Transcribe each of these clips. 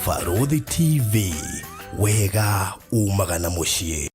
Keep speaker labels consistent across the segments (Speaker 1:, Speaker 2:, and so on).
Speaker 1: Barũthi TV, wega umaga na mũciĩ.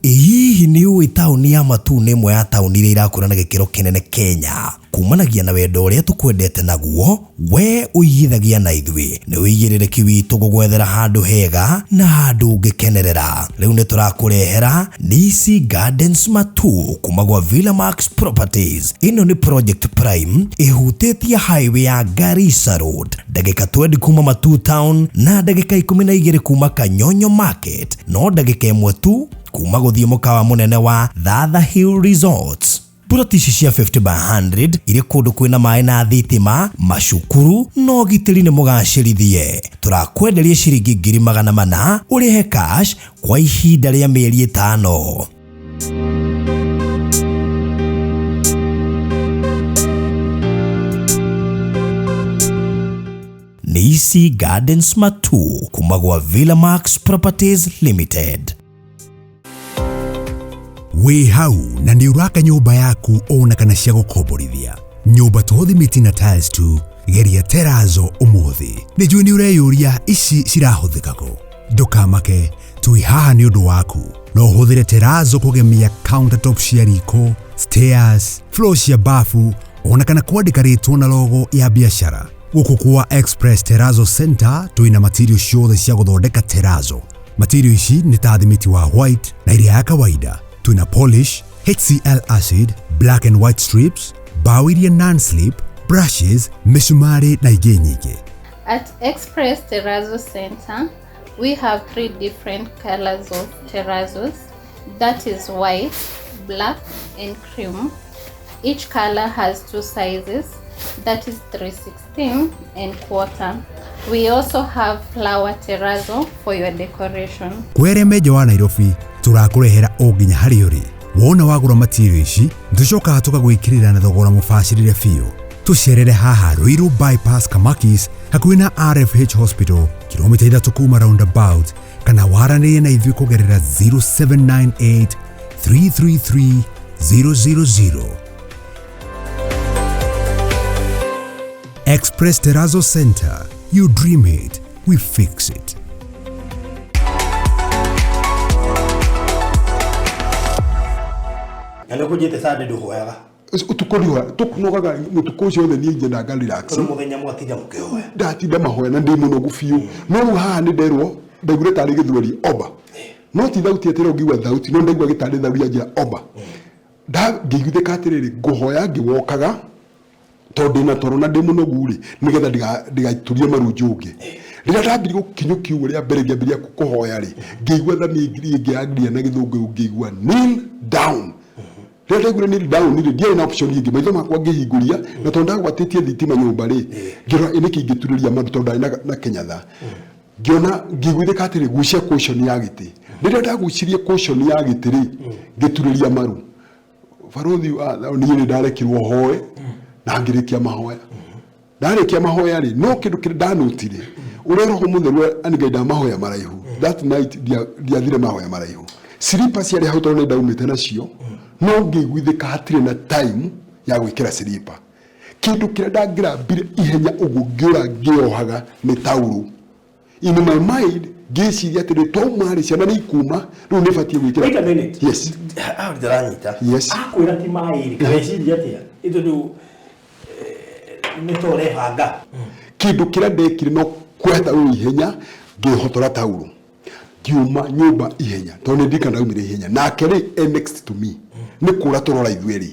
Speaker 1: Ĩ hihi nĩ ũĩ taũni ya Matuu nĩ ĩmwe ya taũni iria irakũra na gĩkĩro kĩnene Kenya? Kumanagia na wendo ũrĩa tũkwendete naguo, we ũigithagia na ithuĩ. Nĩ ũigĩrĩrĩki witũ gũgwethera handũ hega na handũ ũngĩkenerera. Rĩu nĩ tũrakũrehera Nisi Gardens Matuu kuma gwa Villa Max Properties. Ĩno nĩ project prime ĩhutĩtie highway ya Garissa Road, ndagĩka 20 kuma Matuu Town na ndagĩka 12 kuma Kanyonyo Market, no ndagĩka ĩmwe tu kuma gũthiĩ mũkawa mũnene wa Thatha Hill Resorts. Puroti ici cia 50 by 100 irĩ kũndũ kwĩna maĩ na thitima, macukuru na ũgitĩri nĩ mũgacĩrithie. Tũrakwenderia ciringi 400,000 ũrĩhe cash kwa ihinda rĩa mĩeri ĩtano. Nisi Gardens Matuu kuma gwa Villa Max Properties Limited.
Speaker 2: Wĩ hau na nĩ ũraka nyũmba yaku ona kana cia gũkomborithia. Nyũmba to thimiti na tiles tu, geria terazo ũmũthĩ. Nĩ njũĩ nĩ ũreyũria ici cirahũthĩka kũ. Ndũkamake, twĩ haha nĩ ũndũ waku. No ũhũthĩre terazo kũgemia countertop cia riko, stairs, floor cia bafu, ona kana kwandĩka rĩtwa na logo ya biacara. Gũkũ kwa Express Terrazzo Center twĩna material ciothe cia gũthondeka terrazzo. Material ici nĩ ta thimiti wa white na iria ya kawaida. Twĩna polish, HCl acid, black and white strips, mbaũ iria non-slip, brushes, mĩcumarĩ na ingĩ nyingĩ.
Speaker 3: At Express Terrazzo Center, we have three different colors of terrazos. That is white, black, and cream. Each color has two sizes, that is 316 and quarter. We also have flower terrazzo for your decoration.
Speaker 2: Kwere menja wa Nairobi tũrakũrehera o nginya harĩa ũrĩ. Wona wagũra material ici tũcokaga tũgagwĩkĩrĩra na thogora mũbacĩrĩre biũ. Tũcerere haha Ruiru Bypass Kamakis hakuhĩ na RFH Hospital kilomita 3 kuma roundabout, kana waranĩrie na ithuĩ kũgerera 0798 333 000. Express Terrazzo Center. You dream it, we fix it.
Speaker 1: Na nĩ kũnjĩte Sunday ndũhoyaga.
Speaker 4: Ũtukũ ndihoya, tũkunogaga mũtukũ ũcio wothe, niĩ ngĩenda nga relax.
Speaker 1: Tondũ mũthenya mwatinda mũkĩhoya.
Speaker 4: Ndatinda mahoya na ndĩ mũnogu biũ, no rĩu haha nĩ nderwo, ndaiguire tarĩ gĩthweri omba, no ti thauti atĩ rĩo ngĩigua thauti, no ndaigua gĩtarĩ thauti ya njĩra omba. Ngĩiguithĩka atĩrĩrĩ, ngũhoya ngĩwokaga tondũ ndĩna toro na ndĩ mũnogu rĩ, nĩgetha ndigaiturie maru njũnge. Rĩrĩa ndambirie gũkinyũkia ũguo rĩa mbere ngĩambĩrĩria kũhoya rĩ, ngĩigua thami ĩngĩ yangiria na gĩthũngũ, ngĩigua "Kneel down." Rĩrĩa ndaiguire "Kneel down" rĩ, ndiarĩ na option ĩngĩ, maitho makwa ngĩhingũria, na tondũ ndagwatĩtie thitima nyũmba rĩ, ngĩrora ĩ nĩkĩ ingĩturĩria maru tondũ ndarĩ na kĩnyatha. Ngĩona ngĩiguithĩka atĩrĩ, gucia cushion ya gĩtĩ. Rĩrĩa ndagucirie cushion ya gĩtĩ rĩ, ngĩturĩria maru. Barũthi wa niĩ nĩ ndarekirwo hoe na ngĩrĩkia mahoya. Ndarĩkia mahoya rĩ, no kĩndũ kĩrĩa ndanotire ũrĩa Roho Mũtheru anigaida mahoya maraihu. That night ndiathire mahoya maraihu. Silipa ciarĩ hau tondũ nĩ ndaumĩte nacio, no ngĩiguithĩka hatirĩ na time ya gwĩkĩra silipa. Kĩndũ kĩrĩa ndangĩrambire ihenya ũguo ngĩũra ngĩohaga nĩ taurũ. In my mind ngĩciria atĩrĩ, twauma rĩ, ciana nĩ ikuma, rĩu nĩ batiĩ gwĩkĩra.
Speaker 1: Wait a minute.
Speaker 4: Yes.
Speaker 1: Hau ndiranyita.
Speaker 4: Yes.
Speaker 1: Akwĩra ti maĩ rĩ, kana eciria atĩa? Ĩ tondũ nĩ ta ũrebanga.
Speaker 4: Kĩndũ kĩrĩa ndekire no kuoya taurũ ihenya, ngĩhotora taurũ, ngiuma nyũmba ihenya, tondũ nĩ ndirikana ndaumire ihenya. Nake rĩ e next to me, nĩ kũra tũrora ithuĩ rĩ.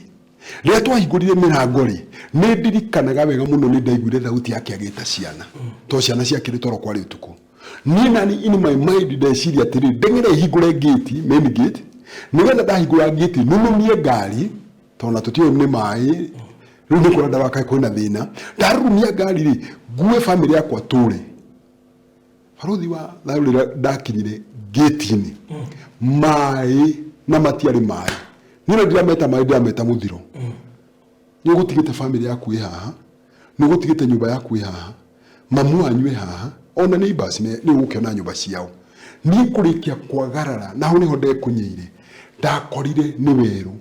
Speaker 4: Rĩrĩa twahingũrire mĩrango rĩ, nĩ ndirikanaga wega mũno, nĩ ndaiguire thauti yake agĩta ciana, tondũ ciana ciakĩrĩ toro, kwarĩ ũtukũ. Niĩ nani in my mind ndeciria atĩrĩ, ndeng'ere hingũre gate, main gate, nĩgetha ndahingũra gate nunumie ngari, tondũ na tũtiũĩ nĩ maĩ rĩu, nĩ kũrĩa ndawaka kwĩna thĩna. Ndarurumia ngari rĩ, ngue famĩlĩ yakwa tũre. Barũthi wa thayũ, rĩrĩa ndakinyire gate-inĩ, maĩ na matiarĩ maĩ. Niĩ na ndirameta maĩ, ndirameta mũthiro. Nĩ ũgũtigĩte famĩlĩ yaku ĩ haha, nĩ ũgũtigĩte nyũmba yaku ĩ haha, mamu wanyu ĩ haha, ona neighbors nĩ ũgũkĩona nyũmba ciao. Niĩ kũrĩkia kwagarara na hau nĩho ndekunyĩire, ndakorire nĩ werũ,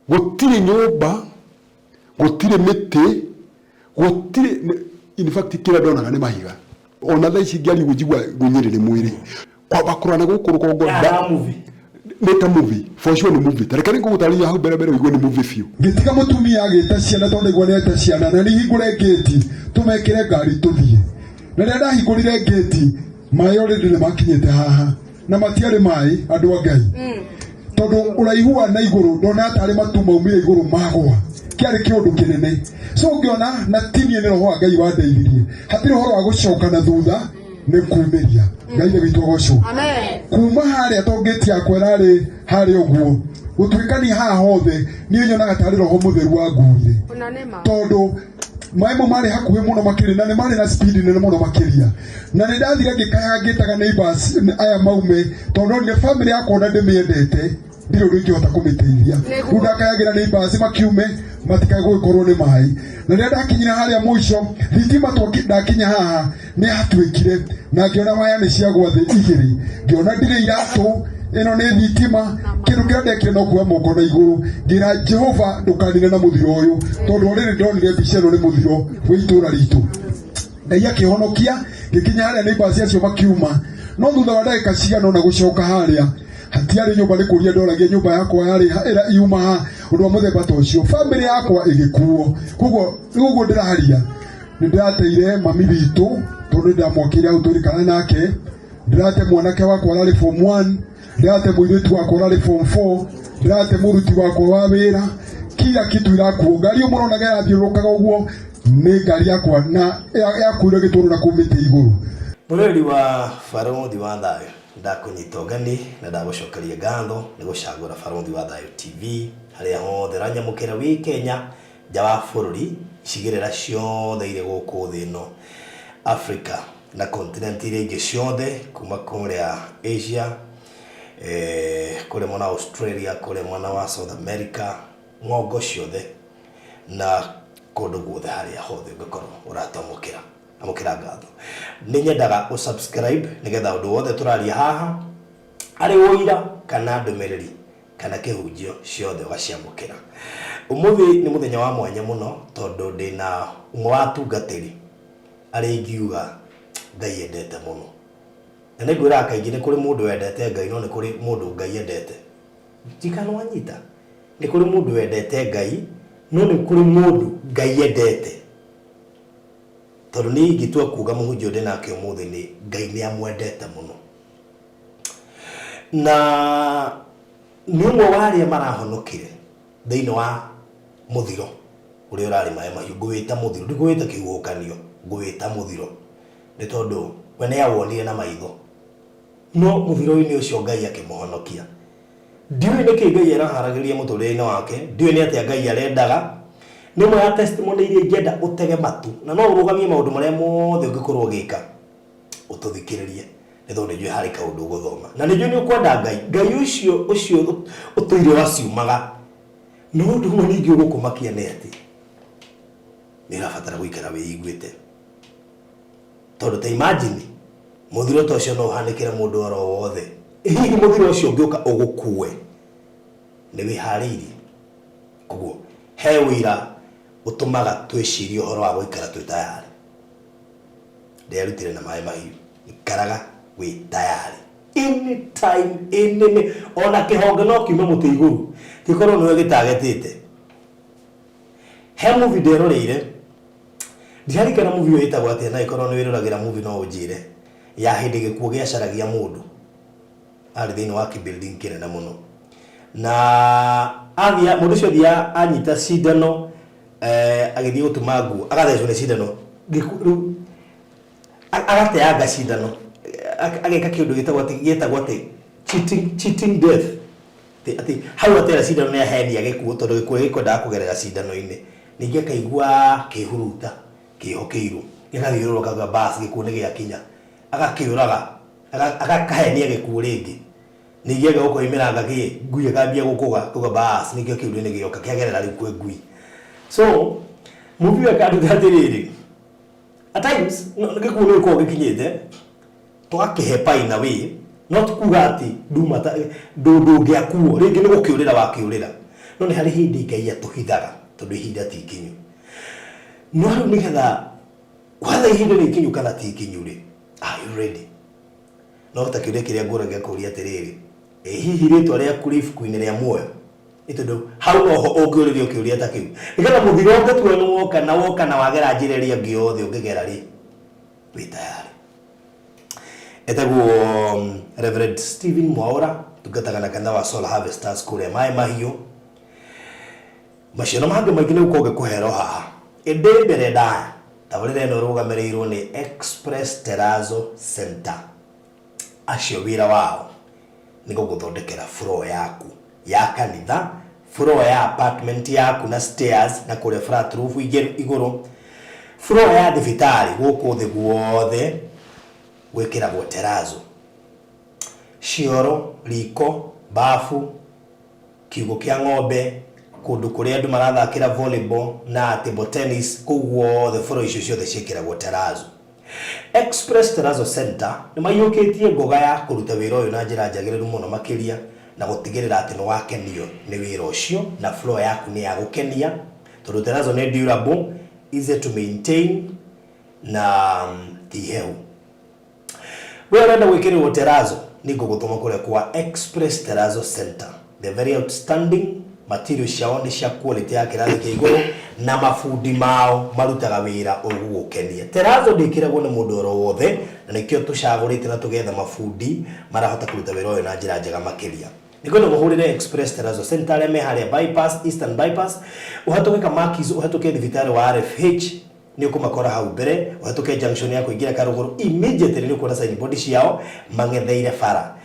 Speaker 4: gũtirĩ nyũmba, gũtirĩ mĩtĩ, gũtirĩ. In fact, kĩrĩa ndonaga nĩ mahiga. Ona thaa ici ngĩaria ũguo njigua ngũnyĩrĩrĩ mwĩrĩ kwamba kũrora na gũkũ rũgongo.
Speaker 1: Ya movie.
Speaker 4: Nĩ ta movie, for sure nĩ movie. Ta reke nĩngũgũtarĩria hau mbere mbere ũigue nĩ movie biũ. Ngĩtiga mũtumia agĩta ciana tondũ ndaigua nĩ eta ciana, na niĩ hingũre ngĩti tũmekĩre ngari tũthiĩ. Na rĩrĩa ndahingũrire ngĩti, maĩ already nĩ makinyĩte haha, na matiarĩ maĩ, andũ a Ngai, tondũ ũraihu wa na igũrũ ndona tarĩ matu maumire igũrũ magwa. Kĩarĩ kĩũndũ kĩnene. So ngĩona na tinie nĩ roho wa Ngai wandeithirie. Hatirĩ ũhoro wa gũcoka na thutha, nĩ kumĩria Ngai ithe witũ agocwo. Kuma harĩa to ngĩti yakwa ĩrarĩ harĩa ũguo gũtuĩkania haha hothe, niĩ nyonaga tarĩ roho mũtheru wanguire, tondũ maĩ mau marĩ hakuhĩ mũno makĩria na nĩ marĩ na speed nene mũno makĩria. Na nĩ ndathire ngĩkaya ngĩtaga neighbors aya maume, tondũ nonire family yakwa ona ndĩmĩendete, ndirĩ ũndũ ingĩhota kũmĩteithia. Rĩu ndakayagĩra neighbors makiume matikae gũgĩkorwo nĩ maĩ. Na rĩrĩa ndakinyire harĩa mũico thitima ndakinya haha nĩ hatuĩkire na ngĩona waya nĩ ciagwa thĩ igĩrĩ, ngĩona ndirĩ iratũ, ĩno nĩ thitima. Kĩndũ kĩrĩa ndekire no kuoya moko na igũrũ, ngĩra Jehova, ndũkanine na mũthiro ũyũ, tondũ already ndonire mbica ĩno nĩ mũthiro wĩ itũra ritũ. Ngai akĩhonokia, ngĩkinya harĩa neighbors acio makiuma, no thutha wa ndagĩka cigana ũna gũcoka harĩa hatiarĩ nyũmba. Nĩ kũria ndoragia nyũmba yakwa yarĩ ĩra yuma ha, ũndũ wa mũthemba ta ũcio. Family yakwa ĩgĩkuo. Koguo rĩu ũguo ndĩraria, nĩ ndĩrateire mami witũ, tondũ nĩ ndamwakĩire hau tũrikana nake. Ndĩrate mwanake wakwa ũrarĩ form 1, ndĩrate mũirĩtu wakwa ũrarĩ form 4, ndĩrate mũruti wakwa wa wĩra. Kila kitu irakuo. Ngari ĩyo mũronaga ĩrathiũrũrũkaga ũguo nĩ ngari yakwa na yakuire gĩtũrũ na kũu mĩtĩ igũrũ.
Speaker 1: Mũrori wa Barũthi wa Thayũ, ndakũnyita ũgeni na ndagũcokeria ngatho nĩ gũcagũra Barũthi wa Thayũ TV harĩa hothe ũranyamũkĩra wĩ Kenya, nja wa bũrũri, icigĩrĩra ciothe irĩ gũkũ thĩ ĩno, Africa na continent iria ingĩ ciothe, kuma kũrĩa Asia, kũrĩa mwena wa Australia, kũrĩa mwena wa South America, ng'ongo ciothe na kũndũ guothe harĩa hothe ũngĩkorwo ũratwamũkĩra. Amũkĩra ngatho. Nĩ nyendaga ũ subscribe nĩgetha ũndũ wothe tũraria haha arĩ ũira kana ndũmĩrĩri kana kĩhunjio, ciothe ũgaciamũkĩra. Ũmũthĩ nĩ mũthenya wa mwanya mũno, tondũ ndĩna ũmwe wa atungatĩri arĩa ingiuga Ngai endete mũno. Na nĩ ngwĩraga kaingĩ nĩ kũrĩ mũndũ wendete Ngai, no nĩ kũrĩ mũndũ Ngai endete. Ndikana wanyita. Nĩ kũrĩ mũndũ wendete Ngai, no nĩ kũrĩ mũndũ Ngai endete. Tondũ niĩ ingĩtua kuga mũhunjia ũyũ ndĩnake ũmũthĩ nĩ Ngai nĩ amwendete mũno. Na nĩ ũmwe wa arĩa marahonokire thĩinĩ wa mũthiro ũrĩa ũrarĩ maĩ mahiũ. Ngũwĩta mũthiro, ndigũwĩta kĩhuhũkanio, ngũwĩta mũthiro. Nĩ tondũ we nĩ awonire na maitho. No mũthiro-inĩ ũcio Ngai akĩmũhonokia. Ndiũĩ nĩkĩ Ngai araharagĩria mũtũrĩre-inĩ wake, ndiũĩ nĩ atĩa Ngai arendaga. Nĩ ĩmwe ya testimony iria ingĩenda ũtege matũ na no ũrũgamie maũndũ marĩa mothe ũngĩkorwo ũgĩka ũtũthikĩrĩrie, nĩ tondũ nĩ njũĩ harĩ kaũndũ ũgũthoma na nĩ njũĩ nĩ ũkwenda Ngai. Ngai ũcio ũcio ũtũire waciumaga. No ũndũ ũmwe ningĩ ũgũkũmakia nĩ atĩ nĩ ũrabatara gũikara wĩiguĩte, tondũ ta imagine mũthiro ta ũcio no ũhanĩkĩre mũndũ oro wothe. Hihi mũthiro ũcio ũngĩũka ũgũkue, nĩ wĩharĩirie? Koguo he ũira ũtũmaga twĩcirie ũhoro wa gũikara twĩ tayarĩ. Nderutire na maĩ mahiũ, ikaraga wĩ tayarĩ anytime, any ona kĩhonge no kiume mũtĩ igũrũ gĩkorwo nĩwe gĩtagetĩte. He movie nderoreire, ndirarikana movie ĩyo ĩtagwo atĩa, na ĩkorwo nĩ wĩroragĩra movie no ũnjĩre, ya hĩndĩ gĩkuũ gĩacaragia mũndũ arĩ thĩinĩ wa kĩ-building kĩnene mũno, na athia mũndũ ũcio athia anyita cindano, agĩthiĩ gũtuma nguo, agathecwo nĩ cindano. Rĩu agateanga cindano, ageka kĩũndũ gĩtagwo atĩ cheating death, atĩ hau atera cindano nĩ ahenia gĩkuũ, tondũ gĩkuũ gĩkwendaga kũgerera cindano-inĩ. Ningĩ akaigua kĩhuruta kĩho kĩirũ gĩgathiũrũrũka, akauga bas, gĩkuũ nĩ gĩakinya, agakĩũraga, agakahenia gĩkuũ rĩngĩ. Ningĩ agĩũka oimĩranga kĩ ngui, akambia gũkũga, akauga bas, nĩkĩo kĩu nĩ gĩoka kĩagerera rĩu kwĩ ngui. So movie ĩyo ĩkanduta atĩrĩrĩ, at times gĩkuũ nĩ gĩkoragwo gĩkinyĩte tũgakĩhepa in a way, no ti kuga atĩ nduma ta ndũngĩakuo rĩngĩ, nĩ gũkĩũrĩra wakĩũrĩra, no nĩ harĩ hĩndĩ Ngai atũhithaga tondũ ihinda ti ikinyu. No rĩu nĩgetha Whether ihinda nĩ ikinyu kana ti ikinyu rĩ, are you ready? No ta kĩũria kĩrĩa ngũragia kũria atĩrĩrĩ, ĩ hihi rĩtwa rĩaku rĩ ibuku-inĩ rĩa muoyo? Nĩ tondũ hau noho ũngĩũrĩrio kĩũria ta kĩu. Nĩgetha mũthiro ũngĩtua nĩ woka na woka na wagera njĩra ĩrĩa ĩngĩ yothe ũngĩgera rĩ, wĩ tayari. Etagwo Reverend Stephen Mwaura, tungataga na kanitha wa Soul Harvesters kũrĩa Maĩ Mahiũ. Macio na mangĩ maingĩ nĩ gũkorwo ngĩkũhera o haha. Ĩndĩ mbere ndaya, tabarĩra ĩno ĩrũgamĩrĩirwo nĩ Express Terrazzo Center. Acio wĩra wao nĩ gũgũthondekera floor yaku ya kanitha, floor ya apartment yaku na stairs na kũrĩa flat roof igũrũ, floor ya thibitarĩ gũkũ thĩ guothe gwĩkĩragwo terrazzo. Cioro, riko, bafu, kiugũ kĩa ng'ombe, kũndũ kũrĩa andũ marathakĩra volleyball na table tennis, kũu guothe floor icio ciothe ciĩkĩragwo terrazzo. Express Terrazzo Center nĩ maiyũkĩtie ngoga ya kũruta wĩra ũyũ na njĩra njagĩrĩru mũno makĩria na gũtigĩrĩra atĩ nĩ wakenio nĩ wĩra ũcio na floor yaku nĩ ya gũkenia tondũ terrazzo nĩ durable, easy to maintain na ti hehu. We ũrenda gwĩkĩrĩrwo terrazzo nĩ ngũgũtũma kũrĩa kwa Express Terrazzo Center. They're very outstanding, material ciao nĩ cia quality ya kĩrathi kĩa igũrũ na mabundi mao marutaga wĩra ũgũgũkenia. Terrazzo ndĩkĩragwo nĩ mũndũ oro wothe na nĩkĩo tũcagũrĩte na tũgetha mabundi marahota kũruta wĩra ũyũ na njĩra njega makĩria. Nĩngwenda mũhũrĩre Express Terrazzo Center arĩa me harĩa bypass, Eastern Bypass, ũhetũke Kamakis, ũhetũke thibitarĩ wa RFH, nĩ ũkũmakora hau mbere, ũhetũke junction ya kũingĩra Karũgũrũ, immediately nĩ ũkuona signboard ciao mang'etheire bara.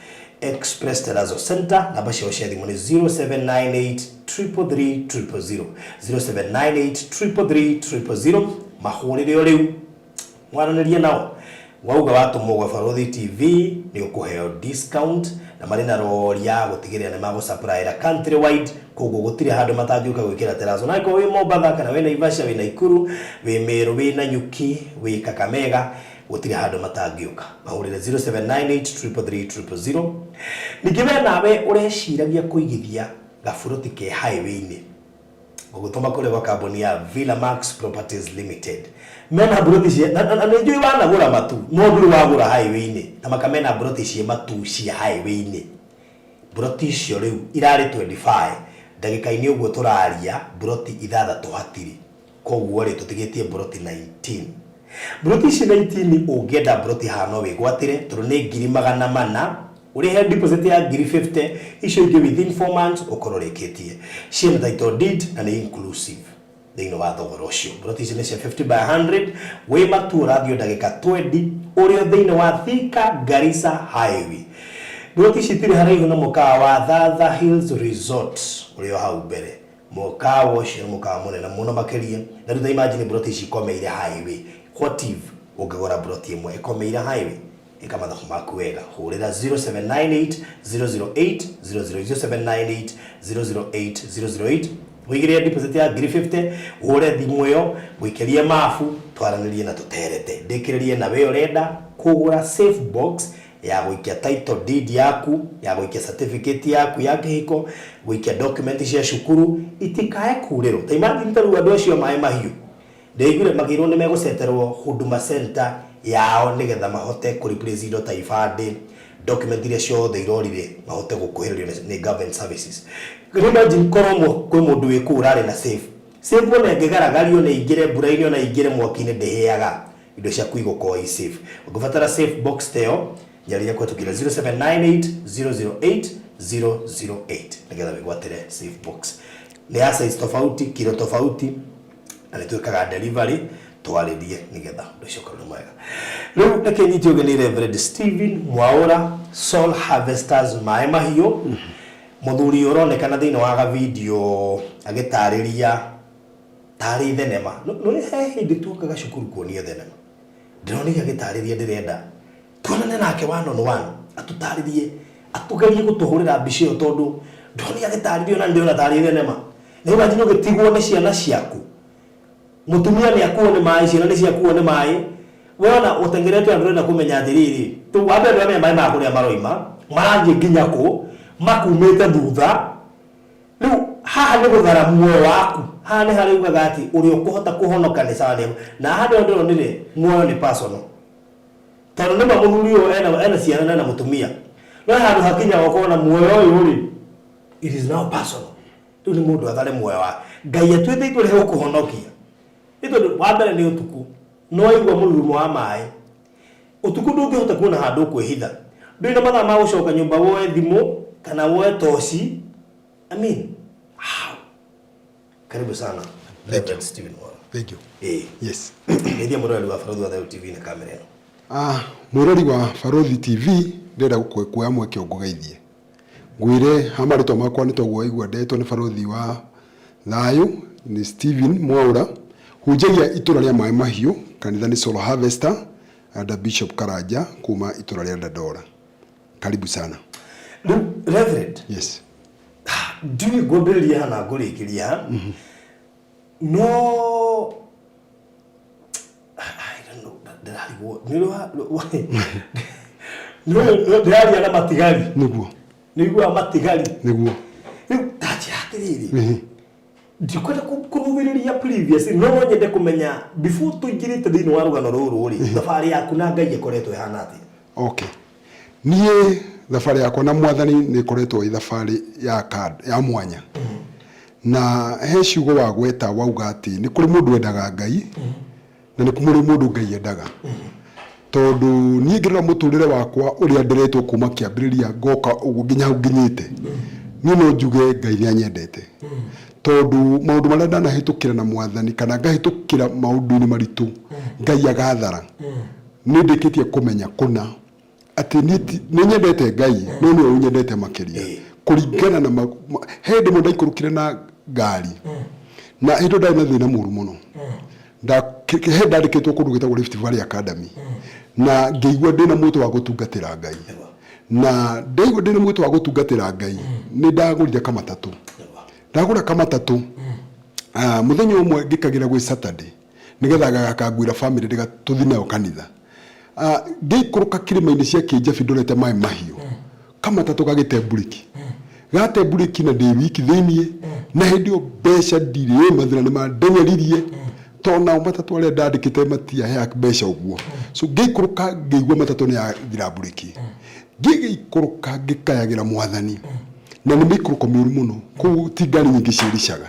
Speaker 1: Express Terrazzo Center, namba ciao cia thimũ nĩ 0798 333 000, 0798 333 000, mahũrĩre o rĩu mwaranĩrie nao. Wauga watũmwo gwa Barũthi TV nĩ ũkũheo discount na marĩ na rori ya gũtigĩrĩra nĩ magũsupplyĩra country wide, koguo gũtirĩ handũ matangĩũka gwĩkĩra terrazzo. Na angĩkorwo wĩ Mombatha kana wĩ Naivasha, wĩ Naikuru, wĩ Meru, wĩ Nanyuki, wĩ Kakamega, gũtirĩ handũ matangĩũka. Mahũrĩre 0798 333 000. Ningĩ we nawe ũreciragia kũigithia gaburoti ke highway-inĩ, ngũgũtũma kũrĩa gwa kambuni ya Villa Max Properties Limited. Mena mburoti cia na, na, na nĩ njũĩ wanagũra matu no ndũrĩ wagũra highway-inĩ ta maka mena mburoti ciĩ matu cia highway-inĩ. Mburoti icio rĩu irarĩ 25 ndagĩka-inĩ ũguo tũraria mburoti ithathatũ hatirĩ, koguo rĩ tũtigĩtie mburoti 19. Mburoti ici 19 ũngĩenda mburoti haha no wĩgwatĩre tondũ nĩ ngiri magana mana, ũrĩhe deposit ya ngiri 50, icio ingĩ within 4 months ũkorwo ũrĩkĩtie. Ciĩna title deed na nĩ inclusive thĩinĩ wa thogora ũcio. Mburoti ici nĩ cia 50 by 100, wĩ matu ũrathiĩ o ndagĩka 20 ũrĩ o thĩinĩ wa Thika Garissa Highway. Mburoti ici itirĩ haraihu na mũkawa wa Thatha Hills Resort ũrĩ o hau mbere. Mũkawa ũcio nĩ mũkawa mũnene mũno makĩria, na rĩu ta imagine mburoti ici ikomeire highway. What if ũngĩgũra mburoti ĩmwe ĩkomeire highway? Ĩka mathabu maku wega, hũrĩra 0798 008 000 0798 008 008, ũigĩrĩre deposit ya ngiri 50, ũhũre thimũ ĩyo, ũikĩrie mabu, twaranĩrie na tũterete. Ndĩkĩrĩrie na we ũrenda kũgũra safe box ya gũikia title deed yaku, ya gũikia certificate yaku ya kĩhiko, gũikia document cia cukuru, itikae kurĩrwo. Ta imagine ta rĩu andũ acio a Maĩ Mahiũ, Ndaiguire makĩrwo nĩ megũceterwo Huduma Center yao nĩgetha mahote kũ replace indo ta ibandĩ, document iria ciothe irorire mahote gũkuhĩrĩrio nĩ government services. Can you imagine korwo kwĩ mũndũ wĩ kũu ũrarĩ na safe. Safe ona ĩngĩgaragario na ĩingĩre mbura-inĩ ona ĩingĩre mwaki-inĩ ndĩhĩaga. Indo ciaku igũkorwo i safe. Ũngĩbatara safe box ta ĩyo, njarĩria kũhetũkĩra 0798 008 008 nĩgetha wĩgwatĩre safe box. Nĩ ya size tofauti, kilo tofauti, na nĩ twĩkaga delivery twarĩrie nĩgetha ũndũ ũcio ũkorwo nĩ mwega. Rĩu reke nyite ũgeni Reverend Stephen Mwaura, Soul Harvesters Maĩ Mahiũ, mũthuri ũronekana thĩinĩ wa gavideo agĩtarĩria tarĩ thenema. Nĩ he hĩndĩ tuokaga cukuru kuonio thenema, ndĩronire agĩtarĩria, ndĩrenda tuonane nake one on one atũtarĩrie, atũgerie gũtũhũrĩra mbica ĩyo tondũ ndĩronire agĩtarĩria ona ndĩrona tarĩ thenema. Na imagine ũgĩtigwo nĩ ciana ciaku, mũtumia nĩ akuo nĩ maĩ, ciana nĩ ciakuo nĩ maĩ, we ona ũteng'erete ona ndũrenda kũmenya atĩrĩrĩ, wa mbere ndũramenya maĩ ma kũrĩa maroima marathiĩ nginya kũ, makumĩte thutha. Rĩu Haha nĩ gũthara muoyo waku. Haha nĩ harĩa ugaga atĩ ũrĩa ũkũhota kũhonoka nĩ sawa nĩ na haha nĩho ndĩronire muoyo nĩ personal. Tondũ nĩma mũthuri ũyũ ena, ena ciana na ena mũtumia. No he handũ hakinyaga ũkona muoyo ũyũ rĩ, it is now personal. Rĩu nĩ mũndũ athare muoyo wake. Ngai atuĩte itua rĩa gũkũhonokia. Nĩ tondũ wa mbere nĩ ũtukũ, nĩ waigua mũrurumo wa maĩ. Ũtukũ ndũngĩhota kuona handũ ũkwĩhitha. Ndũrĩ na mathaa ma gũcoka nyũmba woe thimũ kana woe toci. I mean, how? Karibu sana Reverend Stephen Mwaura.
Speaker 4: Thank you.
Speaker 1: Ĩĩ.
Speaker 4: Yes.
Speaker 1: Geithia mũroreri wa Barũthi wa Thayũ TV na kamera ĩno.
Speaker 4: Ah, mwĩrori wa Barũthi TV ndĩrenda kuoya mweke ũngũgeithie. Ngwĩre ha marĩtwa makwa nĩ toguo waigua ndetwo nĩ Barũthi wa Thayũ nĩ Stephen Mwaura. Hunjagia itũra rĩa Maĩ Mahiũ, kanitha nĩ Soul Harvester under Bishop Karanja kuma itũra rĩa Dandora. Karibu sana.
Speaker 1: Rĩu Reverend,
Speaker 4: Yes.
Speaker 1: Ndiũĩ ngwambĩrĩria ha na ngũrĩkĩria ha. No I don't know, ndĩrarigwo nĩ ũrĩ ndĩraria na matigari.
Speaker 4: Nĩguo.
Speaker 1: Nĩ ũiguaga matigari.
Speaker 4: Nĩguo.
Speaker 1: Rĩu ta njĩra atĩrĩrĩ. Ndikwenda kũrũmĩrĩria previous no no nyende kũmenya before tũingĩrĩte thĩinĩ wa rũgano rũrũ rĩ, thabarĩ yaku na Ngai ĩkoretwo ĩhana atĩa?
Speaker 4: Okay. Niĩ thabarĩ yakwa na Mwathani nĩ ĩkoretwo ĩ thabarĩ ya ya mwanya. Na he ciugo wagweta wauga atĩ nĩ kũrĩ mũndũ wendaga Ngai na nĩ kũrĩ mũndũ Ngai endaga. Tondũ niĩ ngĩrora mũtũrĩre wakwa ũrĩa nderetwo kuma kĩambĩrĩria ngoka ũguo nginya hau nginyĩte, niĩ no njuge Ngai nĩ anyendete. Tondũ maũndũ marĩa ndanahĩtũkĩra na Mwathani kana ngahĩtũkĩra maũndũ-inĩ maritũ Ngai agathara, nĩ ndĩkĩtie kũmenya kũna atĩ niĩ ti- nĩ nyendete Ngai no nĩwe ũnyendete makĩria kũringana na he hĩndĩ ĩmwe ndaikũrũkire na ngari na hĩndĩ ĩyo ndarĩ na thĩna mũru mũno. He ndandĩkĩtwo kũndũ gwĩtagwo Rift Valley Academy na ngĩigua ndĩna mwĩto wa gũtungatĩra Ngai, na ndaigua ndĩna mwĩto wa gũtungatĩra Ngai nĩ ndagũrire kamatatũ. Ndagũra kamatatũ, mũthenya ũmwe ngĩkagĩra gwĩ Saturday nĩgetha gagakanguĩra family ndĩga tũthiĩ nayo kanitha. Ngĩikũrũka kĩrĩma-inĩ cia Kĩnjabi ndorete maĩ mahiũ, kamatatũ gagĩte mburĩki. Gate mburĩki na ndĩ wiki thĩiniĩ, na hĩndĩ ĩyo mbeca ndirĩ, mathĩna nĩ mandeng'eririe, tondũ nao matatũ arĩa ndandĩkĩte matiaheaga mbeca ũguo. So ngĩikũrũka ngĩigua matatũ nĩ yathira mburĩki. Ngĩgĩikũrũka ngĩkayagĩra Mwathani, na nĩ mĩikũrũko mĩũru mũno, kũu ti ngari nyingĩ ciĩricaga.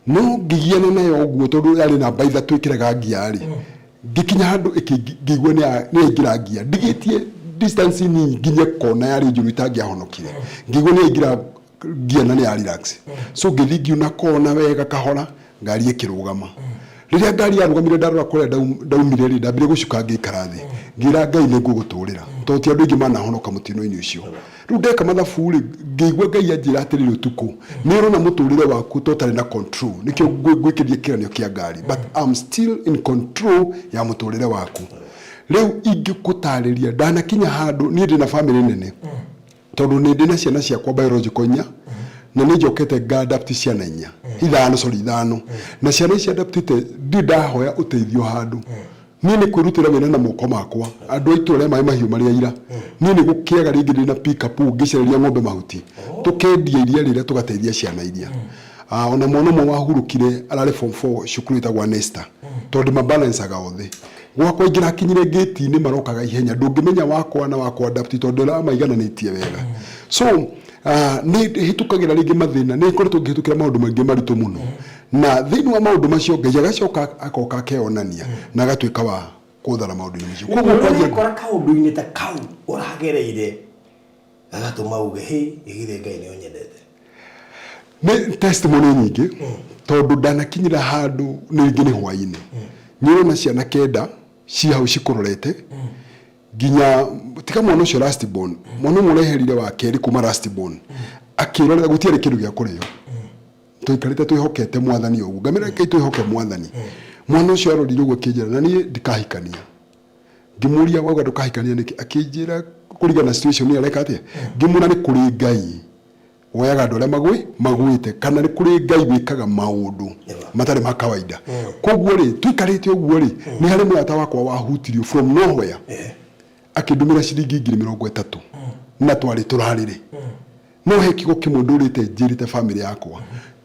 Speaker 4: No ngĩgiana nayo ũguo tondũ yarĩ namba ithatũ ĩkĩraga ngia rĩ, ngĩkinya handũ ngĩigua nĩ yaingĩra ngia, ndigĩtie distance nini nginye kona yarĩ njũru itangĩahonokire, ngĩigua nĩ yaingĩra ngia na nĩ ya relax. So ngĩthiĩ ngiuna kona wega kahora, ngari ĩkĩrũgama. Rĩrĩa ngari yarũgamire ndarora kũrĩa ndaumire rĩ, ndambire gũcuka ngĩikara thĩ, ngĩra Ngai nĩ ngũgũtũrĩra, tondũ ti andũ aingĩ manahonoka mũtino-inĩ ũcio. Rĩu ndeka mathabu rĩ, ngĩigua Ngai anjĩra atĩrĩrĩ ũtukũ, nĩ ũrona mũtũrĩre waku ta ũtarĩ na control, nĩkĩo ngwĩkĩria kĩgeranio kĩa ngari, but I'm still in control ya mũtũrĩre waku. Rĩu ingĩgũtarĩria, ndanakinya handũ, niĩ ndĩna famĩlĩ nene, tondũ nĩ ndĩ na ciana ciakwa biological inya, na nĩ njokete nga adapt ciana inya, ithano, sorry, ithano. Na ciana ici adaptĩte, ndirĩ ndahoya ũteithio handũ. Niĩ nĩ kwĩrutĩra wĩra na moko makwa. Andũ a itũra rĩa Maĩ Mahiũ marĩ aira. Niĩ nĩ gũkĩaga rĩngĩ ndĩ na pick up ngĩcereria ng'ombe mahuti. Tũkendia iria rĩrĩa tũgateithia ciana iria. Ona mwana ũmwe wahurũkire ararĩ form four cukuru ĩtagwo Anesta. Tondũ ndĩma balance aga othe. Gwakwa ingĩrakinyire ngĩti-inĩ marokaga ihenya. Ndũngĩmenya wakwa na wakwa adapt tondũ ndĩramaigananĩtie wega. So nĩ hĩtũkagĩra rĩngĩ mathĩna, nĩ ngoretwo ngĩhĩtũkĩra maũndũ maingĩ maritũ mũno. Na thĩinĩ wa maũndũ macio Ngai agacoka agoka akeyonania na agatuĩka wa kũthara maũndũ-inĩ macio. Koguo
Speaker 1: Nĩ
Speaker 4: kwanjia
Speaker 1: ũrekora kaũndũ-inĩ ta kau ũragereire gagatũma uge hĩ ĩgithĩ Ngai nĩ ũnyendete.
Speaker 4: Nĩ testimony nyingĩ tondũ ndanakinyĩra handũ nĩ rĩngĩ nĩ hwainĩ nĩ ũrona ciana kenda ci hau cikũrorete nginya tiga mwana ũcio last born mwana ũmwe ũreherire wa kerĩ kuma last born akĩrorera gũtiarĩ kĩndũ gĩa kũrĩo. Tũikarĩte twĩhokete Mwathani ũguo. Ngamĩra rekei twĩhoke Mwathani. Mwana ũcio arorire ũguo akĩnjĩra, na niĩ ndikahikania. Ngĩmũria wauga ndũkahikania nĩkĩ? Akĩnjĩra kũringana na situation ĩyo areka atĩa? Ngĩmwĩra nĩ kũrĩ Ngai woyaga andũ arĩa magwĩte kana nĩ kũrĩ Ngai wĩkaga maũndũ matarĩ ma kawaida. Koguo rĩ, tũikarĩte ũguo rĩ, nĩ harĩ mũrata wakwa wahutirio from nowhere akĩndũmĩra ciringi 30,000 na twarĩ tũrarĩrĩ. No he kiugo kĩmwe ndũrĩte njĩrĩte famĩlĩ yakwa.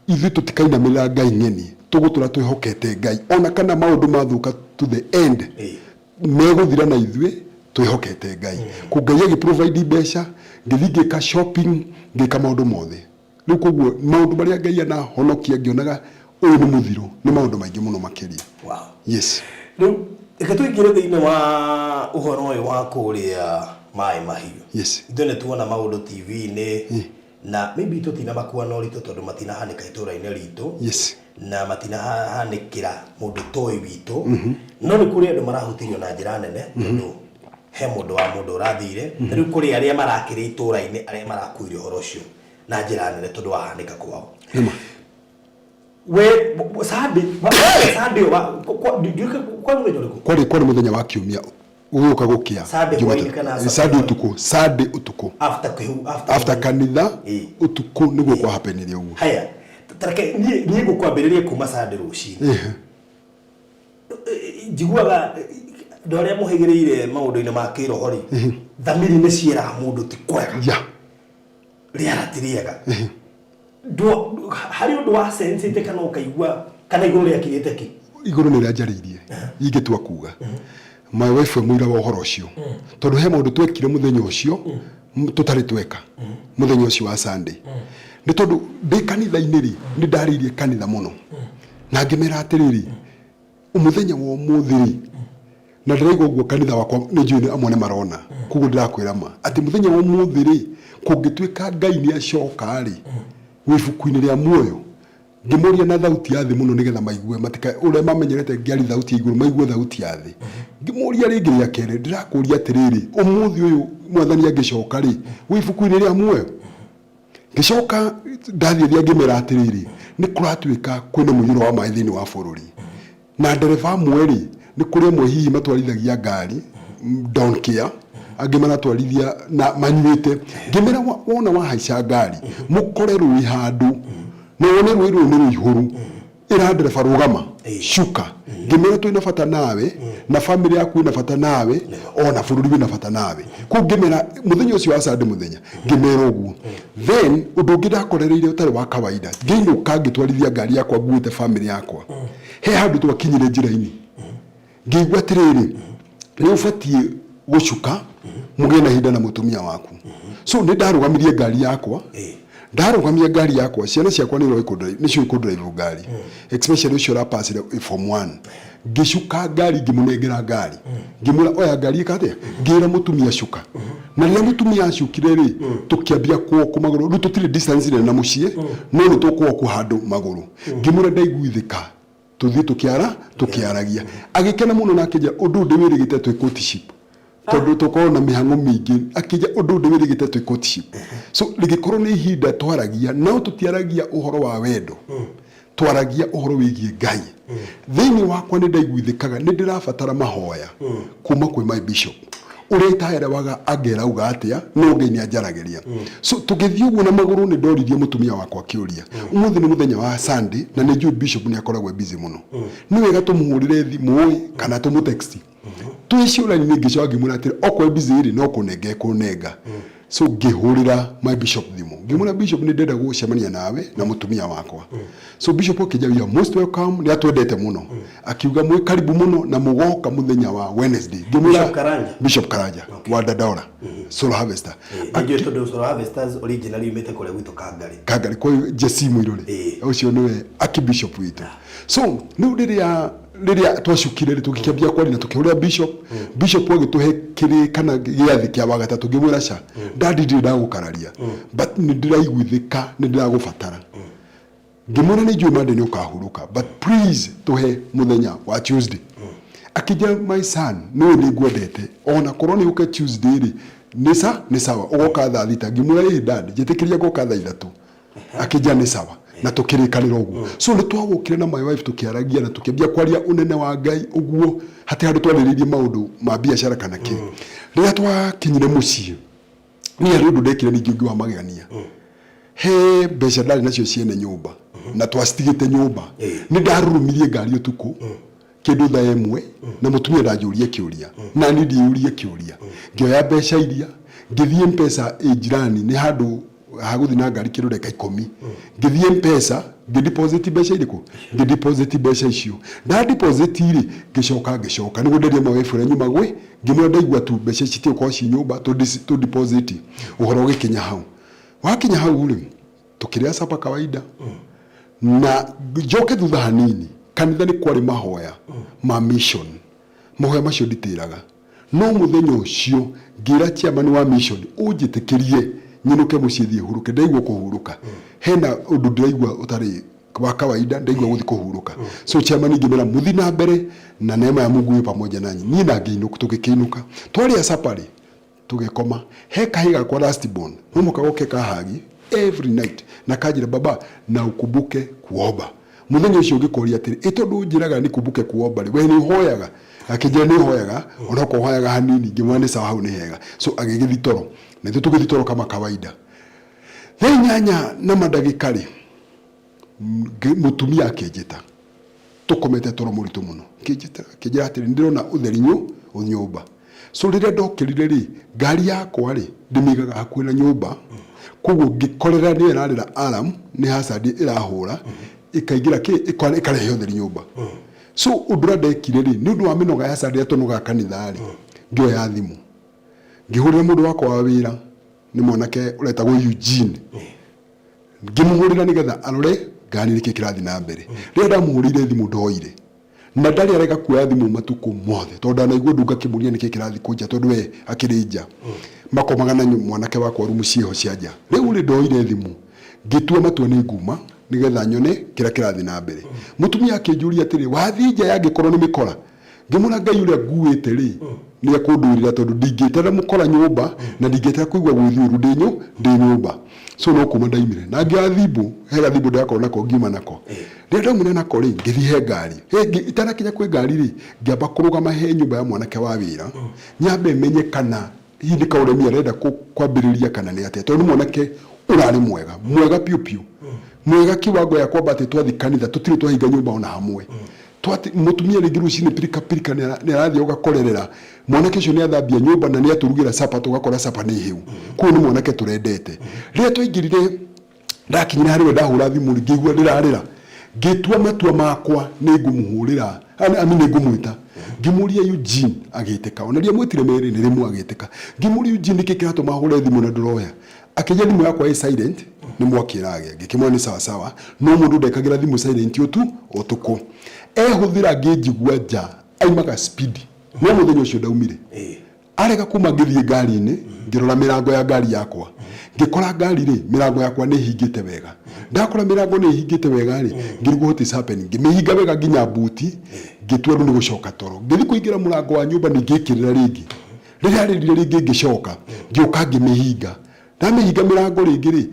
Speaker 4: Ithuĩ tũtikainamĩrĩra ngai ng'eni, tũgũtũra twĩhokete Ngai ona kana maũndũ mathũka to the end megũthira na ithuĩ twĩhokete Ngai. Kũ Ngai agĩ provide mbeca, ngĩthiĩ ngĩka shopping, ngĩka maũndũ mothe. Rĩu koguo maũndũ marĩa Ngai anahonokia ngĩonaga ũyũ nĩ mũthiro, nĩ maũndũ maingĩ mũno makĩria.
Speaker 1: Wow.
Speaker 4: Yes.
Speaker 1: Rĩu reke tũingĩre thĩinĩ wa ũhoro ũyũ wa kũrĩa Maĩ Mahiũ.
Speaker 4: Yes.
Speaker 1: Ithuĩ nĩ tuona maũndũ TV-inĩ na maybe tũtinamakua na ũritũ tondũ matinahanĩka itũra-inĩ ritũ.
Speaker 4: Yes.
Speaker 1: Na matinahanĩkĩra mũndũ toĩ witũ. No nĩ kũrĩ andũ marahutirio na njĩra nene tondũ he mũndũ wa mũndũ ũrathire. Na rĩu kũrĩ arĩa marakĩrĩ itũra-inĩ arĩa marakuire ũhoro ũcio na njĩra nene tondũ wahanĩka kwao.
Speaker 4: Nĩma.
Speaker 1: We Sunday, Sunday wa kwa kwa mũthenya ũrĩkũ?
Speaker 4: Kwarĩ mũthenya wa kiumia gũgĩũka gũkĩa.
Speaker 1: Sunday hwaĩ-inĩ kana
Speaker 4: Sunday
Speaker 1: Sunday
Speaker 4: ũtukũ, Sunday ũtukũ.
Speaker 1: After kĩhu, after
Speaker 4: After kanitha
Speaker 1: Ĩĩ.
Speaker 4: ũtukũ nĩguo kwa happenire ũguo.
Speaker 1: Haya, tareke niĩ niĩ ngũkwambĩrĩria kuma Sunday rũcinĩ. Njiguaga andũ arĩa mũhĩgĩrĩire maũndũ-inĩ ma kĩroho rĩ, thamiri nĩ ciĩraga mũndũ ti kwega.
Speaker 4: Yeah.
Speaker 1: Rĩera ti rĩega. Harĩ ũndũ wa sensĩte kana ũkaigua kana igũrũ rĩakirĩte ki?
Speaker 4: Igũrũ nĩ rĩanjarĩirie ingĩtua kuga. My wife e mũira wa ũhoro ũcio. Tondũ he maũndũ twekire mũthenya ũcio tũtarĩ tweka mũthenya ũcio wa Sunday. Nĩ tondũ ndĩ kanitha-inĩ rĩ, nĩ ndarĩirie kanitha mũno. Na ngĩmera atĩrĩrĩ, mũthenya wa ũmũthĩ rĩ, na ndĩraigua ũguo kanitha wakwa nĩ njũĩ nĩ amwe nĩ marona, koguo ndĩrakwĩra ma atĩ mũthenya wa ũmũthĩ rĩ, kũngĩtuĩka Ngai nĩ acoka rĩ, wĩ ibuku-inĩ rĩa muoyo, ngĩmũria na thauti ya thĩ mũno nĩgetha maigue, matika ũrĩa mamenyerete ngĩaria thauti ya igũrũ maigue thauti ya thĩ. Ngĩmũria rĩngĩ rĩa kerĩ, ndĩrakũria atĩrĩrĩ, ũmũthĩ ũyũ mwathani angĩcoka rĩ, wĩ ibuku-inĩ rĩa muoyo? Ngĩcoka ndathiĩ thia ngĩmera atĩrĩrĩ, nĩ kũratuĩka kwĩna mũiyũro wa maĩ thĩinĩ wa bũrũri. Na ndereba amwe rĩ, nĩ kũrĩ amwe hihi matwarithagia ngari don't care, angĩ maratwarithia na manyuĩte. Ngĩmera wona wahaica ngari, mũkore rũĩ handũ, na wone rũĩ rũu nĩ rũihũru, ĩra ndereba rũgama, cuka. Ngĩmera twĩna bata nawe, na bamĩrĩ yaku ĩna bata nawe, ona bũrũri wĩna bata nawe. Koguo ngĩmera mũthenya ũcio wa Sunday mũthenya, ngĩmera ũguo. Then ũndũ ũngĩ ndakorereire ũtarĩ wa kawaida, ngĩinũka ngĩtwarithia ngari yakwa nguĩte bamĩrĩ yakwa. He handũ twakinyire njĩra-inĩ, ngĩigua atĩrĩrĩ, nĩ ũbatiĩ gũcuka mũgĩe na ihinda na mũtumia waku. So nĩ ndarũgamirie ngari yakwa, ndarũgamia ngari yakwa, ciana ciakwa nĩ iroĩ kũ nĩ ciũĩ kũ drive ngari, especially ũcio ũrapacire form 1. Ngĩcuka ngari ngĩmũnengera ngari, ngĩmwĩra oya ngari ĩka atĩa, ngĩra mũtumia cuka. Na rĩrĩa mũtumia acukire rĩ, tũkĩambia kũwalk magũrũ, rĩu tũtirĩ distance nene na mũciĩ, no nĩ tũkũwalk handũ magũrũ. Ngĩmwĩra ndaiguithĩka, tũthiĩ tũkĩara, tũkĩaragia. Agĩkena mũno na akĩnjĩra ũndũ ũyũ ndĩwĩrĩgĩte twĩ courtship. Tondũ tũkoragwo na mĩhang'o mĩingĩ, akĩnjĩra ũndũ ũyũ ndĩwĩrĩgĩte twĩ courtship. So rĩngĩkorwo nĩ ihinda twaragia, no tũtiaragia ũhoro wa wendo, twaragia ũhoro wĩgiĩ Ngai. Thĩinĩ wakwa nĩ ndaiguithĩkaga nĩ ndĩrabatara mahoya kuma kwĩ my bishop. Ũrĩa itaerewaga angerauga atĩa, no Ngai nĩ anjaragĩria. So tũgĩthiĩ ũguo na magũrũ nĩ ndoririe mũtumia wakwa kĩũria. Ũmũthĩ nĩ mũthenya wa Sunday na nĩ njũĩ bishop nĩ akoragwo e busy mũno. Nĩ wega tũmũhũrĩre thimũ ĩ kana tũmũ text. Twĩ ciũra-inĩ ngĩcoka ngĩmwĩra atĩrĩ okorwo e busy rĩ no kũnenga ekũnenga. So ngĩhũrĩra my bishop thimũ ngĩmwĩra bishop nĩ ndĩrenda gũcemania nawe na mũtumia wakwa. So bishop akĩnjĩra you are most welcome, nĩ atwendete mũno. Akiuga mwĩ karibu mũno na mũgoka mũthenya wa Wednesday. Ngĩmwĩra
Speaker 1: Bishop Karanja?
Speaker 4: Bishop Karanja wa Dandora Soul Harvester.
Speaker 1: Nĩ njũĩ tondũ Soul Harvesters originally yumĩte kũrĩa gwitũ Kangari.
Speaker 4: Kangari kwa Jesse Muiruri.
Speaker 1: Ĩĩ.
Speaker 4: Ũcio nĩwe archbishop witũ. So rĩu rĩrĩa rĩrĩa twacukire rĩ tũgĩkĩambia kwaria na tũkĩhũrĩra bishop, bishop agĩtũhe kĩrĩ kana gĩathĩ kĩa wagatatũ ngĩmwĩra ca dadi ndirĩ ndagũkararia but nĩ ndĩraiguithĩka nĩ ndĩragũbatara. Ngĩmwĩra nĩ njũĩ Monday nĩ ũkahurũka but please tũhe mũthenya wa Tuesday. Akĩnjĩra my son nĩũĩ nĩ ngwendete ona korwo nĩ ũke Tuesday rĩ nĩ sa nĩ sawa ũgoka thaa thita. Ngĩmwĩra ĩĩ dad njĩtĩkĩria ngoka thaa ithatũ. Akĩnjĩra nĩ sawa na tũkĩrĩkanĩra ũguo. So nĩ twawokire na my wife tũkĩaragia na tũkĩambia kwaria ũnene wa Ngai ũguo hatirĩ handũ twarĩrĩirie maũndũ ma biacara kana kĩ. Rĩrĩa twakinyire mũciĩ niĩ harĩ ũndũ ndekire ningĩ ũngĩ wa magegania. He mbeca ndarĩ nacio ciene nyũmba na twacitigĩte nyũmba. Nĩ ndarurumirie ngari ũtukũ kĩndũ thaa ĩmwe na mũtumia ndanjũrie kĩũria na niĩ ndiyũrie kĩũria. Ngĩoya mbeca iria ngĩthiĩ Mpesa ĩ jirani nĩ handũ Ha gũthiĩ na ngari kĩndũ ndagĩka ikũmi. Ngĩthiĩ Mpesa, ngĩ deposit mbeca irĩkũ? Ngĩ deposit mbeca icio. Nda deposit rĩ, ngĩcoka ngĩcoka nĩguo nderie my wife ũrĩa nyuma gwĩ, ngĩmwĩra ndaigua tu mbeca ici citigũkorwo ciĩ nyũmba tũ deposit. Ũhoro ũgĩkinya hau. Wakinya hau rĩ, tũkĩrĩa supper kawaida. Na njoke thutha hanini, kanitha nĩ kwarĩ mahoya ma mission. Mahoya macio nditĩraga. No mũthenya ũcio ngĩra chairman wa mission ũnjĩtĩkĩrie nyinũke mũciĩ thiĩ hurũke. Ndaigua kũhurũka. Hena ũndũ ndĩraigua ũtarĩ wa kawaida, ndaigua gũthiĩ kũhurũka. So chairman ngĩmera mũthiĩ na mbere na neema ya Mungu ĩ pamoja nanyi. Niĩ na ngĩinũka, tũgĩkĩinũka. Twarĩa supper rĩ, tũgĩkoma. He kahĩĩ gakwa last born, no mũhaka goke kahagi every night na kanjĩra baba na ukumbuke kuomba. Mũthenya ũcio ngĩkoria atĩrĩ, ĩ tondũ ũnjĩraga nikumbuke kuomba rĩ, we nĩ ũhoyaga? Akĩnjĩra nĩ hoyaga, onokorwo hoyaga hanini. Ngĩmwĩra nĩ sawa hau nĩ hega. So agĩgĩthiĩ toro. Na ithuĩ tũgĩthiĩ toro kama kawaida. Thaa inyanya na mandagĩka rĩ, mũtumia akĩnjĩta. Tũkomete toro mũritũ mũno. Akĩnjĩta, akĩnjĩra atĩrĩ, nĩ ndĩrona ũtheri nyũmba. So rĩrĩa ndokĩrire rĩ, ngari yakwa rĩ, ndĩmĩigaga hakuhĩ na nyũmba. Koguo ngĩkorera nĩyo ĩrarĩra alarm, nĩ hazard ĩrahũra, ĩkaingĩra kĩ, ĩkarehe ũtheri nyũmba. So ũndũ ũrĩa ndekire rĩ, nĩ ũndũ wa mĩnoga ya Sunday ĩrĩa tũnogaga kanitha rĩ, ngĩoya thimũ. Ngĩhũrĩra mũndũ wakwa wa wĩra, nĩ mwanake ũretagwo Eugene. Ngĩmũhũrĩra nĩgetha arore ngari nĩkĩ kĩrathiĩ na mbere. Rĩrĩa ndamũhũrĩire thimũ ndoire. Na ndarĩ arega kuoya thimũ matukũ mothe tondũ ndanaigua ndunga akĩmũria nĩkĩ kĩrathiĩ kũu nja tondũ we akĩrĩ nja. Makomaga na mwanake wakwa rumu ciĩho cia nja. Rĩu rĩ ndoire thimũ ngĩtua matua nĩ nguma nĩgetha nyone kĩrĩa kĩrathiĩ na mbere. Mũtumia akĩnjũria atĩrĩ, wathiĩ nja yangĩkorwo nĩ mĩkora? Ngĩmwĩra Ngai ũrĩa nguĩte rĩ nĩ ekũndũĩrĩra tondũ ndingĩetera mũkora nyũmba na ndingĩetera kũigua gwĩthiĩ ũru ndĩ nyũmba. So no kuma ndaimire na ngĩoya thimbũ, he gathimbu ndĩrakorwo nako ngiuma nako. Rĩrĩa ndaumire nako rĩ, ngĩthiĩ he ngari. Itanakinya kwĩ ngari rĩ, ngĩamba kũrũgama he nyũmba ya mwanake wa wĩra, nyambe menye kana hihi nĩ kaũremi arenda kwambĩrĩria kana nĩ atĩa, tondũ nĩ mwanake ũrarĩ mwega, mwega piũ piũ, mwega kiwango ya kwamba atĩ twathiĩ kanitha tũtirĩ twahinga nyũmba ona hamwe. Twati, mũtumia rĩngĩ rũcinĩ pirika pirika nĩ arathiĩ ũgakorerera mwanake ũcio nĩ athambia nyũmba na nĩ atũrugĩra capa tũgakora capa nĩ hĩu. Koguo nĩ mwanake tũrendete. Rĩrĩa twaingĩrire ndakinyire harĩ we ndahũra thimũ rĩ, ngĩigua ndĩrarĩra. Ngĩtua matua makwa nĩ ngũmũhũrĩra, I mean nĩ ngũmwĩta. Ngĩmũria Eugene agĩtĩka. Ona ndiamwĩtire merĩ nĩ rĩmwe agĩtĩka. Ngĩmũria Eugene nĩkĩ kĩratũma hũre thimũ na ndũroya? Akĩnjĩra thimũ yakwa ĩ silent nĩ mwaki ĩragĩa. Ngĩkĩmwĩra nĩ sawa sawa no mũndũ ndekagĩra thimũ silent ũtukũ. Ehũthĩra ngĩnjigua nja aimaga speed no mũthenya ũcio ndaumire. Arega kuma ngĩthiĩ ngari-inĩ, ngĩrora mĩrango ya ngari yakwa. Ngĩkora ngari rĩ, mĩrango yakwa nĩ ĩhingĩte wega. Ndakora mĩrango nĩ ĩhingĩte wega rĩ, ngĩrigwo what is happening. Ngĩmĩhinga wega nginya mbuti, ngĩtua rĩu nĩ gũcoka toro. Ngĩthiĩ kũingĩra mũrango wa nyũmba nĩ ngĩkĩrĩra rĩngĩ. Rĩrĩa arĩrire rĩngĩ ngĩcoka, ngĩũka ngĩmĩhinga. Ndamĩhinga mĩrango rĩngĩ rĩ,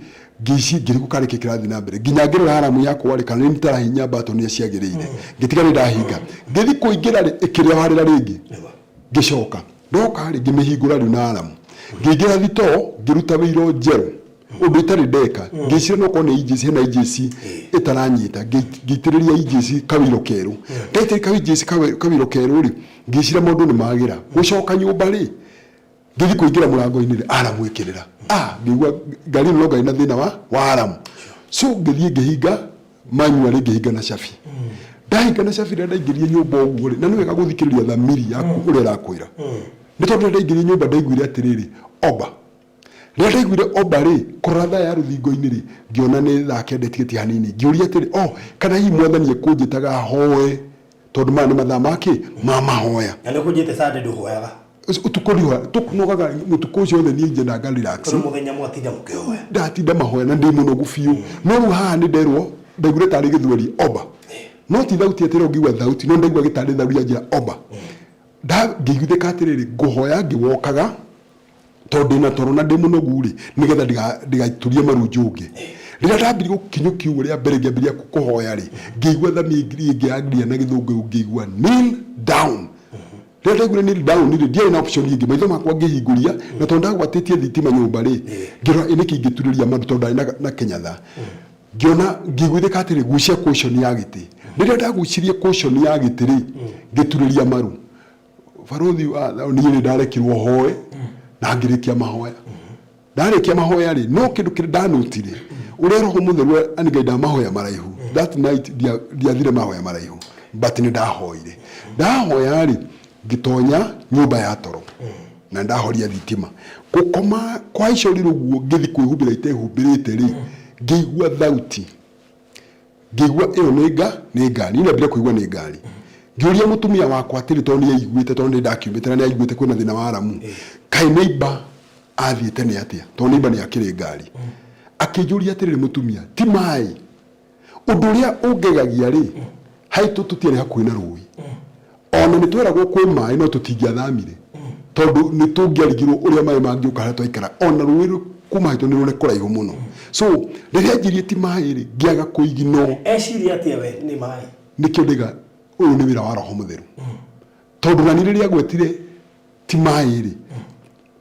Speaker 4: ngĩici ngĩrigwo kana nĩkĩ kĩrathiĩ na mbere. Nginya ngĩrora alarm yakwa rĩ, kana nĩ ndĩrahihinya button iria ciagĩrĩire. Ngĩtiga nĩ ndahinga. Ngĩthiĩ kũingĩra rĩ, ĩkĩrĩra rĩngĩ. Ngĩcoka ndoka rĩ, ngĩmĩhingũra rĩu na alarm. Ngĩingĩra thitoo, ngĩruta wĩiro njerũ, ũndũ itarĩ ndeka. Ngĩciria no korwo nĩ EJC, hena EJC ĩtaranyita, ngĩitĩrĩria EJC kawĩiro kerũ. Ndaitĩrĩria EJC kawĩiro kerũ rĩ, ngĩciria maũndũ nĩ magĩra. Gũcoka nyũmba rĩ, ngĩthiĩ kũingĩra mũrango-inĩ rĩ, alarm ĩkĩrĩra. Ah, ngĩigua ngari ĩno no ngarĩ na thĩna wa alarm. So ngĩthiĩ ngĩhinga manually, ngĩhinga na cabi. Ndahinga na cabi rĩrĩa ndaingĩrire nyũmba ũguo rĩ, na nĩ wega gũthikĩrĩria thamiri yaku ũrĩa ĩrakwĩra. Nĩ tondũ rĩrĩa ndaingĩrire nyũmba ndaiguire atĩrĩrĩ, omba. Rĩrĩa ndaiguire omba rĩ, kũrora thaa ya rũthingo-inĩ rĩ, ngĩona nĩ thaa kenda ĩtigĩtie hanini. Ngĩũria atĩrĩ, oh, kana hihi mwathani ekũnjĩtaga hoe, tondũ maya nĩ mathaa ma kĩ? Ma mahoya.
Speaker 1: Na nĩ ũkũnjĩte Sunday ndũhoyaga.
Speaker 4: Ũtukũ ndihoya, tũnogaga ũtukũ ũcio wothe niĩ ngĩenda nga relax.
Speaker 1: Tondũ mũthenya mwatinda mũkĩhoya.
Speaker 4: Ndatinda mahoya na ndĩ mũnogu biũ. No rĩu haha nĩ nderwo, ndaiguire tarĩ gĩthweri omba. No ti thauti atĩ ĩrĩa ũngĩigua thauti, no ndaigua gĩtarĩ thauri yanjĩra omba. Ngĩiguithĩka atĩrĩrĩ, ngũhoya ngĩwokaga, tondũ ndĩna toro na ndĩ mũnogu rĩ, nĩgetha ndigaiturie maru njũnge. Rĩrĩa ndambirie gũkinyũkia ũguo rĩa mbere ngĩambĩrĩria kũhoya rĩ, ngĩigua thamiri ĩngĩ yangiria na gĩthũngũ ngĩigua kneel down. Rĩrĩa ndaiguire kneel down rĩ, ndiarĩ na option ĩngĩ, maitho makwa ngĩhingũria, na tondũ ndagwatĩtie thitima nyũmba rĩ, ngĩrora ĩ nĩkĩ ingĩturĩria maru tondũ ndarĩ na kĩnyatha. Ngĩona, ngĩiguithĩka atĩrĩ, gucia cushion ya gĩtĩ. Rĩrĩa ndagucirie cushion ya gĩtĩ rĩ, ngĩturĩria maru. Barũthi wa niĩ nĩ ndarekirwo hoe na ngĩrĩkia mahoya. Ndarĩkia mahoya rĩ, no kĩndũ kĩrĩa ndanotire, ũrĩa Roho Mũtheru anĩngaida mahoya maraihu. That night ndiathire mahoya maraihu, but nĩ ndahoire. Ndahoya rĩ, ngĩtonya nyũmba ya toro na ndahoria thitima. Gũkoma kũhaica ũrĩrĩ ũguo ngĩthiĩ kwĩhumbĩra itehumbĩrĩte rĩ, ngĩigua thauti. Ngĩigua ĩyo nĩ nga nĩ ngari. Niĩ ndambire kũigua nĩ ngari. Ngĩũria mũtumia wakwa atĩrĩ tondũ nĩ aiguĩte tondũ nĩ ndakiumĩte na nĩ aiguĩte kwĩna thĩna wa aramu. Kaĩ neighbor athiĩte nĩ atĩa? Tondũ neighbor nĩ akĩrĩ ngari. Akĩnjũria atĩrĩrĩ mũtumia, ti maĩ? Ũndũ ũrĩa ũngegagia rĩ, haitũ tũtiarĩ hakuhĩ na rũĩ. Ona nĩ tweragwo kwĩ maĩ no tũtingĩathamire tondũ nĩ tũngĩarigirwo ũrĩa maĩ mangĩũka harĩa twaikara. Ona rũĩ kuma haitũ nĩ rũrĩ kũraihu mũno. So rĩrĩa anjirie ti maĩ rĩ, ngĩaga kũiginwo.
Speaker 1: Eciria atĩa we nĩ maĩ?
Speaker 4: Nĩkĩo ndaiga ũyũ nĩ wĩra wa Roho Mũtheru. Tondũ nani rĩrĩa agwetire ti maĩ rĩ,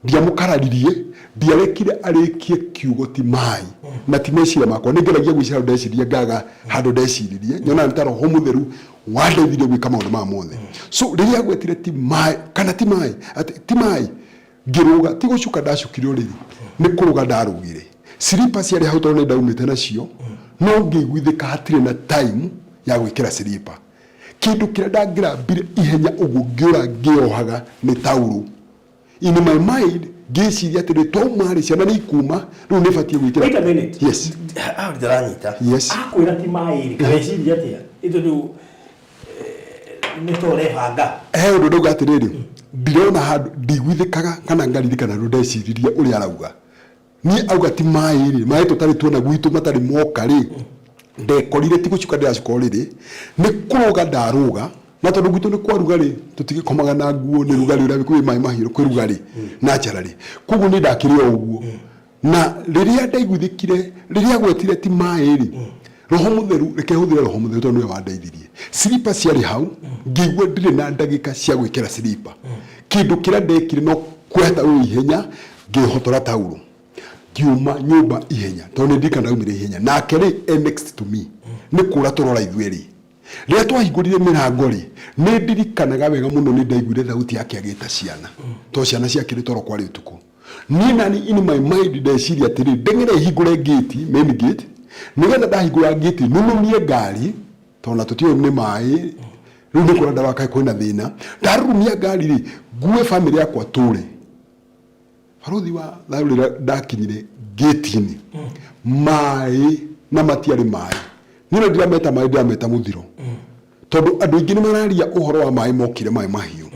Speaker 4: ndiamũkararirie, ndiarekire arĩkie kiugo ti maĩ na ti meciria makwa. Nĩ ngeragia gwĩciria handũ ndeciririe ngaga handũ ndeciririe, nyonaga nĩ ta Roho Mũtheru wandeithirie gwĩka maũndũ maya mothe. So rĩrĩa agwetire ti maĩ, kana ti maĩ, atĩ ti maĩ, ngĩrũga, ti gũcuka ndacukire ũrĩrĩ, nĩ kũrũga ndarũgire. Silipa ciarĩ hau tondũ nĩ ndaumĩte nacio, no ngĩiguithĩka hatirĩ na time ya gwĩkĩra silipa. Kĩndũ kĩrĩa ndangĩrambire ihenya ũguo ngĩũra ngĩyohaga nĩ taurũ. In my mind ngĩciria atĩrĩ twauma rĩ ciana nĩ ikuma rĩu nĩ batiĩ gwĩkĩra.
Speaker 1: Wait a minute.
Speaker 4: Yes.
Speaker 1: Hau ndiranyita.
Speaker 4: Yes.
Speaker 1: Akwĩra ti maĩ rĩ, kana eciria atĩa? Nĩ tondũ nĩ ta ũrebanga.
Speaker 4: He ũndũ ndauga atĩrĩrĩ, ndirona handũ ndiguithĩkaga kana ngaririkana ũndũ ndeciririe ũrĩa arauga. Niĩ auga ti maĩ rĩ, maĩ tũtarĩ tuona gwitũ matarĩ moka rĩ, ndekorire ti gũcuka ndĩracuka ũrĩrĩ, nĩ kũrũga ndarũga, na tondũ gwitũ nĩ kwa rugarĩ, tũtigĩkomaga na nguo nĩ rugarĩ ũrĩa kwĩ maĩ mahiũ kwĩ rugarĩ naturally. Koguo niĩ ndakĩrĩ o ũguo. Na rĩrĩa ndaiguithĩkire, rĩrĩa agwetire ti maĩ rĩ, Roho Mũtheru, reke hũthĩre Roho Mũtheru tondũ nĩwe wandeithirie. Silipa ciarĩ hau, ngĩigua ndirĩ na ndagĩka cia gwĩkĩra silipa. Kĩndũ kĩrĩa ndekire no kuoya taurũ ihenya, ngĩhotora taurũ. Ngiuma nyũmba ihenya, tondũ nĩ ndirikana ndaumire ihenya. Nake rĩ, e next to me, nĩ kũra tũrora ithuerĩ. Rĩrĩa twahingũrire mĩrango rĩ, nĩ ndirikanaga wega mũno nĩ ndaiguire thauti yake agĩta ciana, tondũ ciana ciakĩrĩ toro kwarĩ ũtukũ. Niĩ nani in my mind ndeciria atĩrĩ, ndeng'ere hingũre gate, main gate, nĩgetha ndahingũra gate nunumie ngari, tondũ na tũtiũĩ nĩ maĩ, rĩu nĩ kuona ndarora kaĩ kwĩna thĩna. Ndarurumia ngari rĩ, ngue famĩlĩ yakwa tũre. Barũthi wa thayũ rĩrĩa ndakinyire gate-inĩ, maĩ na matiarĩ maĩ. Niĩ no ndirameta maĩ, ndĩrameta mũthiro. Tondũ andũ aingĩ nĩ mararia ũhoro wa maĩ mokire maĩ mahiũ,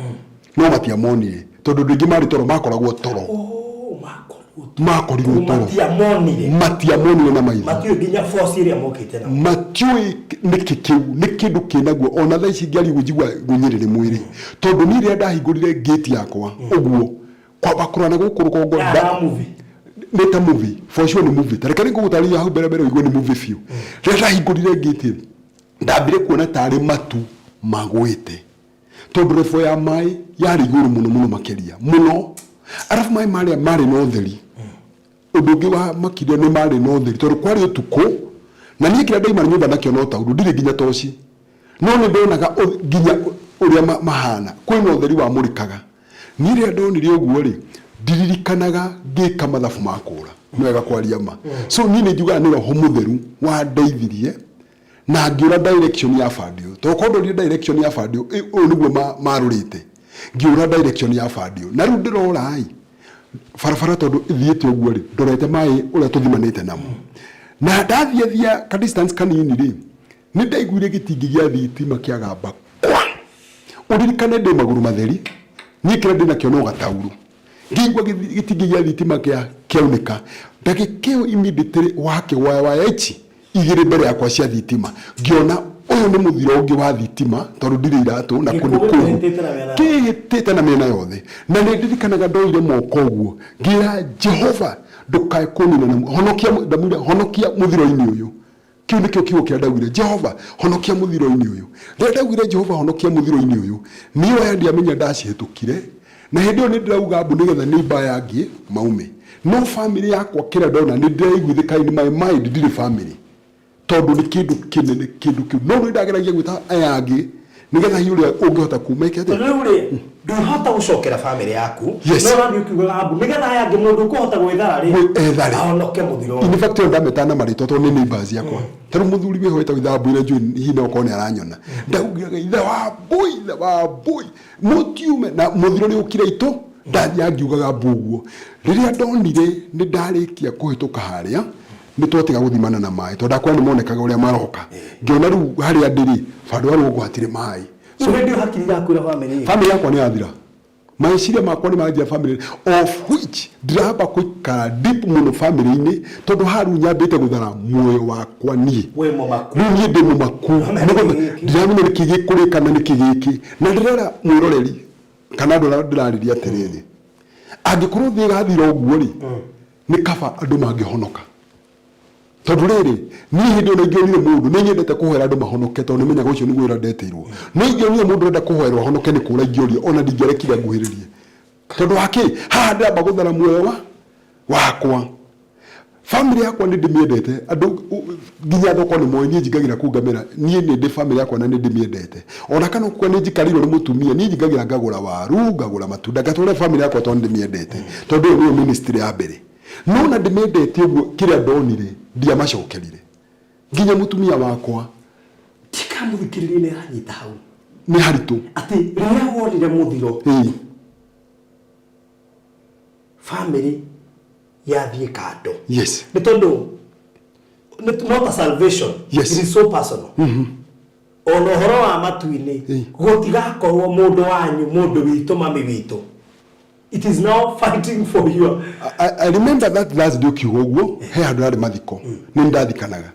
Speaker 4: no matiamonire. Tondũ andũ aingĩ marĩ toro, makoragwo toro.
Speaker 1: Oh, makorirwo toro.
Speaker 4: Makorirwo toro.
Speaker 1: Matiamonire.
Speaker 4: Matiamonire na maitho.
Speaker 1: Matiũĩ nginya force ĩrĩa mokĩte nayo.
Speaker 4: Matiũĩ nĩkĩ kĩu, nĩ kĩndũ kĩnaguo. Ona thaa ici ngĩaria ũguo njiguaga ngũnyĩrĩrĩ mwĩrĩ. Tondũ niĩ rĩrĩa ndahingũrire gate yakwa ũguo, kwamba kũrora na gũkũ rũgongo
Speaker 1: Ya, na movie.
Speaker 4: Nĩ ta movie, for sure nĩ movie. Ta reke nĩngũgũtarĩria hau mbere mbere ũigue nĩ movie biũ. Rĩrĩa ndahingũrire gate, ndambire kuona tarĩ matu magwĩte. Tondũ level ya maĩ yarĩ igũrũ mũno mũno makĩria mũno. Arabu maĩ marĩa marĩ na ũtheri. Ũndũ ũngĩ wa makirie nĩ marĩ na ũtheri tondũ kwarĩ ũtukũ na niĩ kĩrĩa ndauma nyũmba nakĩo no taurũ ndirĩ nginya toci. No nĩ ndonaga nginya ũrĩa mahana kwĩna ũtheri wamũrĩkaga. Niĩ rĩrĩa ndonire ũguo rĩ, ndiririkanaga ngĩka mathabu ma kũra. Nĩ wega kwaria ma. So niĩ nĩ njugaga nĩ Roho Mũtheru wandeithirie na ngĩũra direction ya bandi ũyũ. Tondũ korwo ndorire direction ya bandi ũyũ, ũyũ nĩguo marũrĩte. Ngĩũra direction ya bandi ũyũ. Na rĩu ndĩrora ĩ, barabara tondũ ĩthiĩte ũguo rĩ, ndorete maĩ ũrĩa tũthimanĩte namo. Na ndathiathia ka distance kanini rĩ, nĩ ndaiguire gĩtingĩ gĩa thitima kĩagamba kwa. Ũririkane ndĩ magũrũ matheri, niĩ kĩrĩa ndĩ nakĩo no gataurũ. Ngĩigua gĩtingĩ gĩa thitima kĩaunĩka. Ndagĩka ĩyo immediately wakĩgwa waya ici igĩrĩ mbere yakwa cia thitima. Ngĩona ũyũ nĩ mũthiro ũngĩ wa thitima tondũ ndirĩ iratũ na kũndũ
Speaker 1: Gĩkuũ
Speaker 4: kũu.
Speaker 1: gĩkũhĩtĩte na mĩena yothe.
Speaker 4: Kĩhĩtĩte na mĩena yothe. Na nĩ ndirikanaga ndoire moko ũguo ngĩra Jehova ndũkae kũnina na honokia, ndamwĩra honokia mũthiro-inĩ ũyũ. Kĩu nĩkĩo kiugo kĩrĩa ndaugire, Jehova, honokia mũthiro-inĩ ũyũ. Rĩrĩa ndaugire, Jehova, honokia mũthiro-inĩ ũyũ, niĩ waya ndiamenya ndacihĩtũkire, na hĩndĩ ĩyo nĩ ndĩrauga mbu nĩgetha neighbor aya angĩ maume. No family yakwa kĩrĩa ndona nĩ ndĩraiguithĩka in my mind ndirĩ family. Tondũ nĩ kĩndũ kĩnene, kĩndũ kĩu. No nĩ ndageragia gwĩta aya angĩ, Nĩgetha hihi ũrĩa ũngĩhota kuma ĩke atĩa?
Speaker 1: Tondũ rĩu rĩ, ndũhota gũcokera bamĩrĩ yaku.
Speaker 4: Yes.
Speaker 1: No ũrathiĩ ũkiugaga mbu nĩgetha aya angĩ mũndũ ũkũhota gwĩthara rĩ,
Speaker 4: Ethare.
Speaker 1: ahonoke mũthiro ũyũ.
Speaker 4: In fact, ĩyo ndametana marĩtwa tondũ nĩ neighbors yakwa. Ta rĩu mũthuri wĩho wĩtagwo ithe wa Mbui na njũĩ hihi no okorwo nĩ aranyona. Ndaugaga ithe wa Mbui, ithe wa Mbui, mũtiume na mũthiro nĩ ũkire itũ. Ndathiaga ngiugaga mbu ũguo. Rĩrĩa ndonire nĩ ndarĩkia kũhĩtũka harĩa, nĩ twatiga gũthimana na maĩ tondũ akwa nĩ monekaga ũrĩa maroka. Ngĩona rĩu harĩa ndĩrĩ, bandũ wa rũgongo hatirĩ maĩ.
Speaker 1: So hĩndĩ ĩyo hakiri irakwĩra bamĩrĩ ĩ?
Speaker 4: Family yakwa nĩ yathira. Meciria makwa nĩ manjia family, of which ndiramba kũikara deep mũno family-inĩ tondũ haha rĩu nyambĩte gũthara muoyo wakwa niĩ.
Speaker 1: Wĩ mũmaku.
Speaker 4: Rĩu niĩ ndĩ mũmaku.
Speaker 1: Ndũramenya nĩkĩ gĩkĩ.
Speaker 4: Ndiramenya nĩkĩ gĩkũrĩka na nĩkĩ gĩkĩ. Na ndĩrera mwĩroreri kana andũ arĩa ndĩrarĩria atĩrĩrĩ, angĩkorwo thĩ ĩgathira ũguo rĩ, nĩ kaba andũ mangĩhonoka. Tondũ rĩrĩ, niĩ hĩndĩ ĩyo ingĩonire mũndũ, nĩ nyendete kũhoera andũ mahonoke tondũ nĩ menyaga ũcio nĩguo wĩra ndetĩirwo. No ingĩonire mũndũ ũrenda kũhoerwo ahonoke nĩ kũra ingĩoria, ona ndingĩarekire anguhĩrĩrie. Tondũ wa kĩ? Haha ndĩramba gũthara muoyo wa wakwa. Family yakwa nĩ ndĩmĩendete, andũ nginya thoko nĩ moĩ niĩ njingagĩra kũu ngamera, niĩ nĩ ndĩ family yakwa na nĩ ndĩmĩendete. Ona kana ũkuga nĩ njikarĩirwo nĩ mũtumia, niĩ njingagĩra ngagũra waru, ngagũra matunda, ngatwarĩra family yakwa tondũ nĩ ndĩmĩendete. Tondũ ĩyo nĩyo ministry ya mbere. No na ndĩmendete ũguo kĩrĩa ndonire ndiamacokerire. Nginya mũtumia wakwa.
Speaker 1: Ndikamũthikĩrĩria nĩ aranyita hau.
Speaker 4: Nĩ haritũ.
Speaker 1: Atĩ rĩrĩa wonire mũthiro.
Speaker 4: Ĩĩ.
Speaker 1: Family yathiĩ kando.
Speaker 4: Yes.
Speaker 1: Nĩ tondũ not a salvation.
Speaker 4: Yes.
Speaker 1: It is so personal. Ona ũhoro wa matu-inĩ, gũtigakorwo mũndũ wanyu, mũndũ witũ, mami witũ. It is now fighting for your
Speaker 4: I remember that Thursday ũkiuga ũguo, he handũ harĩ mathiko, nĩ ndathikanaga.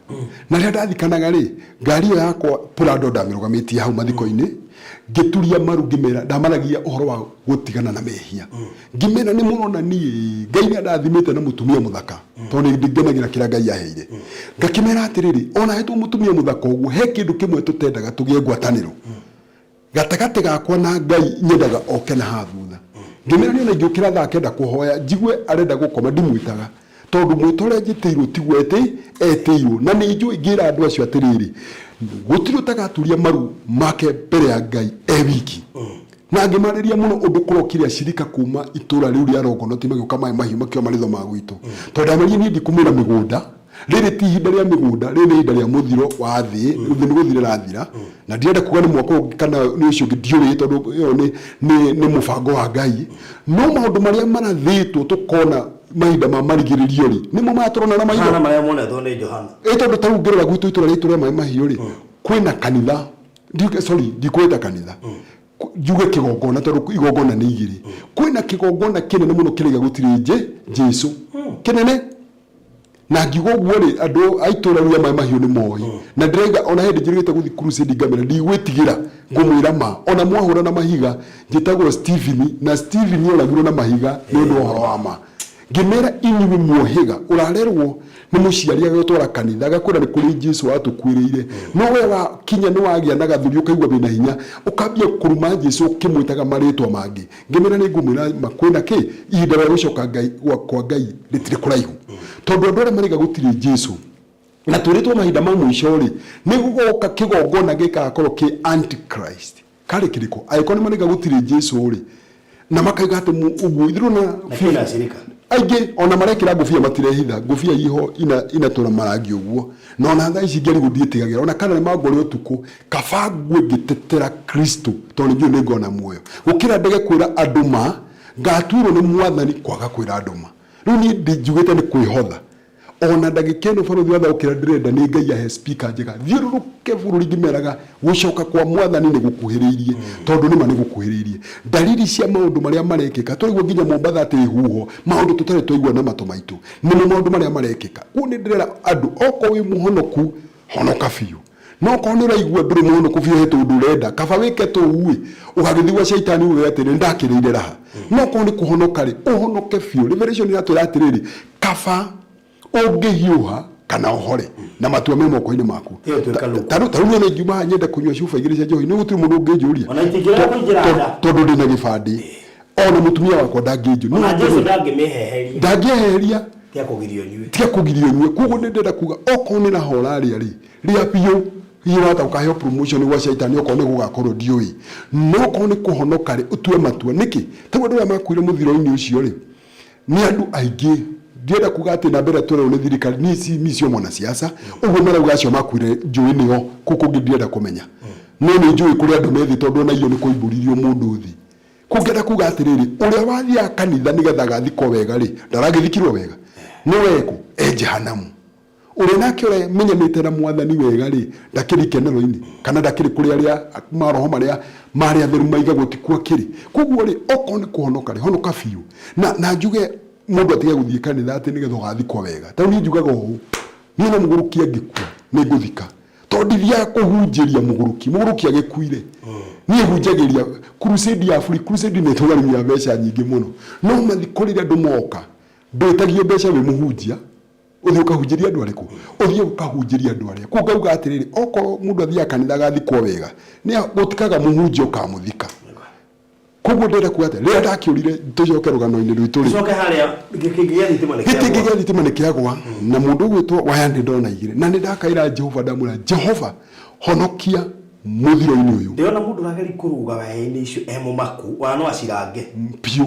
Speaker 4: Na rĩrĩa ndathikanaga rĩ, ngari ĩyo yakwa Prado ndamĩrũgamĩtie hau mathiko-inĩ, ngĩturia maru ngĩmera, ndamaragia ũhoro wa gũtigana na mehia. Ngĩmera nĩ mũrona niĩ, Ngai nĩ andathimĩte na mũtumia mũthaka, tondũ nĩ ngenagĩra kĩrĩa Ngai aheire. Ngakĩmera atĩrĩrĩ, ona hetwo mũtumia mũthaka ũguo, he kĩndũ kĩmwe tũtendaga tũgĩe ngwatanĩro. Gatagatĩ gakwa na Ngai nyendaga oke na haha thutha. Ngĩmera niĩ ona ingĩũkĩra thaa kenda kũhoya njigue arenda gũkoma ndimwĩtaga tondũ mwĩto ũrĩa njĩtĩirwo tiguo etĩirwo. Na nĩ njũĩ ngĩra andũ acio atĩrĩrĩ, gũtirĩ ũtagaturia maru make mbere ya Ngai e wiki. Na ngĩmarĩria mũno ũndũ kũrokire acirika kuma itũra rĩu rĩa Rongonoti magĩũka maĩ mahiũ makĩoya marĩtwa ma gwitũ. Tondũ ndamerire niĩ ndikumĩra mĩgũnda. Rĩrĩ ti ihinda rĩa mĩgũnda, rĩrĩ nĩ ihinda rĩa mũthiro wa thĩ, thĩ nĩ gũthira ĩrathira. Na ndirenda kuga nĩ mwaka ũngĩ kana nĩ ũcio ũngĩ, ndiũĩ tondũ ĩyo nĩ mũbango wa Ngai. No maũndũ marĩa marathĩtwo tũkona mahinda ma marigĩrĩrio rĩ, nĩmo maya tũrona na maitho.
Speaker 1: Mahana marĩa monetwo nĩ Johana.
Speaker 4: Ĩ tondũ ta rĩu ũngĩrora gwitũ itũra rĩtũ rĩa maĩ mahiũ rĩ, kwĩna kanitha, sorry, ndikwĩta kanitha, njuge kĩgongona tondũ igongona nĩ igĩrĩ. Kwĩna kĩgongona kĩnene mũno kĩraiga gũtirĩ Jesu, kĩnene. Na ngiuga ũguo rĩ, andũ a itũra rĩu rĩa maĩ mahiũ nĩ moĩ. Na ndĩraiga ona hĩndĩ njĩrĩgĩte gũthiĩ crusade ngamera ndigwĩtigĩra ngũmwĩra ma. Ona mwahũra na mahiga, njĩtagwo Stephen, na Stephen oragirwo na mahiga nĩ ũndũ wa ũhoro wa ma. Ngĩmera inyuĩ muohĩga, ũrarerwo nĩ mũciari agagũtwara kanitha, agakwĩra nĩ kũrĩ Jesu watũkuĩrĩire. No we wakinya nĩ wagĩa na gathuri ũkaigua wĩna hinya, ũkambia kũruma Jesu ũkĩmwĩtaga marĩtwa mangĩ. Ngĩmera nĩ ngũmwĩra ma kwĩna kĩ, ihinda rĩa gũcoka Ngai, gwa, kwa Ngai rĩtirĩ kũraihu. Tondũ andũ arĩa maraiga gũtirĩ Jesu, na twĩrĩtwo mahinda ma mũico-rĩ, nĩ gũgoka kĩgongona gĩgakorwo kĩ antichrist. Karĩ kĩrĩkũ? Angĩkorwo nĩ maraiga gũtirĩ Jesu-rĩ, na makaiga atĩ ũguo, ithuĩ na
Speaker 1: Na kĩna acirika.
Speaker 4: Aingĩ ona marekĩra ngũbia matirehitha, ngũbia iho inatũra marangi ũguo. Na ona thaa ici ngĩarigwo ndiĩtigagĩra, ona kana nĩ mangore ũtukũ, kaba ngue ngĩtetera Kristo, tondũ nĩ njũĩ nĩ ngona muoyo. Gũkĩra ndege kwĩra andũ ma, ngatuĩrwo nĩ Mwathani kwaga kwĩra andũ ma. Rĩu niĩ njugĩte nĩ kwĩhotha. Ona ndagĩka ĩno barũthi wa thaũ kĩrĩa ndĩrenda nĩ Ngai ahe speaker njega. Thiũrũrũke bũrũri ngĩmeraga gũcoka kwa Mwathani nĩ gũkuhĩrĩirie, tondũ nĩma nĩ gũkuhĩrĩirie. Ndariri cia maũndũ marĩa marekĩka, tũraigua nginya Mombatha atĩ huho, maũndũ tũtarĩ twaigua na matũ maitũ, nĩmo maũndũ marĩa marekĩka. Koguo nĩ ndĩrera andũ, okorwo wĩ mũhonoku, honoka biũ. No okorwo nĩ ũraigua ndũrĩ mũhonoku biũ he tũũndũ ũrenda, kaba wĩke tũu-ĩ, ũgagĩthiĩ gwa caitani uge atĩrĩ, nĩ ndakĩrĩire raha. No okorwo nĩ kũhonoka-rĩ, ũhonoke biũ. Revelation ĩratwĩra atĩrĩrĩ, kaba ũngĩhiũha kana ũhore, na matua me moko-inĩ maku.
Speaker 1: Ĩyo tuĩka lũkũ.
Speaker 4: Ta rĩu niĩ nĩ ngiuma haha nyende kũnyua cuba igĩrĩ cia njohi, nĩ gũtirĩ mũndũ ũngĩnjũria.
Speaker 1: Ona itingĩrega kũingĩra nda.
Speaker 4: Tondũ ndĩna gĩbandĩ. Ona mũtumia wakwa ndangĩnjũria.
Speaker 1: Ona Jesu ndangĩmĩheheria.
Speaker 4: Ndangĩeheria.
Speaker 1: Tiga kũgiria ũnyue.
Speaker 4: Tiga kũgiria ũnyue. Koguo nĩ ndĩrenda kuga okorwo nĩ raha ũrarĩa rĩ, rĩa biũ. Hihi wahota gũkaheo promotion gwa caitani okorwo nĩ gũgakorwo ndiũĩ. No okorwo nĩ kũhonoka rĩ, ũtue matua. Nĩkĩ? Tarĩu andũ arĩa makuire mũthiro-inĩ ũcio rĩ, nĩ andũ aingĩ. Ndienda kuga atĩ namba ĩrĩa twerwo nĩ thirikari, niĩ si mi sio mwanasiasa, ũguo marauga acio makuire njũĩ nĩo, kũu kũngĩ ndirenda kũmenya. No nĩ njũĩ kũrĩ andũ me thĩ tondũ ona iyo nĩ kwaimbũririo mũndũ thĩ. Kũu ngenda kuga atĩrĩrĩ, ũrĩa wathiaga kanitha nĩgetha agathikwo wega rĩ, ndaragĩthikirwo wega? No ekũ? E jehanamu. Ũrĩa nake ũremenyanĩte na Mwathani wega-rĩ, ndakĩrĩ ikenero-inĩ, kana ndakĩrĩ kũrĩ arĩa maroho marĩa ma arĩa atheru maigagwo, tikuo akĩrĩ? Koguo-rĩ, okorwo nĩ kũhonoka-rĩ, honoka biũ. Na, na njuge mũndũ atige gũthiĩ kanitha atĩ nĩgetha ũgathikwo wega. Ta rĩu niĩ njugaga ũũ, niĩ no mũgũrũki angĩkua, nĩ ngũthika. Tondũ ndithiaga kũhunjĩria mũgũrũki, mũgũrũki agĩkuire. Niĩ hunjagĩria crusade ya free, crusade nĩ ĩtũgharimia mbeca nyingĩ mũno. No mathiko rĩrĩa andũ moka, ndwĩtagio mbeca wĩ mũhunjia, Ũthiĩ ũkahunjĩrie andũ arĩkũ? Ũthiĩ ũkahunjĩrie andũ arĩa. Kũu ngauga atĩrĩrĩ, okorwo mũndũ athiaga kanitha agathikwo wega, nĩ gũtikaga mũhunjia ũkamũthika. Koguo ndĩrenda kuga atĩ rĩrĩa ndakĩũrire, tũcoke rũgano-inĩ rwitũ rĩ,
Speaker 1: Tũcoke harĩa gĩkĩngĩ gĩa thitima nĩ
Speaker 4: gĩtingĩ
Speaker 1: kĩagwa.
Speaker 4: gĩa thitima nĩ kĩagwa na mũndũ ũgwĩtwo waya nĩ ndona igĩrĩ na nĩ ndakaĩra Jehova ndamwĩra Jehova honokia mũthiro-inĩ ũyũ.
Speaker 1: Ndĩrona mũndũ ũrageria kũrũga waya-inĩ icio e mũmaku, ona no acirange.
Speaker 4: Biũ.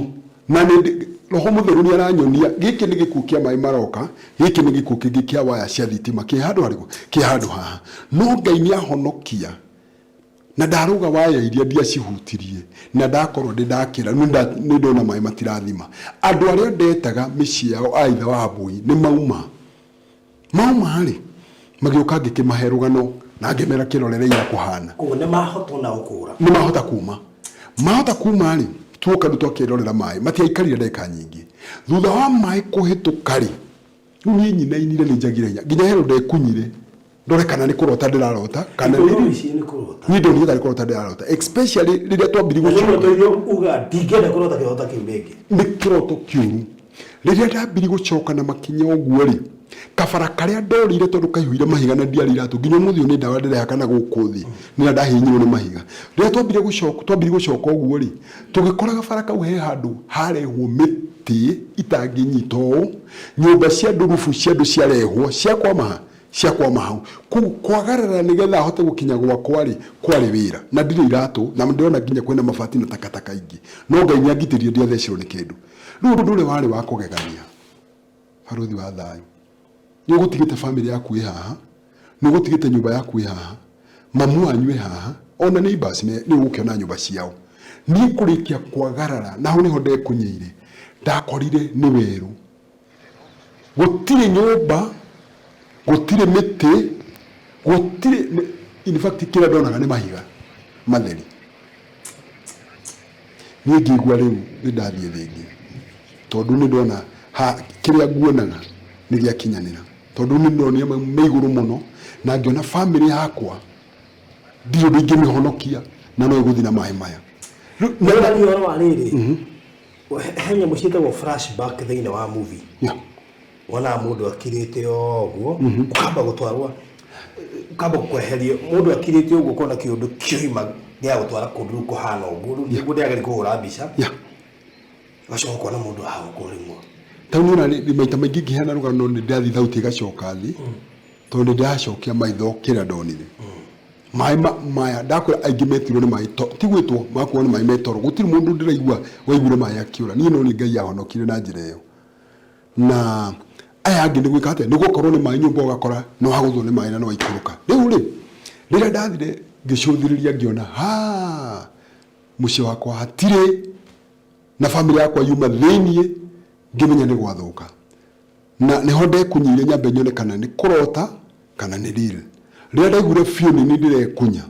Speaker 4: Na nĩ Roho Mũtheru nĩ aranyonia gĩkĩ nĩ gĩkuũ kĩa maĩ maroka, gĩkĩ nĩ gĩkuũ kĩngĩ kĩa waya cia thitima kĩ handũ harĩkũ? Kĩ handũ haha. No Ngai nĩ ahonokia na ndarũga waya iria ndiacihutirie na ndakorwo ndĩ ndakĩra nĩ ndona maĩ matirathima. Andũ arĩa ndetaga mĩciĩ yao a ithe wa Mbũi nĩ mauma. Mauma rĩ, magĩũka ngĩkĩmahe rũgano na ngĩmera kĩrorere ira kũhana.
Speaker 1: Koguo nĩ mahota ona gũkũra.
Speaker 4: Nĩ mahota kuma. Mahota kuma rĩ, tuoka rĩu twakĩrorera maĩ, matiaikarire ndagĩka nyingĩ. Thutha wa maĩ kũhĩtũka rĩ, rĩu niĩ nyinainire nĩ njagire hinya, nginya he handũ ndekunyire ndore kana nĩ kũrota ndĩrarota kana
Speaker 1: Nĩ
Speaker 4: nĩ
Speaker 1: ici nĩ kũrota.
Speaker 4: Niĩ ndonire tarĩ kũrota ndĩrarota, especially rĩrĩa twambirie
Speaker 1: Na nĩ
Speaker 4: gũcoka.
Speaker 1: ũndũ iria uga ndingĩenda kũrota kĩroto kĩu rĩngĩ.
Speaker 4: Nĩ kĩroto kĩũru. Rĩrĩa ndambirie gũcoka na makinya ũguo-rĩ, kabara karĩa ndorĩire tondũ kaihũire mahiga na ndiarĩ iratũ, nginya ũmũthĩ ũyũ nĩ ndawa ndĩrehaka na gũkũ thĩ, nĩ rĩrĩa ndahihinyirwo nĩ mahiga. Rĩrĩa twambire gũcoka, twambirie gũcoka ũguo-rĩ, tũgĩkora gabara kau he handũ harehwo mĩtĩ itangĩnyita ũũ, nyũmba cia andũ rubu cia andũ ciarehwo ciakwama ha? Ciakwama hau. Koguo kwagarara nĩgetha hote gũkinya gwakwa-rĩ, kwarĩ wĩra. Na ndirĩ iratũ, na ndĩrona nginya kwĩna mabati na takataka ingĩ. No Ngai nĩangitĩrire ndiathecirwo nĩ kĩndũ. Rĩu ũndũ ũrĩa warĩ wa kũgegania, barũthi wa thayũ, nĩ ũgũtigĩte bamĩrĩ yaku ĩ haha, nĩ ũgũtigĩte nyũmba yaku ĩ haha, mamu wanyu ĩ haha, ona neighbors nĩ ũgũkĩona nyũmba ciao. Niĩ kũrĩkia kwagarara, na hau nĩho ndekunyĩire, ndakorire nĩ werũ. Gũtirĩ nyũmba, gũtirĩ mĩtĩ, gũtirĩ, in fact kĩrĩa ndonaga nĩ mahiga matheri. Niĩ ngĩigua rĩu nĩ ndathiĩ thĩ ĩngĩ, tondũ nĩ ndona kĩrĩa nguonaga nĩ gĩakinyanĩra, tondũ nĩ ndonire me igũrũ mũno na ngĩona bamĩrĩ yakwa ndirĩ ũndũ ingĩmĩhonokia na no ĩgũthiĩ na maĩ maya.
Speaker 1: Rĩu nĩ ũhoro wa rĩrĩ, He nyamũ ciĩtagwo flashback thĩinĩ wa movie. Wonaga mũndũ akirĩte o ũguo, ũkamba gũtwarwo, ũkamba kweherio, mũndũ akirĩte ũguo ũkona kĩũndũ kĩoima gĩa gũtwara kũndũ rĩu kũhana ũguo, rĩu nĩguo ndĩrageria kũhũra mbica. Ũgacoka ũkona mũndũ haha ũguo rĩmwe.
Speaker 4: Ta rĩu nĩ ũrona maita maingĩ ngĩheana rũgano nĩ ndĩrathiĩ thauti ĩgacoka thĩ, tondũ nĩ ndĩracokia maitho kĩrĩa ndonire. Maĩ maya ndakwĩra aingĩ metirwo nĩ maĩ to ti gwĩtwo makuo nĩ maĩ me toro gũtirĩ mũndũ ndĩraigua waiguire maĩ akĩũra niĩ no nĩ Ngai ahonokire na njĩra ĩyo na aya angĩ nĩ gwĩka atĩa nĩ gũkorwo nĩ maĩ nyũmba ũgakora nĩ wagũthwo nĩ maĩ na nĩ waikũrũka rĩu rĩ rĩrĩa ndathire ngĩcũthĩrĩria ngĩona ha mũciĩ wakwa hatirĩ na bamĩrĩ yakwa yuma thĩiniĩ ngĩmenya nĩ gwathũka Na nĩho ndekunyiire nyambe nyone kana nĩ kũrota kana nĩ real. Rĩrĩa ndaiguire biũ nĩ niĩ ndĩrekunya,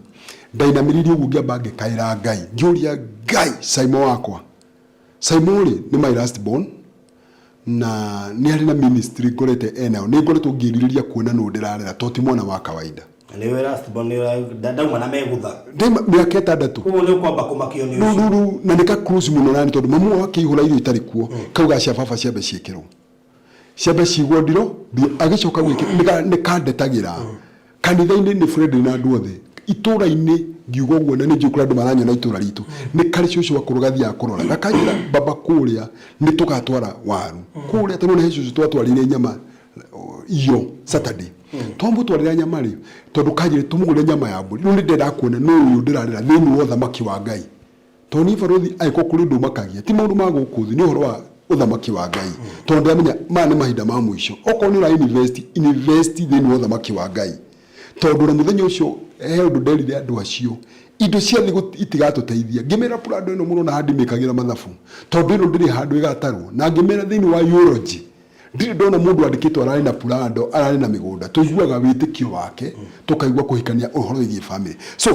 Speaker 4: ndainamĩrĩirie ũguo ngĩamba ngĩkaĩra Ngai, ngĩũria Ngai, Saimo wakwa. Saimo rĩ, nĩ my last born, na nĩ arĩ na ministry ngorete enayo. Nĩ ngoretwo ngĩrirĩria kuona nũ ndĩrarera tondũ ti mwana wa kawaida.
Speaker 1: Na nĩwe last born nĩ ndauma na megutha.
Speaker 4: Ndauma mĩaka ĩtandatũ.
Speaker 1: Koguo nĩ ũkwamba kũmakio nĩ ũcio.
Speaker 4: Rĩu na nĩ ka close mũno nani tondũ mamu wao akĩihũra irio itarĩ kuo, kau ga cia baba ciambe ciĩkĩrwo. Ciambe ciigwo ndiro agĩcoka gwĩkĩra nĩ kandetagĩra. Kanitha-inĩ nĩ friendly na andũ othe. Itũra-inĩ ngiuga ũguo na nĩ njũĩ kũrĩ andũ maranyona itũra ritũ, nĩ karĩ cũcũ akũrũ gathiaga kũrora. Gakanjĩra baba kũrĩa nĩ tũgatwara waru. Kũrĩa tondũ nĩ he cũcũ twatwarĩire nyama iyo Saturday. Twamũtwarĩra nyama rĩ, tondũ kanjĩre tũmũgũrĩre nyama ya mbũri. Rĩu nĩ ndĩrenda kuona nũ ũyũ ndĩrarĩra thĩinĩ wa ũthamaki wa Ngai. Tondũ niĩ barũthi angĩkorwo kũrĩ ũndũ ũmakagia, ti maũndũ ma gũkũ thĩ, nĩ ũhoro wa ũthamaki wa Ngai. Tondũ ndĩramenya maya nĩ mahinda ma mũico. Okorwo nĩ ũra invest, invest thĩinĩ wa ũthamaki wa Ngai. Tondũ ona mũthenya ũcio he ũndũ nderire andũ acio, indo cia thĩ itigatũteithia. Ngĩmera Prado ĩno mũrona haha ndimĩkagĩra mathabu, tondũ ĩno ndĩrĩ handũ ĩgatarwo. Na ngĩmera thĩinĩ wa eulogy, ndirĩ ndona mũndũ andĩkĩtwo ararĩ na Prado, ararĩ na mĩgũnda. Tũiguaga wĩtĩkio wake, tũkaigua kũhikania ũhoro wĩgiĩ family. So,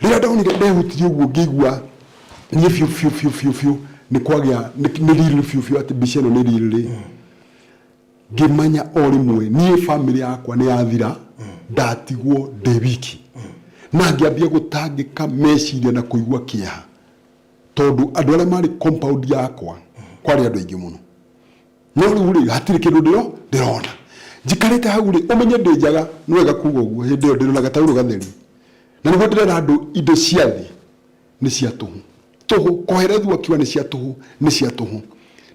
Speaker 4: rĩrĩa ndonire ndehutirie ũguo ngĩigua niĩ biũ biũ biũ biũ biũ nĩ kwagĩa, nĩ real biũ biũ atĩ mbica ĩno nĩ real rĩ. Ngĩmanya o rĩmwe niĩ famĩlĩ yakwa nĩ yathira, ndatigwo ndĩ wiki. Na ngĩambia gũtangĩka meciria na kũigua kĩeha tondũ andũ arĩa marĩ compound yakwa kwarĩ andũ aingĩ mũno. No rĩu rĩ, hatirĩ kĩndũ ndĩrona. Njikarĩte hau rĩ, ũmenye ndĩ njaga, nĩ wega kuga ũguo, hĩndĩ ĩyo ndĩrĩ na gataurũ gatheri. Na nĩguo ndĩrera andũ indo cia thĩ nĩ cia tũhũ. Tũhũ, Kohelethu akiuga nĩ cia tũhũ, nĩ cia tũhũ.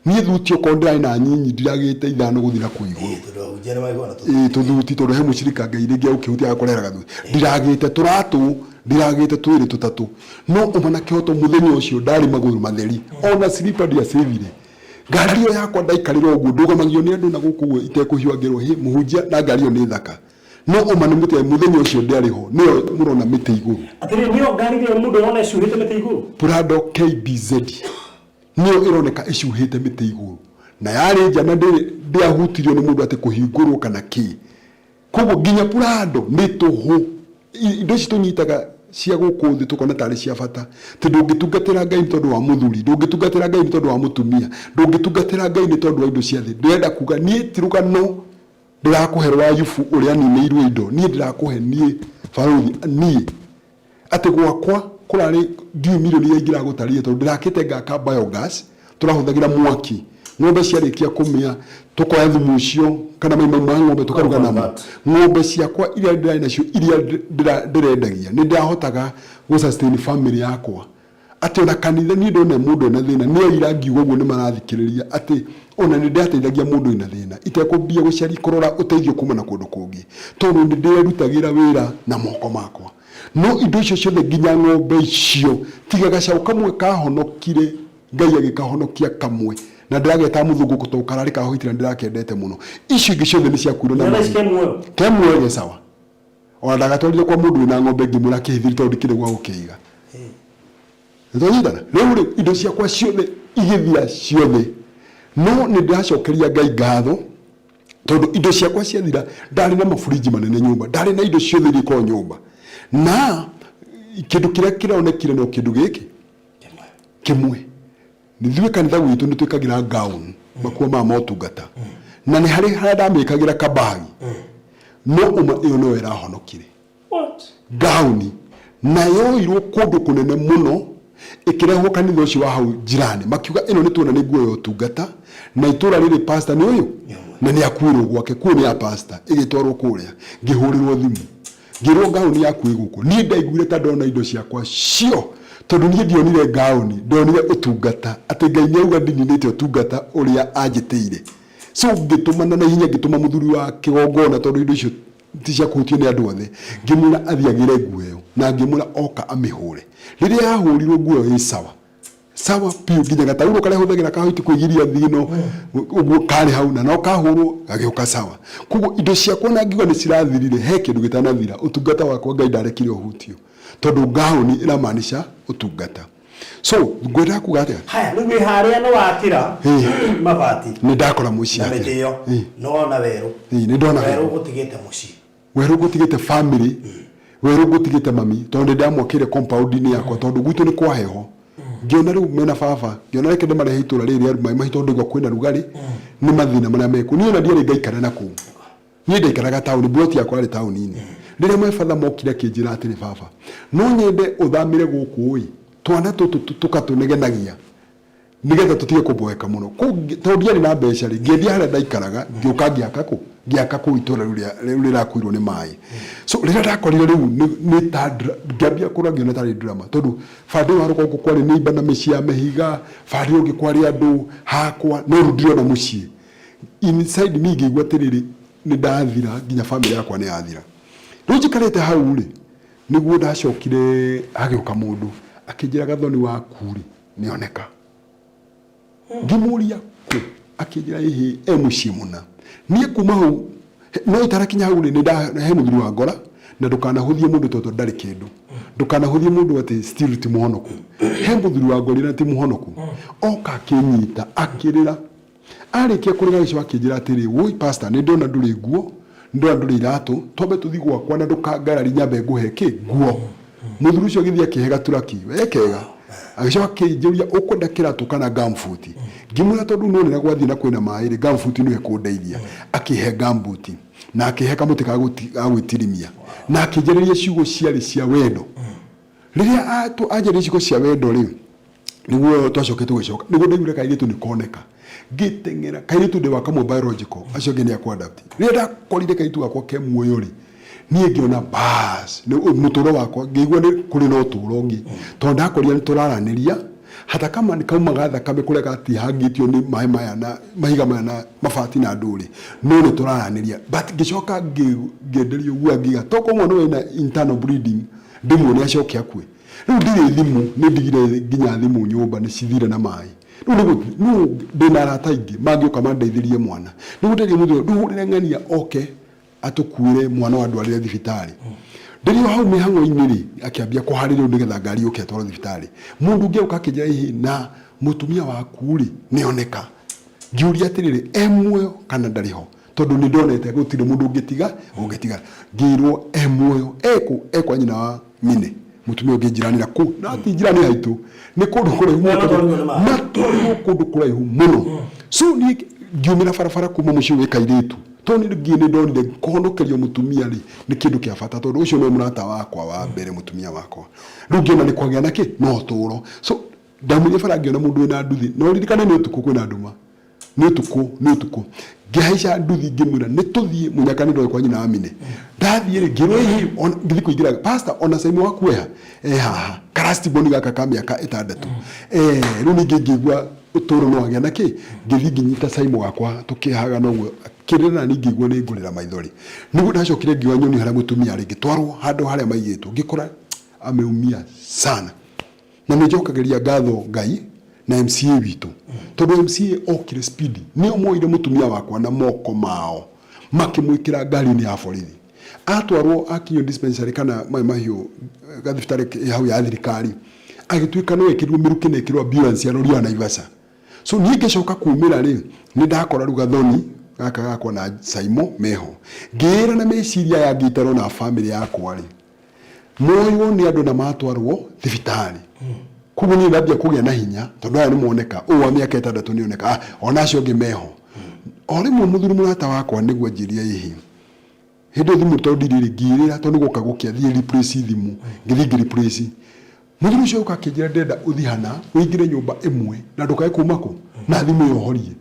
Speaker 4: Niĩ thuti okorwo ndĩrarĩ na nyinyi ndiragĩte ithano gũthiĩ na kũu igũrũ.
Speaker 1: Ĩĩ, tondũ ahunjia nĩ maigua na tũthuti.
Speaker 4: Ĩĩ, tũthuti tondũ he mũcirika Ngai rĩngĩ agũkĩhutia agakũrehera gathuti. Ndiragĩte tũratũ, ndiragĩte twĩrĩ tũtatũ. No ũma na kĩhoto mũthenya ũcio ndarĩ magũrũ matheri. Ona slipper ndiacĩvire. Ngari ĩyo yakwa ndaikarĩra ũguo, ndũgamagio nĩ andũ na gũkũ ũguo itekũhiũha ngerwo hĩ, mũhunjia na ngari ĩyo nĩ thaka. No ũma nĩ mũtĩ mũthenya ũcio ndĩarĩ ho, nĩyo mũrona mĩtĩ igũrũ.
Speaker 5: Atĩrĩrĩ, nĩyo ngari ĩrĩa mũndũ arona ĩcuhĩte mĩtĩ igũrũ?
Speaker 4: Prado KBZ nĩyo ĩroneka ĩcuhĩte mĩtĩ igũrũ. Na yarĩ nja na ndĩahutirio nĩ mũndũ atĩ kũhingũrwo kana kĩ. Koguo nginya Prado nĩ tũhũ. Indo ici tũnyitaga cia gũkũ thĩ tũkona tarĩ cia bata. Atĩ ndũngĩtungatĩra Ngai nĩ tondũ wa mũthuri, ndũngĩtungatĩra Ngai nĩ tondũ wa mũtumia, ndũngĩtungatĩra Ngai nĩ tondũ wa indo cia thĩ. Ndĩrenda kuga niĩ ti rũgano ndĩrakũhe rwa Ayubu ũrĩa aninĩirwo indo, niĩ ndĩrakũhe niĩ barũthi, niĩ atĩ gwakwa kũrarĩ ndiũĩ mirioni iria ingĩragũtarĩria tondũ ndĩrakĩte ngaka biogas tũrahũthagĩra mwaki ng'ombe ciarĩkia kũmĩa tũkoya thumu ũcio kana mai mau ma ng'ombe tũkaruga namo ng'ombe ciakwa iria ndĩrarĩ nacio iria ndĩrendagia nĩ ndĩrahotaga gũ sustain family yakwa Atĩ ona kanitha niĩ ndona mũndũ ena thĩna nĩ aira ngiuga ũguo nĩ marathikĩrĩria atĩ ona nĩ ndĩrateithagia mũndũ wĩna thĩna itekũmbia gũcaria kũrora ũteithio kuma na kũndũ kũngĩ tondũ nĩ ndĩrerutagĩra wĩra na moko makwa. No indo icio ciothe nginya ng'ombe icio tiga gacaũ kamwe kahonokire Ngai agĩkahonokia kamwe na ndĩragetaga mũthũngũ tondũ kararĩ ka white na nĩndĩrakendete mũno. Icio ingĩ ciothe nĩ ciakuire na
Speaker 5: Nĩ thaa ici
Speaker 4: maĩ.
Speaker 5: ke muoyo?
Speaker 4: Ke muoyo ge sawa. Ona ndagatwarire kwa mũndũ wĩna ng'ombe ngĩmwĩra akĩhithĩri tondũ ndikĩrĩ gwa gũkĩiga. Nĩtwanyitana? Rĩu rĩ, indo ciakwa ciothe igĩthira ciothe. No nĩ ndĩracokeria Ngai ngatho tondũ indo ciakwa ciathira ndarĩ na maburinji manene nyũmba, ndarĩ na indo ciothe iria ikoragwo nyũmba. Na kĩndũ kĩrĩa kĩronekire no kĩndũ gĩkĩ kĩmwe. Ithuĩ kanitha gwitũ nĩ twĩkagĩra gown makuo ma motungata na nĩ harĩ harĩa ndamĩkagĩra kabagi no ũma ĩyo nĩyo ĩrahonokire gauni na yoirwo kũndũ kũnene mũno ĩkĩrehwo kanitha ũcio wa hau njirani makiuga ĩno nĩ tuona nĩ nguo ya ũtungata na itũra rĩrĩ pastor nĩ ũyũ na nĩ akuĩrwo gwake kuo nĩ ya pastor ĩgĩtwarwo kũrĩa ngĩhũrĩrwo thimũ Ngĩrwo ngaũni yaku ĩ gũkũ. Niĩ ndaiguire ta ndona indo ciakwa cio tondũ niĩ ndionire ngaũni, ndonire ũtungata, atĩ Ngai nĩ auga ndininĩte ũtungata ũrĩa anjĩtĩire. So ngĩtũmana na ihenya ngĩtũma mũthuri wa kĩgongona tondũ indo icio ti cia kũhutio nĩ andũ othe, ngĩmwĩra athiĩ agĩre nguo ĩyo na ngĩmwĩra oka amĩhũre. Rĩrĩa yahũrirwo nguo ĩyo ĩ sawa, sawa biũ nginya gataurũ karĩa hũthagĩra ka white kwĩgiria thigino ũguo karĩ hau na no kahũrwo gagĩũka sawa. Koguo indo ciakwa na ngiuga nĩ cirathirire he kĩndũ gĩtanathira ũtungata wakwa Ngai ndarekire ũhutio tondũ ngaũni ĩramaanisha ũtungata. So ngwendaga kuga atĩa?
Speaker 5: Haya, rĩu wĩ harĩa nĩ wakĩra mabati
Speaker 4: Nĩ ndakora mũciĩ
Speaker 5: na mĩtĩ ĩyo nĩ wona werũ.
Speaker 4: Ĩĩ, nĩ ndona
Speaker 5: werũ.
Speaker 4: Werũ
Speaker 5: Ũgũtigĩte mũciĩ.
Speaker 4: Werũ ngũtigĩte family, werũ ngũtigĩte mami tondũ nĩ ndamwakĩire compound-inĩ yakwa tondũ gwitũ nĩ kwa heho. Ngĩona rĩu mena baba, ngĩona reke ndĩmarehe itũra rĩrĩ rĩa maĩ mahiũ tondũ ndaigua kwĩna rugarĩ nĩ mathĩna marĩa mekuo. Niĩ ona ndiarĩ ngaikara na kũu. Niĩ ndaikaraga taũni, plot yakwa yarĩ taũni-inĩ. Rĩrĩa my father mokire akĩnjĩra atĩrĩ baba, no nyende ũthamĩre gũkũ ĩ, twana tũtũ tũkatũnegenagia. Nĩgetha tũtige kũboeka mũno. Kũu tondũ ndiarĩ na mbeca rĩ, ngĩendia harĩa ndaikaraga, ngĩũka ngĩaka kũ? Ngĩaka kũu itũra rĩu rĩa rĩu rĩrakuirwo nĩ maĩ. So rĩrĩa ndakorire rĩu nĩ nĩ ta ngĩambia kũrora ngĩona tarĩ drama tondũ bande ĩyo ya rũgongo kwarĩ neighbour na mĩciĩ ya mĩhiga, bande ĩyo ĩngĩ kwarĩ andũ, hakwa, no rĩu ndirona mũciĩ. Inside me ngĩigua atĩrĩrĩ, Nĩ ndathira, nginya bamĩrĩ yakwa nĩ yathira. Rĩu njikarĩte hau rĩ, nĩguo ndacokire hagĩũka mũndũ akĩnjĩra, Gathoni waku rĩ, nĩoneka. Ngĩmũria kũ, akĩnjĩra ĩhĩ, e mũciĩ mũna. Niĩ kuma hau no itarakinya hau rĩ, nĩ he mũthuri wa ngora, na ndũkanahũthie mũndũ tondũ ndarĩ kĩndũ, ndũkanahũthie mũndũ atĩ still ti mũhonoku. He mũthuri wa ngorire na ti mũhonoku, oka akĩnyita akĩrĩra. Arĩkia kũrĩra agĩcoka akĩnjĩra atĩrĩ, wũi pastor, nĩ ndona ndũrĩ nguo, nĩ ndona ndũrĩ iratũ, twambe tũthiĩ gwakwa na ndũkangarari nyambe ngũhe kĩ nguo. Mũthuri ũcio agĩthiĩ akĩhe gaturaki, we kega. Agĩcoka akĩnjũria ũkwenda kĩratũ kana gumboot. Ngĩmwĩra tondũ nĩ wonera gwathiĩ na kwĩna maĩ rĩ, gumboot nĩyo ĩkũndeithia. Akĩhe gumboot na akĩhe kamũtĩ ga gwĩtirimia na akĩnjarĩria ciugo ciarĩ cia wendo. Rĩrĩa anjarĩria ciugo cia wendo rĩ, nĩguo twacokire tũgĩcoka, nĩguo ndaiguire kairĩtu nĩ koneka. Ngĩteng'era, kairĩtu ndĩ wa kamwe biological, acio angĩ nĩ a kũ-adopt. Rĩrĩa ndakorire kairĩtu gakwa ke muoyo rĩ, niĩ ngĩona bas, mũtũro wakwa, ngĩigua nĩ kũrĩ na ũtũro ũngĩ. Tondũ ndakorire nĩ tũraranĩria, hata kama nĩ kaumaga thakame kũrĩa gatihangĩtio nĩ maĩ maya na mahiga maya na mabati na ndũrĩ, no nĩ tũraranĩria. But ngĩcoka ngĩenderio guoya ngiuga, tokorwo mwana ũyũ ena internal bleeding, ndĩmuone acoke akue. Rĩu ndirĩ thimũ, nĩ ndigire nginya thimũ nyũmba nĩ cithire na maĩ. Rĩu nĩ nũ ndĩna arata aingĩ mangĩũka mandeithĩrie mwana. Nĩguo nderire mũthuri ndũhũrĩre ng'ania oke atũkuĩre mwana ũyũ andwarĩre thibitarĩ. Ndĩrĩ o hau mĩhang'o-inĩ rĩ, akĩambia kũharĩria ũndũ nĩgetha ngari yũke atwarwo thibitarĩ. Mũndũ ũngĩ agĩũka akĩnjĩra ĩhĩ na mũtumia waku rĩ, nĩ oneka. Ngĩũria atĩrĩrĩ, e muoyo kana ndarĩ ho? Tondũ nĩ ndonete gũtirĩ mũndũ ũngĩtiga ũngĩtigara. Ngĩrwo e muoyo. Ekũ? E kwa nyina wa Mine, mũtumia ũngĩ njirani na kũu. Na ti njirani haitũ, nĩ kũndũ kũraihu mũno.
Speaker 5: Matwarirwo nĩ maĩ.
Speaker 4: Matwarirwo kũndũ kũraihu mũno. So niĩ ngiumĩra barabara kuma mũciĩ gwĩ kairĩtu. Tondũ niĩ nĩ ndonire kũhonokerio mũtumia rĩ, nĩ kĩndũ kĩa bata tondũ ũcio nĩwe mũrata wakwa wa mbere, mũtumia wakwa. Rĩu ngĩona nĩ kwagĩa na kĩ? Na ũtũũro. So ndaumire bara ngĩona mũndũ wĩna nduthi, na ũririkane nĩ ũtukũ kwĩna nduma. Nĩ ũtukũ, nĩ ũtukũ. Ngĩhaica nduthi ngĩmwĩra nĩ tũthiĩ mũnyaka nĩ ndoĩ kwa nyina wa Mine. Ndathiĩ rĩ, ngĩrwo ĩhĩ, ngĩthiĩ kũingĩra, pastor, ona Simon waku eha? E haha. Ka last born gaka ka mĩaka 6. Rĩu ningĩ ngĩigua ũtũũro nĩ wagĩa na kĩ? Ngĩthiĩ ngĩnyita Simon gakwa tũkĩhaga na ũguo, akĩrĩra na niĩ ngĩigua nĩ ngũrĩra maithori. Nĩguo ndacokire ngĩoya nyoni harĩa mũtumia arĩ, ngĩtwarwo handũ harĩa maigĩtwo, ngĩkora ameumia sana. Na nĩ njokagĩria ngatho Ngai na MCA witũ, tondũ MCA okire speed, nĩo moire mũtumia wakwa na moko mao makĩmwĩkĩra ngari-inĩ ya borithi. Atwarwo akinyio dispensary kana Mai Mahiũ gathibitarĩ hau ya thirikari, agĩtuĩka no ekĩrirwo mĩrukĩ na ĩkĩrwo ambulance arorio Naivasha. So niĩ ngĩcoka kumĩra rĩ, nĩ ndakora rĩu gathoni gaka gakwa na Saimo meho. Ngĩĩra na meciria aya ngĩtarwo na famĩlĩ yakwa rĩ, moywo nĩ andũ na matwarwo thibitarĩ. Koguo niĩ ndambia kũgĩa na hinya tondũ aya nĩ moneka, ũyũ wa mĩaka 6 nĩ oneka, ona acio angĩ meho. O rĩmwe mũthuri mũrata wakwa nĩguo anjĩrire ĩhĩ, hĩndĩ ĩyo thimũ tondũ ndirĩ rĩ, ngĩĩrĩra tondũ nĩ gwoka gũkĩa thiĩ replace thimũ, ngĩthiĩ ngĩ replace. Mũthuri ũcio agĩũka akĩnjĩra ndĩrenda ũthiĩ hana ũingĩre nyũmba ĩmwe na ndũkae kuma kũ na thimũ ĩyo ũhorie.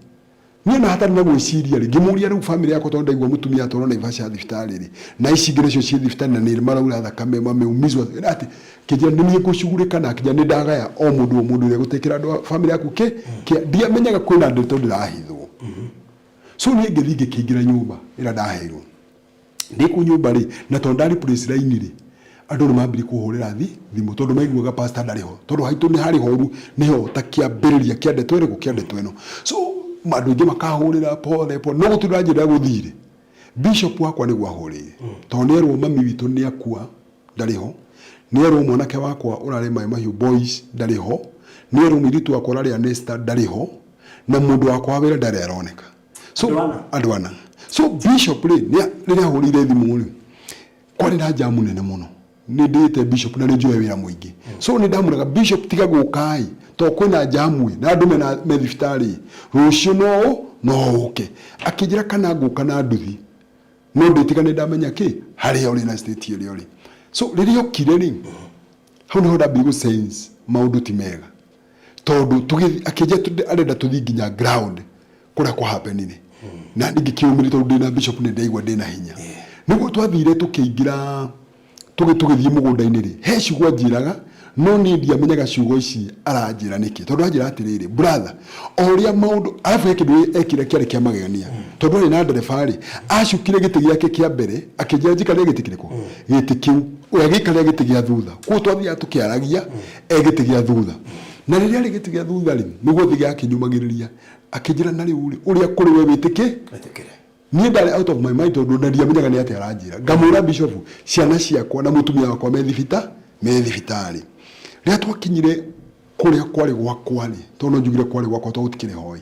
Speaker 4: Niĩ ona hatarĩ na gwĩciria rĩ, ngĩmũria rĩu famĩlĩ yakwa tondũ ndaigua mũtumia atwarwo Naivasha thibitarĩ rĩ, na ici ingĩ nacio ciĩ thibitarĩ na nĩ maraura thakame wameumizwa atĩ, akĩnjĩra nĩ niĩ ngũcugurĩka na akĩnjĩra nĩ ndagaya o mũndũ o mũndũ ũrĩa gũtekĩra andũ a famĩlĩ yaku kĩ kĩa. Ndiamenyaga kwĩna ndeto ndĩrahithwo. So niĩ ngĩthiĩ ngĩkĩingĩra nyũmba ĩrĩa ndaheirwo. Ndĩ kũu nyũmba rĩ, na tondũ nda replace line rĩ, andũ nĩ mambirie kũhũrĩra thimũ tondũ maiguaga pastor ndarĩ ho. Tondũ haitũ nĩ harĩ horu, nĩho ta kĩambĩrĩria kĩa ndeto ĩrĩkũ, kĩa ndeto ĩno. So andũ aingĩ makahũrĩra pole pole, no gũtirĩ ũranjĩra gũthire. Bishop wakwa nĩguo ahũrĩire, tondũ nĩ erwo mami witũ nĩ akua, ndarĩ ho. Nĩ erwo mwanake wakwa ũrarĩ Mai Mahiũ Boys ndarĩ ho. Nĩ erwo mũirĩtu wakwa ũrarĩ Anesta ndarĩ ho. Na mũndũ wakwa wa wĩra ndarĩ aroneka. So,
Speaker 5: Andũ ana?
Speaker 4: Andũ ana. So bishop rĩ, rĩrĩa ahũrĩire thimũ rĩ, kwarĩ na jamu nene mũno. Nĩ ndĩĩte bishop na nĩ njũĩ wĩra mũingĩ. So nĩ ndamwĩraga bishop tiga gũka ĩ, tondũ kwĩna jamu ĩ, na andũ me thibitarĩ ĩ, rũciũ no ũke. Akĩnjĩra kana ngũka na nduthi, no ndĩtiga nĩ ndamenya kĩ, harĩa ũrĩ na state ĩrĩa ũrĩ. So rĩrĩa okire rĩ, hau nĩho ndambirie gũ sense maũndũ ti mega. Tondũ akĩnjĩra arenda tũthiĩ nginya ground kũrĩa kwa happenire. Na niĩ ngĩkĩũmĩrĩria tondũ ndĩna bishop nĩ ndaigua ndĩna hinya. Nĩguo twathire tũkĩingĩra, tũgĩthiĩ mũgũnda-inĩ rĩ, he ciugo anjĩraga, No niĩ ndiamenyaga ciugo ici aranjĩra nĩkĩ, tondũ anjĩra atĩrĩrĩ, brother, o ũrĩa maũndũ, arabu he kĩndũ ekire kĩarĩ kĩa magegania, tondũ arĩ na ndereba rĩ, acukire gĩtĩ gĩake kĩa mbere, akĩnjĩra njikarĩre gĩtĩ kĩrĩkũ? Gĩtĩ kĩu. We agĩikarĩra gĩtĩ gĩa thutha. Koguo twathiaga tũkĩaragia e gĩtĩ gĩa thutha. Na rĩrĩa arĩ gĩtĩ gĩa thutha rĩ, nĩguo athiaga akĩnyũmagĩrĩria, akĩnjĩra na rĩu rĩ, ũrĩa kũrĩ we wĩtĩkĩ?
Speaker 5: Wĩtĩkĩre.
Speaker 4: Niĩ ndarĩ out of my mind tondũ na ndiamenyaga nĩ atĩa aranjĩra. Ngamwĩra bishop, ciana ciakwa na mũtumia wakwa me thibita, me thibitarĩ. Rĩrĩa twakinyire kũrĩa kwarĩ gwakwa rĩ, tondũ no njugire kwarĩ gwakwa tondũ gũtikĩrĩ hoi,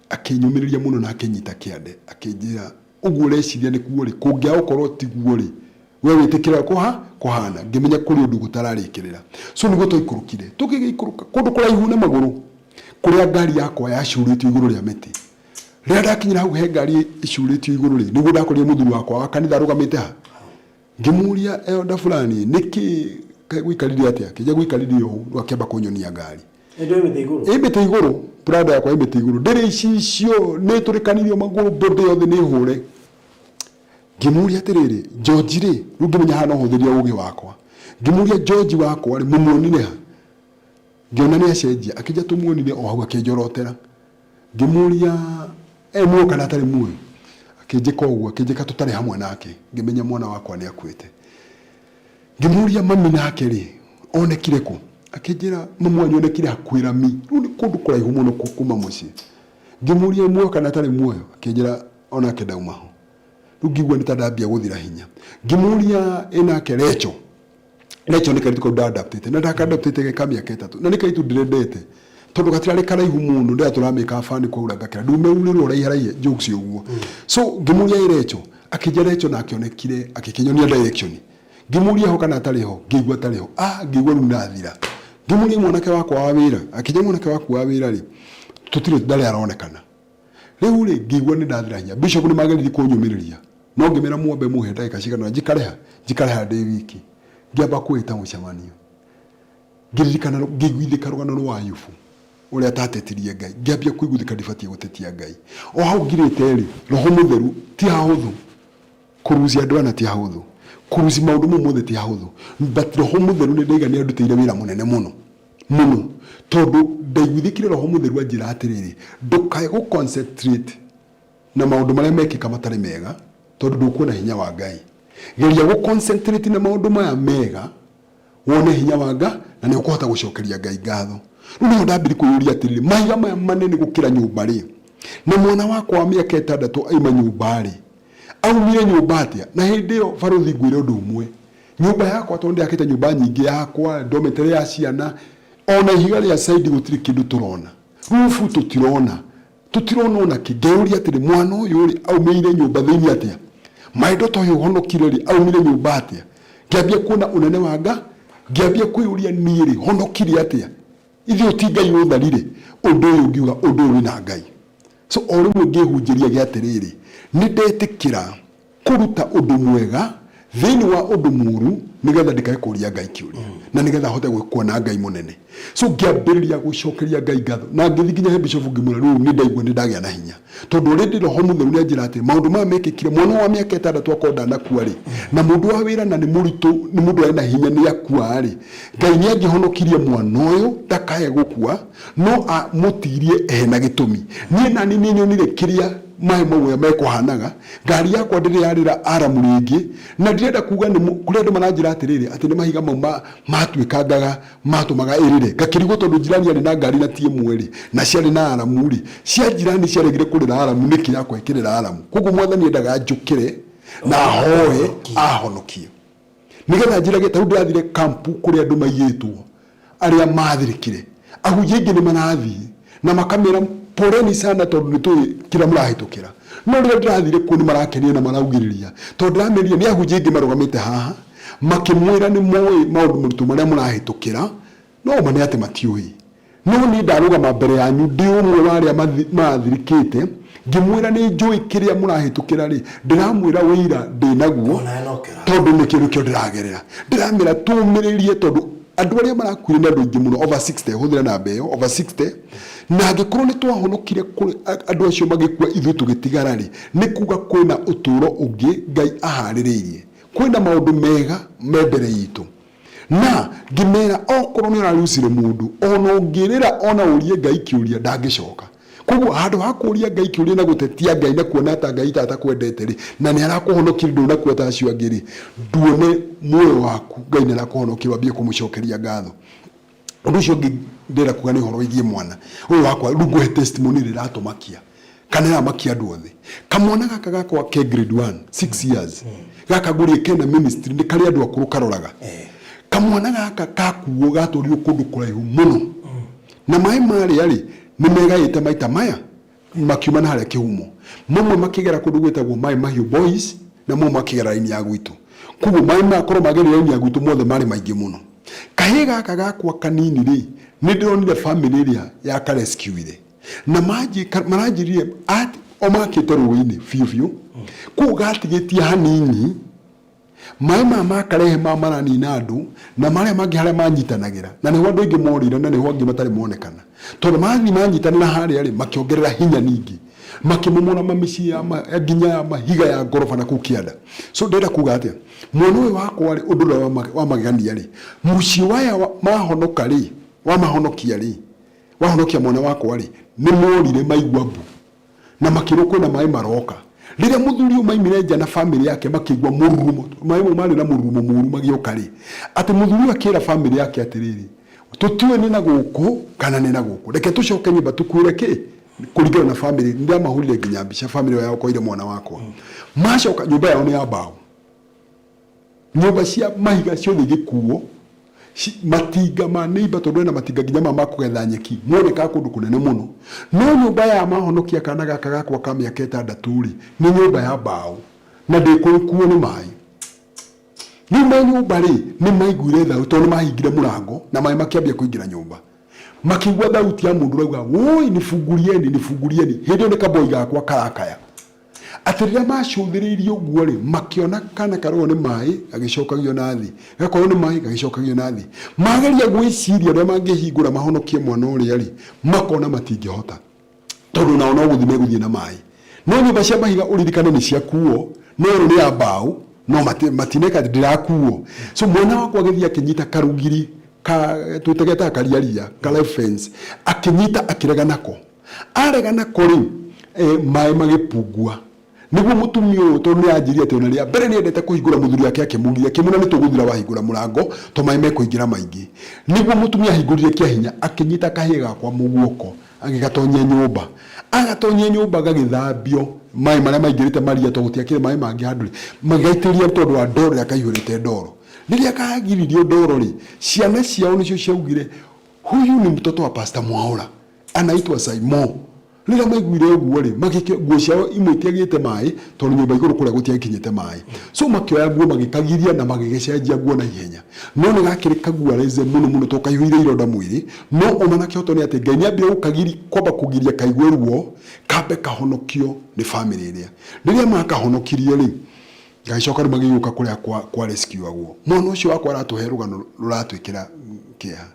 Speaker 4: akĩnyũmĩrĩria mũno na akĩnyita kĩande, akĩnjĩra ũguo ũreciria nĩkuo rĩ, kũngĩaga gũkorwo tiguo rĩ, we wĩtĩkĩra kũha kũhana. Ngĩmenya kũrĩ ũndũ gũtararĩkĩrĩra. So nĩguo twaikũrũkire, tũgĩgĩikũrũka kũndũ kũraihu na magũrũ, kũrĩa ngari yakwa yacurĩtio igũrũ rĩa mĩtĩ. Rĩrĩa ndakinyire hau he ngari ĩcurĩtio igũrũ rĩ, nĩguo ndakorire mũthuri wakwa wa kanitha arũgamĩte ha. Ngĩmũria elder fulani, nĩkĩ kaĩ gũikarire atĩa? Akĩnjĩra gũikarire ũũ, rĩu akĩamba kũnyonia ngari.
Speaker 5: Ĩndũ ĩ mĩtĩ igũrũ.
Speaker 4: Ĩ mĩtĩ igũrũ, Prado yakwa ĩ mĩtĩ igũrũ. Ndĩrĩ icicio, nĩ ĩtũrĩkanirio magũrũ, body yothe nĩ hũre. Ngĩmũria atĩrĩrĩ, George rĩ, rĩu ngĩmenya haha no hũthĩrie ũgĩ wakwa. Ngĩmũria George wakwa rĩ, mũmuonire ha? Ngĩona nĩ acenjia, akĩnjĩra tũmuonire o hau akĩnjorotera. Ngĩmũria e muoyo kana atarĩ muoyo, akĩnjĩka ũguo, akĩnjĩka tũtarĩ hamwe nake, ngĩmenya mwana wakwa nĩ akuĩte. Ngĩmũria mami nake rĩ, onekire kũ? Akĩnjĩra mami wanyu onekire hakuhĩ rami, rĩu nĩ kũndũ kũraihu mũno kuma mũciĩ. Ngĩmũria e muoyo kana atarĩ muoyo, akĩnjĩra onake ndauma ho. Rĩu ngĩigua nĩ ta ndambia gũthira hinya. Ngĩmũria ĩ nake Recho, Recho nĩ kairĩtu kau ndadaptĩte na ndakadaptĩte ge ka mĩaka ĩtatũ na nĩ kairĩtu ndĩrendete tondũ gatirarĩ karaihu mũno ndĩra tũramĩka bani kwaura ngakĩra ndumeurĩrwo raiha raiha jokes ũguo so ngĩmũria ĩ Recho akĩnjĩra Recho nake onekire akĩkĩnyonia direction ngĩmũria ho kana atarĩ ho ngĩigua atarĩ ho ah ngĩigua rĩu ndathira ngĩmũria mwanake wakwa wa wĩra akĩnjĩra mwanake waku wa wĩra rĩ tũtirĩ ndarĩ aronekana Rĩu rĩ, ngĩigua nĩ ndathira hinya. Bishop nĩ mageririe kũnyũmĩrĩria, no ngĩmera mwambe mũhe ndagĩka cigana ũna njikare ha? Njikare ha ndĩ wiki. Ngĩamba kwĩta mũcemanio. Ngĩririkana, ngĩiguithĩka rũgano rwa Ayubu, ũrĩa atatetirie Ngai. Ngĩambia kũiguithĩka ndibatiĩ gũtetia Ngai. O hau ngirĩte rĩ, Roho Mũtheru ti hahũthũ. Kũrucia andũ ana ti hahũthũ. Kũruci maũndũ mau mothe ti hahũthũ. But Roho Mũtheru nĩ ndaiga nĩ andutĩire wĩra mũnene mũno. Mũno. Tondũ ndaiguithĩkire Roho Mũtheru anjĩra atĩrĩrĩ, ndũkae gũ concentrate na maũndũ marĩa mekĩka matarĩ mega, tondũ ndũkuona hinya wa Ngai. Geria gũ concentrate na maũndũ maya mega, wone hinya wa Nga na nĩ ũkũhota gũcokeria Ngai ngatho. Rĩu nĩho ndambirie kwĩyũria atĩrĩrĩ, mahiga maya manene gũkĩra nyũmba rĩ, na mwana wakwa wa mĩaka ĩtandatũ aima nyũmba rĩ, aumire nyũmba atĩa? Na hĩndĩ ĩyo barũthi ngwĩre ũndũ ũmwe, nyũmba yakwa tondũ ndĩakĩte nyũmba nyingĩ yakwa, dormitory ya ciana, ona ihiga rĩa side gũtirĩ kĩndũ tũrona, roof tũtirona, Tũtirona ona kĩ. Ngeyũria atĩrĩ, mwana ũyũ rĩ, aumĩire nyũmba thĩinĩ atĩa? My daughter ũyũ ũhonokire rĩ, aumire nyũmba atĩa? Ngĩambia kuona ũnene wa Nga, ngĩambia kwĩyũria niĩ rĩ, honokire atĩa? Ithe ũyũ ti Ngai ũtharire? Ũndũ ũyũ ngiuga ũndũ ũyũ wĩna Ngai. So o rĩmwe ngĩhunjĩria gĩa atĩrĩrĩ, nĩ ndetĩkĩra kũruta ũndũ mwega thĩinĩ wa ũndũ mũru nĩgetha ndikae kũria Ngai kĩũria na nĩgetha hote kuona Ngai mũnene. So ngĩambĩrĩria gũcokeria Ngai ngatho na ngĩthiĩ nginya he bishop ngĩmwĩra rĩu nĩ ndaigua nĩ ndagĩa na hinya tondũ already Roho Mũtheru nĩ anjĩra atĩ maũndũ maya mekĩkire mwana wa mĩaka ĩtandatũ akorwo ndanakua rĩ na mũndũ wa wĩra na nĩ mũritũ nĩ mũndũ arĩ na hinya nĩ akua rĩ Ngai nĩ angĩhonokirie mwana ũyũ ndakae gũkua no amũtigirie ena gĩtũmi. Niĩ nani nĩ nyonire kĩrĩa maĩ mau ũrĩa mekũhanaga, ngari yakwa ndĩrĩ yarĩra aramu rĩngĩ, na ndirenda kuga nĩ kũrĩ andũ maranjĩra atĩrĩrĩ, atĩ nĩ mahiga mau matuĩkangaga matũmaga ĩrĩre, ngakĩrigwo tondũ njirani arĩ na ngari na ti ĩmwe rĩ, na ciarĩ na aramu rĩ, cia njirani ciaregire kũrĩra aramu nĩkĩ yakwa ĩkĩrĩra aramu? Koguo Mwathani endaga njũkĩre na hoe ahonokie. Nĩgetha njĩrage, ta rĩu ndĩrathire kampu kũrĩa andũ maiyĩtwo arĩa mathirĩkire. Ahunjia aingĩ nĩ marathiĩ na makamera poleni sana tondũ nĩ tũĩ kĩrĩa mũrahĩtũkĩra. No rĩrĩa ndĩrathire kuo nĩ marakenire na maraugĩrĩria tondũ ndĩramerire nĩ ahunjia aingĩ marũgamĩte haha makĩmwĩra nĩ moĩ maũndũ maritũ marĩa mũrahĩtũkĩra, no ma nĩ atĩ matiũĩ. No niĩ ndarũgama mbere yanyu ndĩ ũmwe wa arĩa maathirĩkĩte, ngĩmwĩra nĩ njũĩ kĩrĩa mũrahĩtũkĩra-rĩ, ndĩramwĩra ũira ndĩ naguo, tondũ nĩkĩo nĩkĩo ndĩragerera. Ndĩramera tũũmĩrĩrie tondũ andũ arĩa marakuire nĩ andũ aingĩ mũno, over 60, hũthĩra namba ĩyo, over 60, na angĩkorwo nĩ twahonokire andũ acio magĩkua ithuĩ tũgĩtigara-rĩ, nĩ kuga kwĩna ũtũũro ũngĩ Ngai aharĩrĩirie. Kwĩna maũndũ mega me mbere itũ. Na ngĩmera okorwo nĩ ũrarucire mũndũ, ona ũngĩrĩra ona ũrie Ngai kĩũria ndangĩcoka. Koguo handũ ha kũria Ngai kĩũria na gũtetia Ngai na kuona ta Ngai ta atakwendete rĩ, na nĩ arakũhonokia ndũnakua ta acio angĩ rĩ, nduone muoyo waku Ngai nĩ arakũhonokia wambie kũmũcokeria ngatho. Ũndũ ũcio ũngĩ ndĩrenda kuga nĩ ũhoro wĩgiĩ mwana ũyũ wakwa. Rĩu ngũhe testimony ĩrĩa ĩratũmakia kana ĩramakia andũ othe. Kamwana gaka gakwa ke grade 1, 6 years, gaka ngũrire kena ministry, nĩ karĩ andũ akũrũ karoraga. Kamwana gaka kakuo gatwarirwo kũndũ kũraihu mũno, na maĩ marĩa rĩ nĩ megaĩte maita maya makiuma na harĩa kĩhumo. Mamwe makĩgera kũndũ gwĩtagwo Maĩ Mahiũ Boys, na mamwe makĩgera raini ya gwitũ. Koguo maĩ makorwo magereire raini ya gwitũ mothe marĩ maingĩ mũno. Kahĩĩ gaka gakwa kanini rĩ, nĩ ndĩronire famĩlĩ ĩrĩa ya karescuire, na maranjĩrire o makĩte rũĩ-inĩ biũ biũ, koguo gatigĩtie hanini maĩ maya makarehe ma maranina andũ, na marĩa mangĩ harĩa manyitanagĩra, na nĩho andũ aingĩ morĩire, na nĩho angĩ matarĩ monekana, tondũ mathiĩ manyitanĩra harĩa rĩ, makĩongerera hinya ningĩ makĩmomora mamĩciĩ ya nginya ya mahiga ya ngoroba na kũu kĩanda. So ndĩrenda kuga atĩa, mwana ũyũ wakwa rĩ, ũndũ ũrĩa wa magegania rĩ, mũciĩ waya mahonoka rĩ, wamahonokia rĩ, wahonokia mwana wakwa rĩ, nĩ morire maigua mbu na makĩrwo kwĩna maĩ maroka. Rĩrĩa mũthuri ũyũ maimire nja na famĩlĩ yake makĩigua mũrurumo, maĩ mau marĩ na mũrurumo mũru magĩũka rĩ, atĩ mũthuri ũyũ akĩra famĩlĩ yake atĩrĩrĩ, tũtiũĩ nĩ na gũkũ kana nĩ na gũkũ, reke tũcoke nyũmba tũkuĩre kĩ kũringana na famĩlĩ. Nĩndamahũrire nginya mbica famĩlĩ ĩyo yaokoire mwana wakwa. Macoka nyũmba yao nĩ ya mbaũ, nyũmba cia mahiga ciothe igĩkuo, matinga ma neighbor, tondũ ena matinga nginya ma kũgetha nyeki, monekaga kũndũ kũnene mũno. No nyũmba ya mahonokia kana gaka gakwa ka mĩaka 6 rĩ, nĩ nyũmba ya mbaũ na ndĩkũkuo nĩ maĩ. Rĩu me nyũmba rĩ, nĩ maiguire thauti, tondũ nĩ mahingire mũrango na maĩ makĩambia kũingĩra nyũmba. Makĩigua thauti ya mũndũ ũrauga, woi nifungurieni, nifungurieni. Hĩndĩ ĩyo nĩ kaboi gakwa karakaya. Atĩ rĩrĩa macũthĩrĩirie ũguo rĩ, makĩona kana karoywo nĩ maĩ gagĩcokagio na thĩ, gakoywo nĩ maĩ gagĩcokagio na thĩ. Mageria gwĩciria ũrĩa mangĩhingũra mahonokie mwana ũrĩa rĩ, makona matingĩhota, tondũ nao no gũthiĩ megũthiĩ na maĩ. No nyũmba cia mahiga ũririkane nĩ ciakuo, no ĩno nĩ ya mbaũ, no matineka atĩ ndĩrakuo. So mwana wakwa agĩthiĩ akĩnyita karugiri ka twĩtegetaga kariaria ka life fence, akĩnyita akĩrega nako. Arega nako rĩ, maĩ magĩpungua. Nĩguo mũtumia ũyũ tondũ nĩ anjirie atĩ ona rĩa mbere nĩ endete kũhingũra, mũthuri wake akĩmũgiria akĩmwĩra nĩ tũgũthira wahingũra mũrango to maĩ mekũingĩra maingĩ. Nĩguo mũtumia ahingũrire kĩa hinya akĩnyita kahĩĩ gakwa mũguoko agĩgatonyia nyũmba. Agatonyia nyũmba gagĩthambio maĩ marĩa maingĩrĩte maria tondũ gũtiakĩrĩ maĩ mangĩ handũ rĩ, magĩgaitĩrĩria tondũ wa ndoro ĩrĩa kaihũrĩte ndoro. Rĩrĩa kagiririo ndoro rĩ, ciana ciao nĩcio ciaugire huyu ni mtoto wa Pastor Mwaura anaitwa Saimo. Rĩrĩa maiguire ũguo rĩ, magĩkĩ nguo ciao imwe itiagĩte maĩ tondũ nyũmba igũrũ kũrĩa gũtiakinyĩte maĩ. So makĩoya nguo magĩkagiria na magĩgĩcenjia nguo na ihenya. No nĩ gakĩrĩ kaguareze mũno mũno tondũ kaihũire ironda mwĩrĩ. No ũma na kĩhoto nĩ atĩ Ngai nĩ ambire gũkagiri, kwamba kũgiria kaigue ruo, kambe kahonokio nĩ famĩlĩ ĩrĩa. Rĩrĩa makahonokirie rĩ, gagĩcoka rĩu magĩgĩũka kũrĩa kwa rescue-agwo. Mwana ũcio wakwa aratũhe rũgano rũratwĩkĩra kĩeha.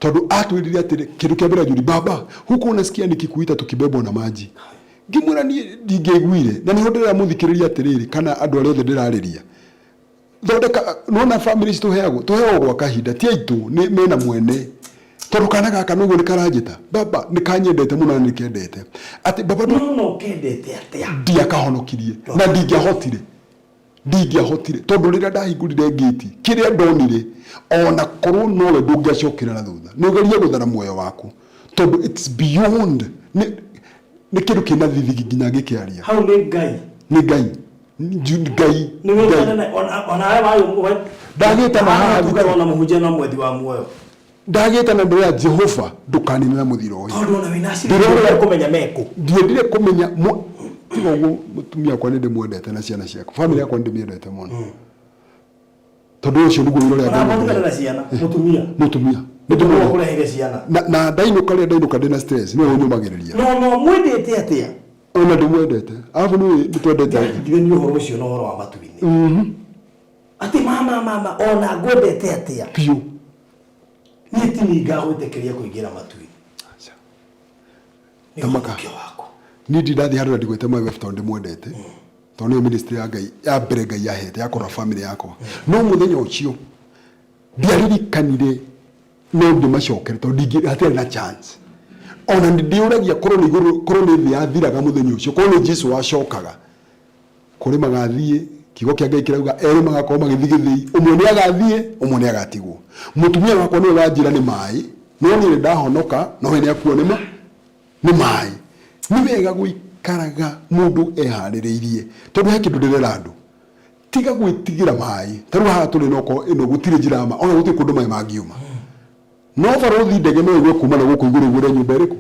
Speaker 4: Tondũ atwĩrire atĩrĩ, kĩndũ kĩa mbere anjũria, baba, huko unasikia nikikuita tukibebwa na maji? Ngĩmwĩra niĩ ndingĩaiguire, na nĩho ndĩramũthikĩrĩria atĩrĩrĩ, kana andũ arĩa othe ndĩrarĩria, thondeka, nĩwona famĩlĩ ici tũheagwo, tũheagwo gwa kahinda, ti aitũ, nĩ mena mwene. Tondũ kana gaka nĩguo nĩ karanjĩta, baba, nĩ kanyendete mũno na nĩ kendete. Atĩ baba
Speaker 5: No no kendete atĩa?
Speaker 4: Ndiakahonokirie, na ndingĩahotire. Ndingĩahotire, tondũ rĩrĩa ndahingũrire ngĩti, kĩrĩa ndonire, ona korwo nowe ndũngĩacokire na thutha, nĩ ũgerie gũthara muoyo waku, tondũ it's beyond, nĩ kĩndũ kĩna thithigi nginya ngĩkĩaria.
Speaker 5: Hau nĩ Ngai.
Speaker 4: Nĩ Ngai. Ngai.
Speaker 5: Nĩ wĩtane na ona we
Speaker 4: Ndagĩte na haha
Speaker 5: Tugaga ona mũhunjia no mwethi wa muoyo.
Speaker 4: Ndagĩte na ndĩra Jehova ndũkanine na mũthiro ũyũ.
Speaker 5: Tondũ ona wĩna aciri kũmenya mekũ.
Speaker 4: Ndiendire kũmenya tiga ũguo mũtumia wakwa nĩ ndĩmwendete na ciana ciakwa. Famĩlĩ yakwa nĩ ndĩmĩendete mũno. Tondũ ũcio nĩguo wĩra ũrĩa
Speaker 5: Ngai. na ciana mũtumia.
Speaker 4: Mũtumia.
Speaker 5: Nĩ ndĩmwendete. Kũreheire ciana.
Speaker 4: Na ndainũka rĩrĩa ndainũka ndĩna stress nĩwe ũnyũmagĩrĩria.
Speaker 5: No no mwendete atĩa?
Speaker 4: Ona ndĩmwendete. Arabu nĩ twendete.
Speaker 5: Ndigithania ũhoro ũcio na ũhoro wa matu-inĩ. Atĩ mama mama ona ngwendete atĩa?
Speaker 4: Biũ.
Speaker 5: Niĩ ti niĩ ngagwĩtĩkĩria kũingĩra matu-inĩ. Nĩ ũhonokio waku.
Speaker 4: Niĩ ndirĩ ndathiĩ handũ na ndigwĩte my wife tondũ ndĩmwendete. Tondũ nĩyo ministry ya Ngai ya mbere Ngai ahete ya kũrora family yakwa. No mũthenya ũcio Ndiaririkanire no ngĩmacokera tondũ hatiarĩ na chance. Ona nĩ ndĩũragia korwo nĩ igũrũ, korwo nĩ thĩ yathiraga mũthenya ũcio, korwo nĩ Jesu wacokaga, kũrĩ magathiĩ. Kiugo kĩa Ngai kĩrauga erĩ magakorwo magĩthiĩ gĩthĩi, ũmwe nĩ agathiĩ, ũmwe nĩ agatigwo. Mũtumia wakwa nĩwe wanjĩra nĩ maĩ, no niĩ nĩ ndahonoka, no we nĩ akuo nĩ ma nĩ maĩ. Nĩ wega gũikaraga mũndũ eharĩrĩirie, tondũ he kĩndũ ndĩrera andũ, tiga gwĩtigĩra maĩ. Ta rĩu haha tũrĩ noko ĩno gũtirĩ njĩra ya ma, ona gũtirĩ kũndũ maĩ mangiuma. No barũthi ndege no ĩgwe kuma na gũkũ igũrũ ĩgwĩre nyũmba ĩrĩkũ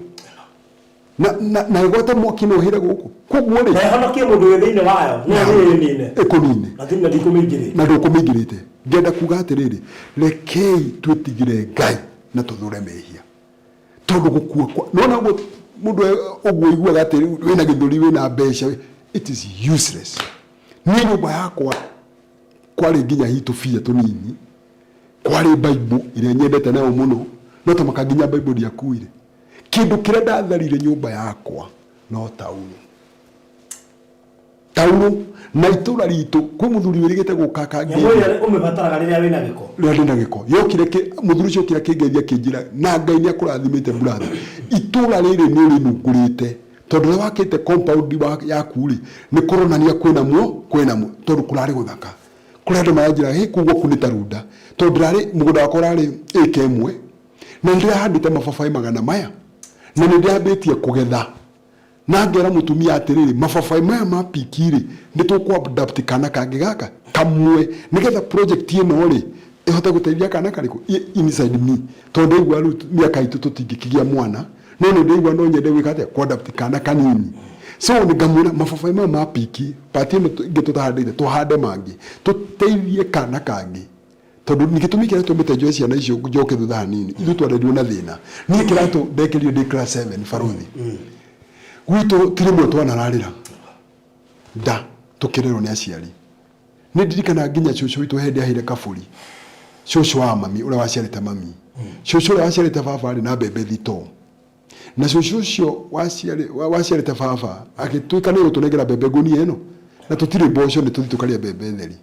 Speaker 4: na ĩgwate mwaki no ũhĩre gũkũ. Koguo rĩ,
Speaker 5: na ĩhonokie mũndũ wĩ thĩinĩ wayo, no nĩ ĩnine.
Speaker 4: Ĩkũnine.
Speaker 5: Na ndikũmĩingĩrĩte.
Speaker 4: Na ndũkũmĩingĩrĩte. Ngenda kuga atĩrĩrĩ, rekei twĩtigĩre Ngai na tũthũre mehia, tondũ gũkua kwa nona ũguo mũndũ ũguo iguaga atĩ rĩu wĩna gĩthũri, wĩna mbeca, it is useless. Niĩ nyũmba yakwa kwarĩ nginya hitũ bia tũnini, kwarĩ Bible ĩrĩa nyendete nayo mũno, no tamaka nginya Bible ndiakuire. Kĩndũ kĩrĩa ndatharire nyũmba yakwa no taurũ, taurũ. Na itũra ritũ kwĩ mũthuri wĩrĩgĩte gũka
Speaker 5: nyamũ akangeithia. Ĩrĩa ũmĩbataraga rĩrĩa wĩna gĩko.
Speaker 4: Rĩrĩa ndĩna gĩko yokire mũthuri ũcio okire akĩngeithia, akĩnjĩra, "Na Ngai nĩ akũrathimĩte, brother, itũra rĩrĩ nĩ ũrĩnungũrĩte, tondũ rĩrĩa wakĩte compound yaku rĩ, nĩ kũronania kwĩna muo, tondũ kũrarĩ gũthaka." Kũrĩa andũ maranjĩra, "Hĩ, kũu gwaku nĩ tarunda," tondũ ndĩrarĩ mũgũnda wakwa ũrarĩ ĩka 1, na nĩ ndĩrahandĩte mababaĩ magana maya, na nĩ ndĩrambĩtie kũgetha. Na ngera mũtumia atĩrĩrĩ, mababaĩ maya ma piki rĩ, nĩ tũkũ adapt kana kangĩ gaka kamwe, nĩgetha project ĩno rĩ ĩhote gũteithia kana karĩkũ inside me, tondũ ndaigua rĩu mĩaka itũ tũtingĩkĩgĩa mwana, no nĩ ndaigua no nyende gwĩka atĩa, ku adapt kana kanini. So nĩ ngamwĩra mababaĩ maya ma piki, part ĩno ĩngĩ tũtahandĩte, tũhande mangĩ tũteithie kana kangĩ, tondũ nĩ gĩtũmi kĩrĩa tũmĩte njoe ciana icio. Njoke thutha hanini, ithuĩ twarerirwo na thĩna. Niĩ kĩratũ ndekĩrire ndĩ class 7, barũthi. Gwitũ ti rĩmwe twanararĩra nda tũkĩrerwo nĩ aciari. Nĩ ndirikanaga nginya cũcũ witũ hĩndĩ aheire kabũri, cũcũ wa mami ũrĩa waciarĩte mami, cũcũ ũrĩa waciarĩte baba arĩ na mbembe thitoo, na cũcũ ũcio waciarĩte baba agĩtuĩka nĩ gũtũnengera mbembe ngũnia ĩno, na tũtirĩ mboco, nĩ tũthiĩ tũkarĩa mbembe theri.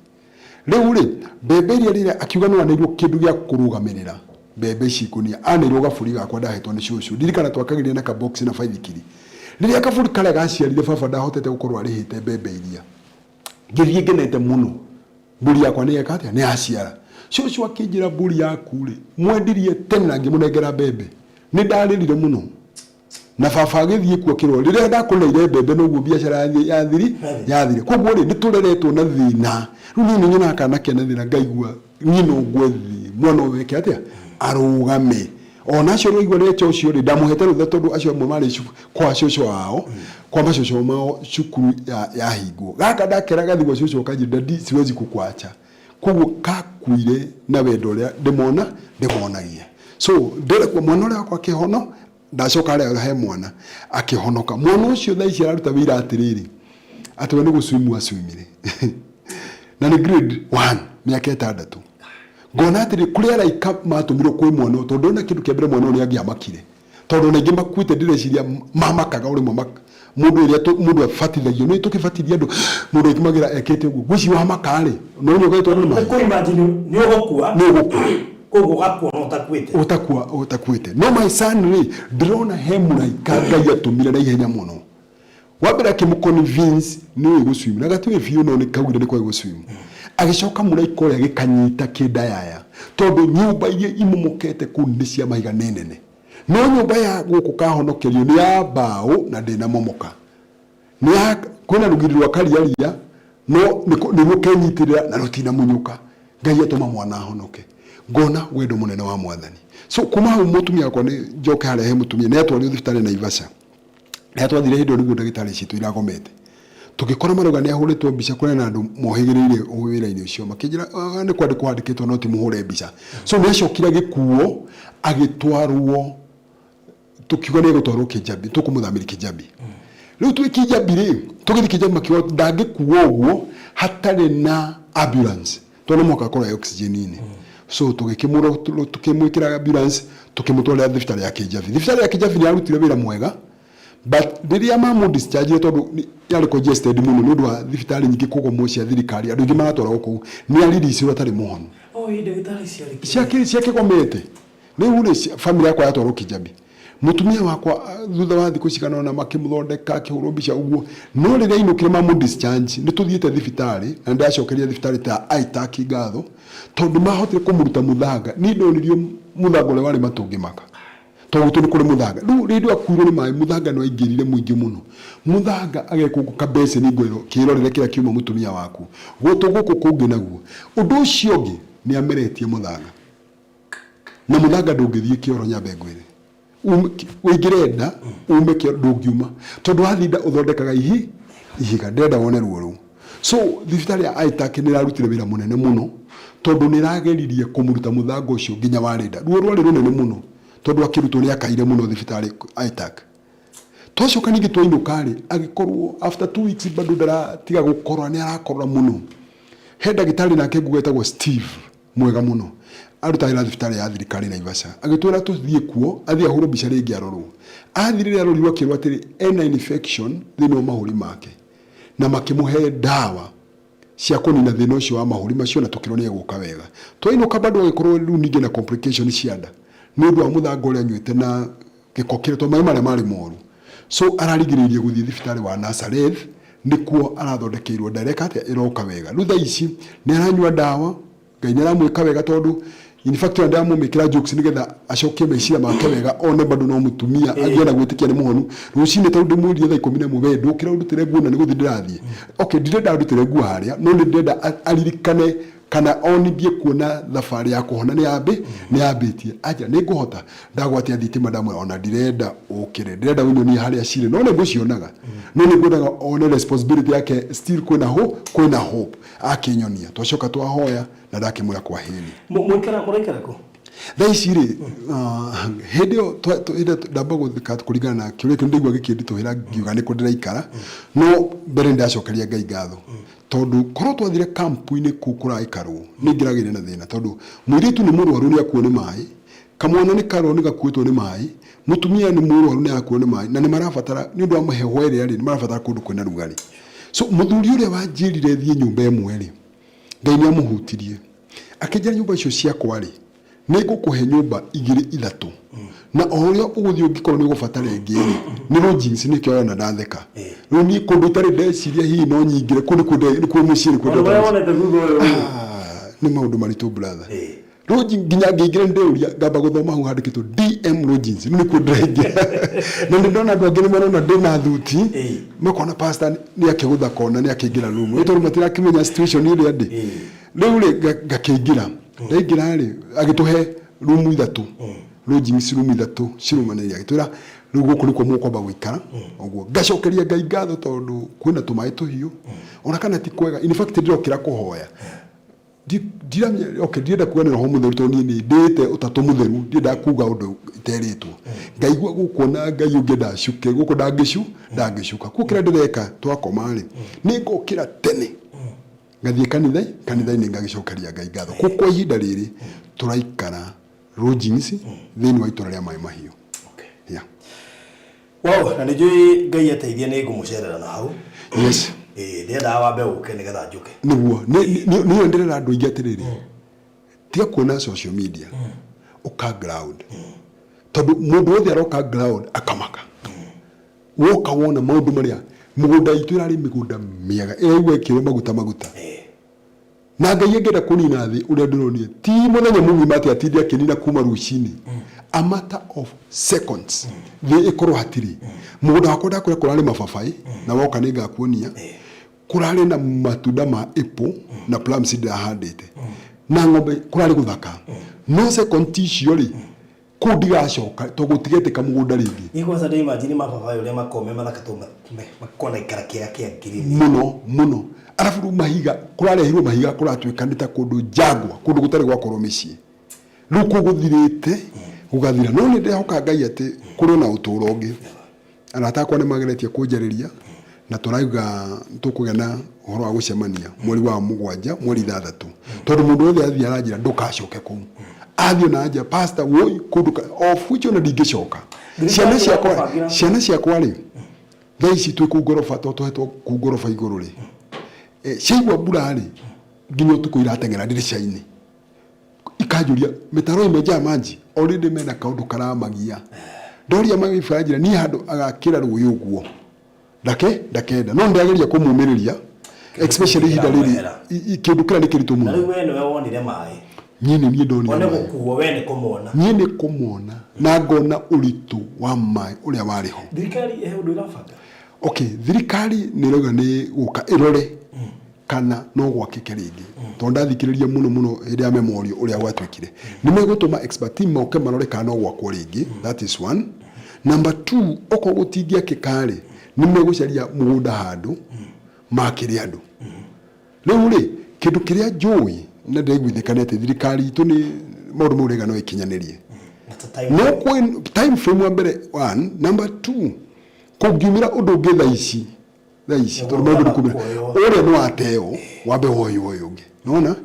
Speaker 4: Rĩu rĩ, mbembe iria rĩrĩa akiuga no aneirwo kĩndũ gĩa kũrũgamĩrĩra mbembe ici ngũnia, aneirwo gabũri gakwa ndahetwo nĩ cũcũ. Ndirikana twakagĩrire na kabox na baithikiri. Rĩrĩa kabũri karĩa gaciarire, baba ndahotete gũkorwo arĩhĩte mbembe iria. Ngĩthiĩ ngenete mũno, mbũri yakwa nĩ yeka atĩa, nĩ yaciara. Cũcũ akĩnjĩra, "Mbũri yaku rĩ, mwendirie tene," na ngĩmũnengera mbembe. Nĩ ndarĩrire mũno, na baba agĩthiĩ kuo akĩrwo, "Rĩrĩa ndakũneire mbembe, noguo biacara yathiri yathire." Koguo rĩ, nĩ tũreretwo na thĩna. Rĩu niĩ nĩ nyonaga kana kena thĩna, ngaigua niĩ no ngwe thĩ mwana ũyũ eke atĩa, arũgame. Ona acio ũraigua recha ũcio rĩ, ndamũhete rũtha, tondũ acio amwe marĩ kwa cũcũ wao, kwa macũcũ mao, cukuru yahingwo. Gaka ndakera gathi gwa cũcũ, kanjĩra, "Daddy, siwezi kukuacha." Koguo kakuire na wendo ũrĩa ndĩmona ndĩmonagia. So ndĩrenda kuga mwana ũrĩa wakwa akĩhono, ndacoka harĩa he mwana akĩhonoka. Mwana ũcio thaa ici araruta wĩira atĩrĩrĩ, atĩ we nĩ gũcwimu acwimire, na nĩ grade 1, mĩaka 6. Ngona atĩrĩ, kũrĩ araika matũmirwo kwĩ mwana ũyũ, tondũ ndona kĩndũ kĩa mbere, mwana ũyũ nĩ angĩamakire, tondũ ona aingĩ makuĩte, ndĩreciria mamakaga o rĩmwe mũndũ ĩrĩa mũndũ abatithagio, nĩ tũkĩbatithia andũ, mũndũ aikimagĩra ekĩte ũguo. Ngwĩciria wamaka rĩ, no nĩ ũgaĩtwo nĩ maĩ.
Speaker 5: Kũ imagine nĩ ũgũkua.
Speaker 4: Nĩ ũgũkua.
Speaker 5: Koguo ũgakua no ũtakuĩte.
Speaker 4: Ũtakua, ũtakuĩte. No my son rĩ, ndĩrona he mũraika Ngai atũmire na ihenya mũno. Wa mbere akĩmũ convince nĩ ũĩ gũswim, na gatiũĩ biũ, no nĩ kaugire nĩ koĩ gũswim. Agĩcoka mũraika ũrĩa agĩkanyita kĩndayaya, tondũ nyũmba iria imomokete kũu nĩ cia mahiga, nĩ nene, no nyũmba ya gũkũ kahonokerio nĩ ya mbaũ na ndĩnamomoka. Nĩ ya kwĩna rũgiri rwa kariaria, no nĩruo kenyitĩrĩra na rũtinamunyũka. Ngai atũma mwana ahonoke. Ngona wendo mũnene wa Mwathani. So kuma hau mũtumia wakwa, nĩ njoke harĩa he mũtumia, nĩ atwarirwo thibitarĩ Naivasha. Rĩrĩa twathire hĩndĩ ĩyo nĩguo ndagĩtarĩ citũ iragomete, tũgĩkora marauga nĩ ahũrĩtwo mbica. Kũrĩ na andũ mohĩgĩrĩire wĩra-inĩ ũcio, makĩnjĩra, "Ah, nĩ kwandĩkwo handĩkĩtwo, no ti mũhũre mbica." So nĩ acokire agĩkuo agĩtwarwo. Tũkiuga nĩ egũtwarwo Kĩnjabi, tũkũmũthamĩria Kĩnjabi. Rĩu twĩ Kĩnjabi rĩ, tũgĩthiĩ Kĩnjabi, makiuga ndangĩkuo ũguo hatarĩ na ambulance, tondũ no mũhaka akorwo e oxygen-inĩ. So tũgĩkĩmwĩkĩra ambulance, tũkĩmũtwarĩra thibitarĩ ya Kĩnjabi. Thibitarĩ ya Kĩnjabi nĩ yarutire wĩra mwega, but rĩrĩa mamũ discharge, tondũ yarĩ congested mũno nĩ ũndũ wa thibitarĩ nyingĩ kũgomwo cia thirikari, andũ aingĩ maratwaragwo kũu, nĩ ariricirwo atarĩ mũhonu.
Speaker 5: Oh, Oi, ndagĩtarĩ ciarĩ kĩ?
Speaker 4: Ciakĩgomete rĩu rĩ, family yakwa yatwarwo Kijabi, mũtumia wakwa thutha wa thikũ cigana ũna makĩmũthondeka, akĩhũrwo mbica ũguo, no rĩrĩa ainũkire mamũ discharge, nĩ tũthiĩte thibitarĩ na nĩndacokeria thibitarĩ ta ITAC ngatho tondũ mahotire kũmũruta mũthanga. Niĩ ndonirio mũthanga ũrĩa warĩ matũ ngĩmaka, tondũ gwitũ nĩ kũrĩ mũthanga. Rĩu rĩrĩa akuirwo nĩ maĩ, mũthanga nĩ waingĩrire mũingĩ mũno, mũthanga agekwo kabeceni ngwĩrwo kĩrorere kĩrĩa kiuma mũtumia waku gũtũ gũkũ kũngĩ naguo. Ũndũ ũcio ũngĩ nĩ ameretie mũthanga, na mũthanga ndũngĩthiĩ kĩoro, nyambe ngwĩre ũingĩre nda ume kĩoro ndũngiuma, tondũ wathiĩ nda ũthondekaga ihiga. Ndĩrenda wone ruo rũu. So thibitarĩ ya ITAC nĩ ĩrarutire wĩra mũnene mũno tondũ nĩ ĩrageririe kũmũruta mũthanga ũcio nginya warĩ nda. Ruo rwarĩ rũnene mũno tondũ akĩrutwo nĩ akaire mũno thibitarĩ ITAC. Twacoka ningĩ twainũka rĩ, agĩkorwo after 2 weeks bado ndaratiga gũkorora, nĩ arakorora mũno. He ndagĩtarĩ nake nguga etagwo Steve, mwega mũno, arutaga wĩra thibitarĩ ya thirikari Naivasha, agĩtwĩra tũthiĩ kuo athiĩ ahũrwo mbica rĩngĩ arorwo. Athiĩ rĩrĩa arorirwo akĩrwo atĩrĩ ena infection thĩinĩ wa mahũri make, na makĩmũhe ndawa cia kũnina thĩna ũcio wa mahũri macio, na tũkĩrwo nĩ egũka wega. Twainũka bado agĩkorwo rĩu ningĩ na complication cia nda nĩ ũndũ wa mũthanga ũrĩa anyuĩte na gĩko kĩrĩa, tondũ maĩ marĩa marĩ moru. So ararigĩrĩirie gũthiĩ thibitarĩ wa Nazareth, nĩkuo arathondekeirwo ndareka atĩa ĩroka wega. Rĩu thaa ici nĩ aranyua ndawa, Ngai nĩ aramwĩka wega, tondũ in fact ona ndĩramũmĩkĩra jokes nĩgetha acokie meciria make wega, one bado no mũtumia, agĩe na gwĩtĩkia nĩ mũhonu. Rũcinĩ tondũ ndĩmwĩrire thaa 11, we ndũkĩra ũndutĩre nguo na nĩ gũthiĩ ndĩrathiĩ. Okay, ndirenda andutĩre nguo harĩa, no nĩ ndĩrenda aririkane kana onithie kuona thabarĩ ya kũhona nĩ yambĩtie. Anja nĩ ngũhota ndagwatia thitima, ndamwĩra ona ndirenda ũkĩre, ndĩrenda ũnyonie harĩa cirĩ, no nĩ ngũcionaga, no nĩ ngwendaga one responsibility yake, still kwĩna hope. Akĩnyonia, twacoka twahoya na ndakĩmwĩra kwa heri.
Speaker 5: Mũikara mũraikara kũ?
Speaker 4: Thaa ici rĩ, hĩndĩ ĩyo hĩndĩ ĩyo ndamba gũthika kũringana na kĩũria kĩu, ndaigua gĩkĩnditũhĩra ngiuga nĩkũ ndĩraikara, no mbere nĩ ndacokeria Ngai ngatho tondũ korwo twathire kampu-inĩ kũu kũraikarwo nĩ ingĩragĩire na thĩna, tondũ mũirĩtu nĩ mũrwaru, nĩ akuo nĩ maĩ, kamwana nĩ karwaru, nĩ gakuĩtwo nĩ maĩ, mũtumia nĩ mũrwaru, nĩ arakuo nĩ maĩ, na nĩ marabatara, nĩ ũndũ wa heho ĩrĩa rĩ, nĩ marabatara kũndũ kwĩna rugarĩ. So mũthuri ũrĩa wanjĩrire thiĩ nyũmba ĩmwe rĩ, Ngai nĩ amũhutirie akĩnjĩra nyũmba icio ciakwa rĩ, nĩ ngũkũhe nyũmba igĩrĩ ithatũ, na o ũrĩa ũgũthiĩ ũngĩkorwo nĩ ũgũbatara ĩngĩ rĩ, nĩ lodgings. Nĩkĩo wona ndatheka rĩu niĩ kũndũ itarĩ ndeciria hihi no nyingĩre kũu, nĩkuo mũciĩ, nĩkuo
Speaker 5: Maũndũ marĩa wonete thutha ũyũ rĩ.
Speaker 4: Ah, nĩ maũndũ maritũ, brother. Lodging nginya ngĩingĩra nĩ ndĩũria, ngamba gũthoma hau handĩkĩtwo DM Lodgings, rĩu nĩkuo ndĩraingĩra, na nĩ ndona andũ angĩ nĩ marona ndĩna thuti, makona pastor nĩ akĩgũtha kona, nĩ akĩingĩra room ĩ, tondũ matirakĩmenya situation ĩrĩa ndĩ rĩu rĩ. Ngakĩingĩra, ndaingĩra rĩ, agĩtũhe rumu ithatũ, lodgings, rumu ithatũ cirũmanĩrĩire, agĩtwĩra rĩu gũkũ nĩkuo mũkwamba gũikara ũguo. Ngacokeria Ngai ngatho tondũ kwĩna tũmaĩ tũhiũ, ona kana ti kwega. In fact ndĩrokĩra kũhoya. Okay, ndirenda kuga nĩ Roho Mũtheru tondũ niĩ nĩ ndĩĩte Ũtatũ Mũtheru, ndiendaga kuga ũndũ iterĩtwo. Ngaigua gũkũ ona Ngai ũngĩenda acuke gũkũ ndangĩcuka. Kuo kĩrĩa ndĩreka, twakoma rĩ, nĩ ngokĩra tene ngathiĩ kanitha-inĩ ngagĩcokeria Ngai ngatho. Kwa ihinda rĩrĩ tũraikara lodgings thĩinĩ wa itũra rĩa Maĩ Mahiũ. Yeah.
Speaker 5: Wow, na nĩ njũĩ Ngai ateithia nĩ ngũmũcerera na hau.
Speaker 4: Yes.
Speaker 5: Ĩĩ, ndĩrendaga wambe ũke nĩgetha njũke.
Speaker 4: Nĩguo nĩyo ndĩrera andũ aingĩ atĩrĩrĩ, tiga kuona social media, ũka ground, tondũ mũndũ wothe aroka ground akamaka. Woka wona maũndũ marĩa mũgũnda itũ ĩrarĩ mĩgũnda mĩega, ĩraigua ĩkĩrwo maguta maguta, na Ngai angĩenda kũnina thĩ ũrĩa ndĩronire ti mũthenya mũgima atĩ atinde akĩnina kuma rũcinĩ, a matter of seconds thĩ ĩkorwo hatirĩ. Mũgũnda wakwa ndakwĩra kũrarĩ mababaĩ, na woka nĩ ngakuonia kũrarĩ na matunda ma apple na plums ndĩrahandĩte na ng'ombe, kũrarĩ gũthaka, no second icio rĩ, kũu ndigacoka tondũ gũtigetĩka mũgũnda rĩngĩ.
Speaker 5: Niĩ kwanza ndĩ imagine mababaĩ ũrĩa makoragwo me mathaka tondũ makoragwo na ikara kĩega kĩa green.
Speaker 4: Mũno mũno. Arabu rĩu mahiga kũrarehirwo, mahiga kũratuĩka nĩ ta kũndũ jangwa, kũndũ gũtarĩ gwakorwo mĩciĩ. Rĩu kũu gũthirĩte gũgathira, no nĩ ndĩrehoka Ngai atĩ kũrĩ na ũtũũro ũngĩ. Arata akwa nĩ mageretie kũnjarĩria na tũrauga tũkũgĩa na ũhoro wa gũcemania mweri wa mũgwanja, mweri 6, tondũ mũndũ wothe athiĩ aranjĩra ndũkacoke kũu. Athiĩ ona anjĩra, "Pastor, woi kũndũ of which ona ndingĩcoka." Ciana ciakwa, ciana ciakwa rĩ, thaa ici twĩ kũu ngoroba, tondũ tũhetwo kũu ngoroba igũrũ rĩ, ciaigua mbura rĩ, nginya ũtukũ irateng'era ndirica-inĩ. Ikanjũria mĩtaro imejaa maji already mena kaũndũ karamagia. Ndoria my wife anjĩra niĩ handũ agakĩra rũĩ ũguo ndake ndakenda no ndĩrageria kũmũmĩrĩria especially ihinda rĩrĩ
Speaker 5: Kĩramwehera.
Speaker 4: Kĩndũ kĩrĩa nĩ kĩritũ
Speaker 5: Na
Speaker 4: mũno.
Speaker 5: rĩu we nĩwe wonire maĩ.
Speaker 4: Niĩ nĩ niĩ ndonire
Speaker 5: One
Speaker 4: maĩ.
Speaker 5: gũkuo we nĩ kũmona.
Speaker 4: Niĩ nĩ kũmona na ngona ũritũ wa maĩ ũrĩa warĩ ho.
Speaker 5: Thirikari he ũndũ ĩrabanga?
Speaker 4: Okay, thirikari nĩ ĩrauga nĩ gũka ĩrore kana no gwakĩke rĩngĩ, tondũ ndathikĩrĩria mũno mũno hĩndĩ ya memorial ũrĩa gwatuĩkire, nĩ megũtũma expert team moke marore kana no gwakwo rĩngĩ. That is one. Number two, okorwo gũtingĩakĩka rĩ, nĩ megũcaria mũgũnda handũ makĩre andũ. Rĩu rĩ, kĩndũ kĩrĩa njũĩ na ndĩraiguithĩka nĩ atĩ thirikari itũ nĩ maũndũ mau rĩga no ĩkinyanĩrie.
Speaker 5: Na ta time
Speaker 4: No kwĩ time frame wa mbere one, number two, kũngiumĩra ũndũ ũngĩ thaa ici, thaa ici tondũ maũndũ nĩ kumĩra, ũrĩa nĩ wateo wambe woywo ũyũ ũngĩ. Nĩwona?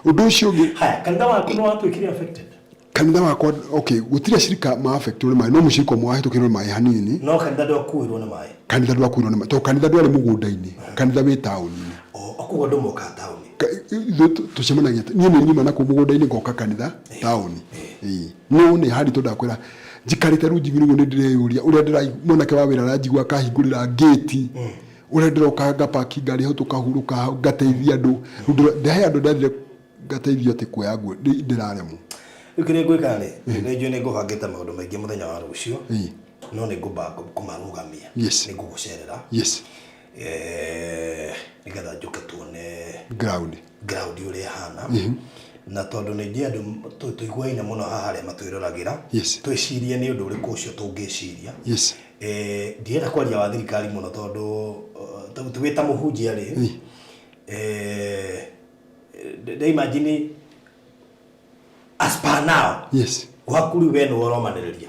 Speaker 4: Ũndũ ũcio ũngĩ.
Speaker 5: Haya, kanitha waku nĩ watuĩkire affected?
Speaker 4: Kanitha wakwa, okay, gũtirĩ acirika ma affectwo nĩ maĩ, no mũcirika ũmwe wahĩtũkĩirwo nĩ maĩ hanini.
Speaker 5: No kanitha ndwakuirwo nĩ maĩ?
Speaker 4: Kanitha ndwakuirwo nĩ maĩ, tondũ kanitha ndwarĩ mũgũnda-inĩ, kanitha wĩ taũni-inĩ.
Speaker 5: Oh, koguo andũ mokaga taũni?
Speaker 4: Ithuĩ tũcemanagia, niĩ nĩ nyuma nakũu mũgũnda-inĩ ngoka kanitha taũni. Ĩĩ. No nĩ haritũ ndakwĩra, njikarĩte rĩu njiguire ũguo nĩ ndĩreyũria ũrĩa ndĩra, mwanake wa wĩra aranjigua akahingũrĩra ngĩti, ũrĩa ndĩroka ngapaki ngari hau tũkahurũka hau ngateithia andũ. Rĩu he andũ ndathire ngateithio atĩ kuoya nguo ndĩraremwo.
Speaker 5: Rĩu kĩrĩa ngwĩka rĩ, nĩ njũĩ nĩ ngũbangĩte maũndũ maingĩ mũthenya wa rũciũ, no nĩ ngũmba kũmarũgamia. Nĩ ngũgũcerera. Nĩgetha njũke tuone
Speaker 4: ground
Speaker 5: ground ũrĩa ĩhana. Na tondũ nĩ njũĩ andũ tũiguaine mũno haha arĩa matwĩroragĩra, twĩcirie nĩ ũndũ ũrĩkũ ũcio tũngĩciria. Ndirenda kwaria wa thirikari mũno tondũ wĩ ta mũhunjia rĩ, ndĩ imagine as per now gwaku rĩu we nĩwe ũromanĩrĩria.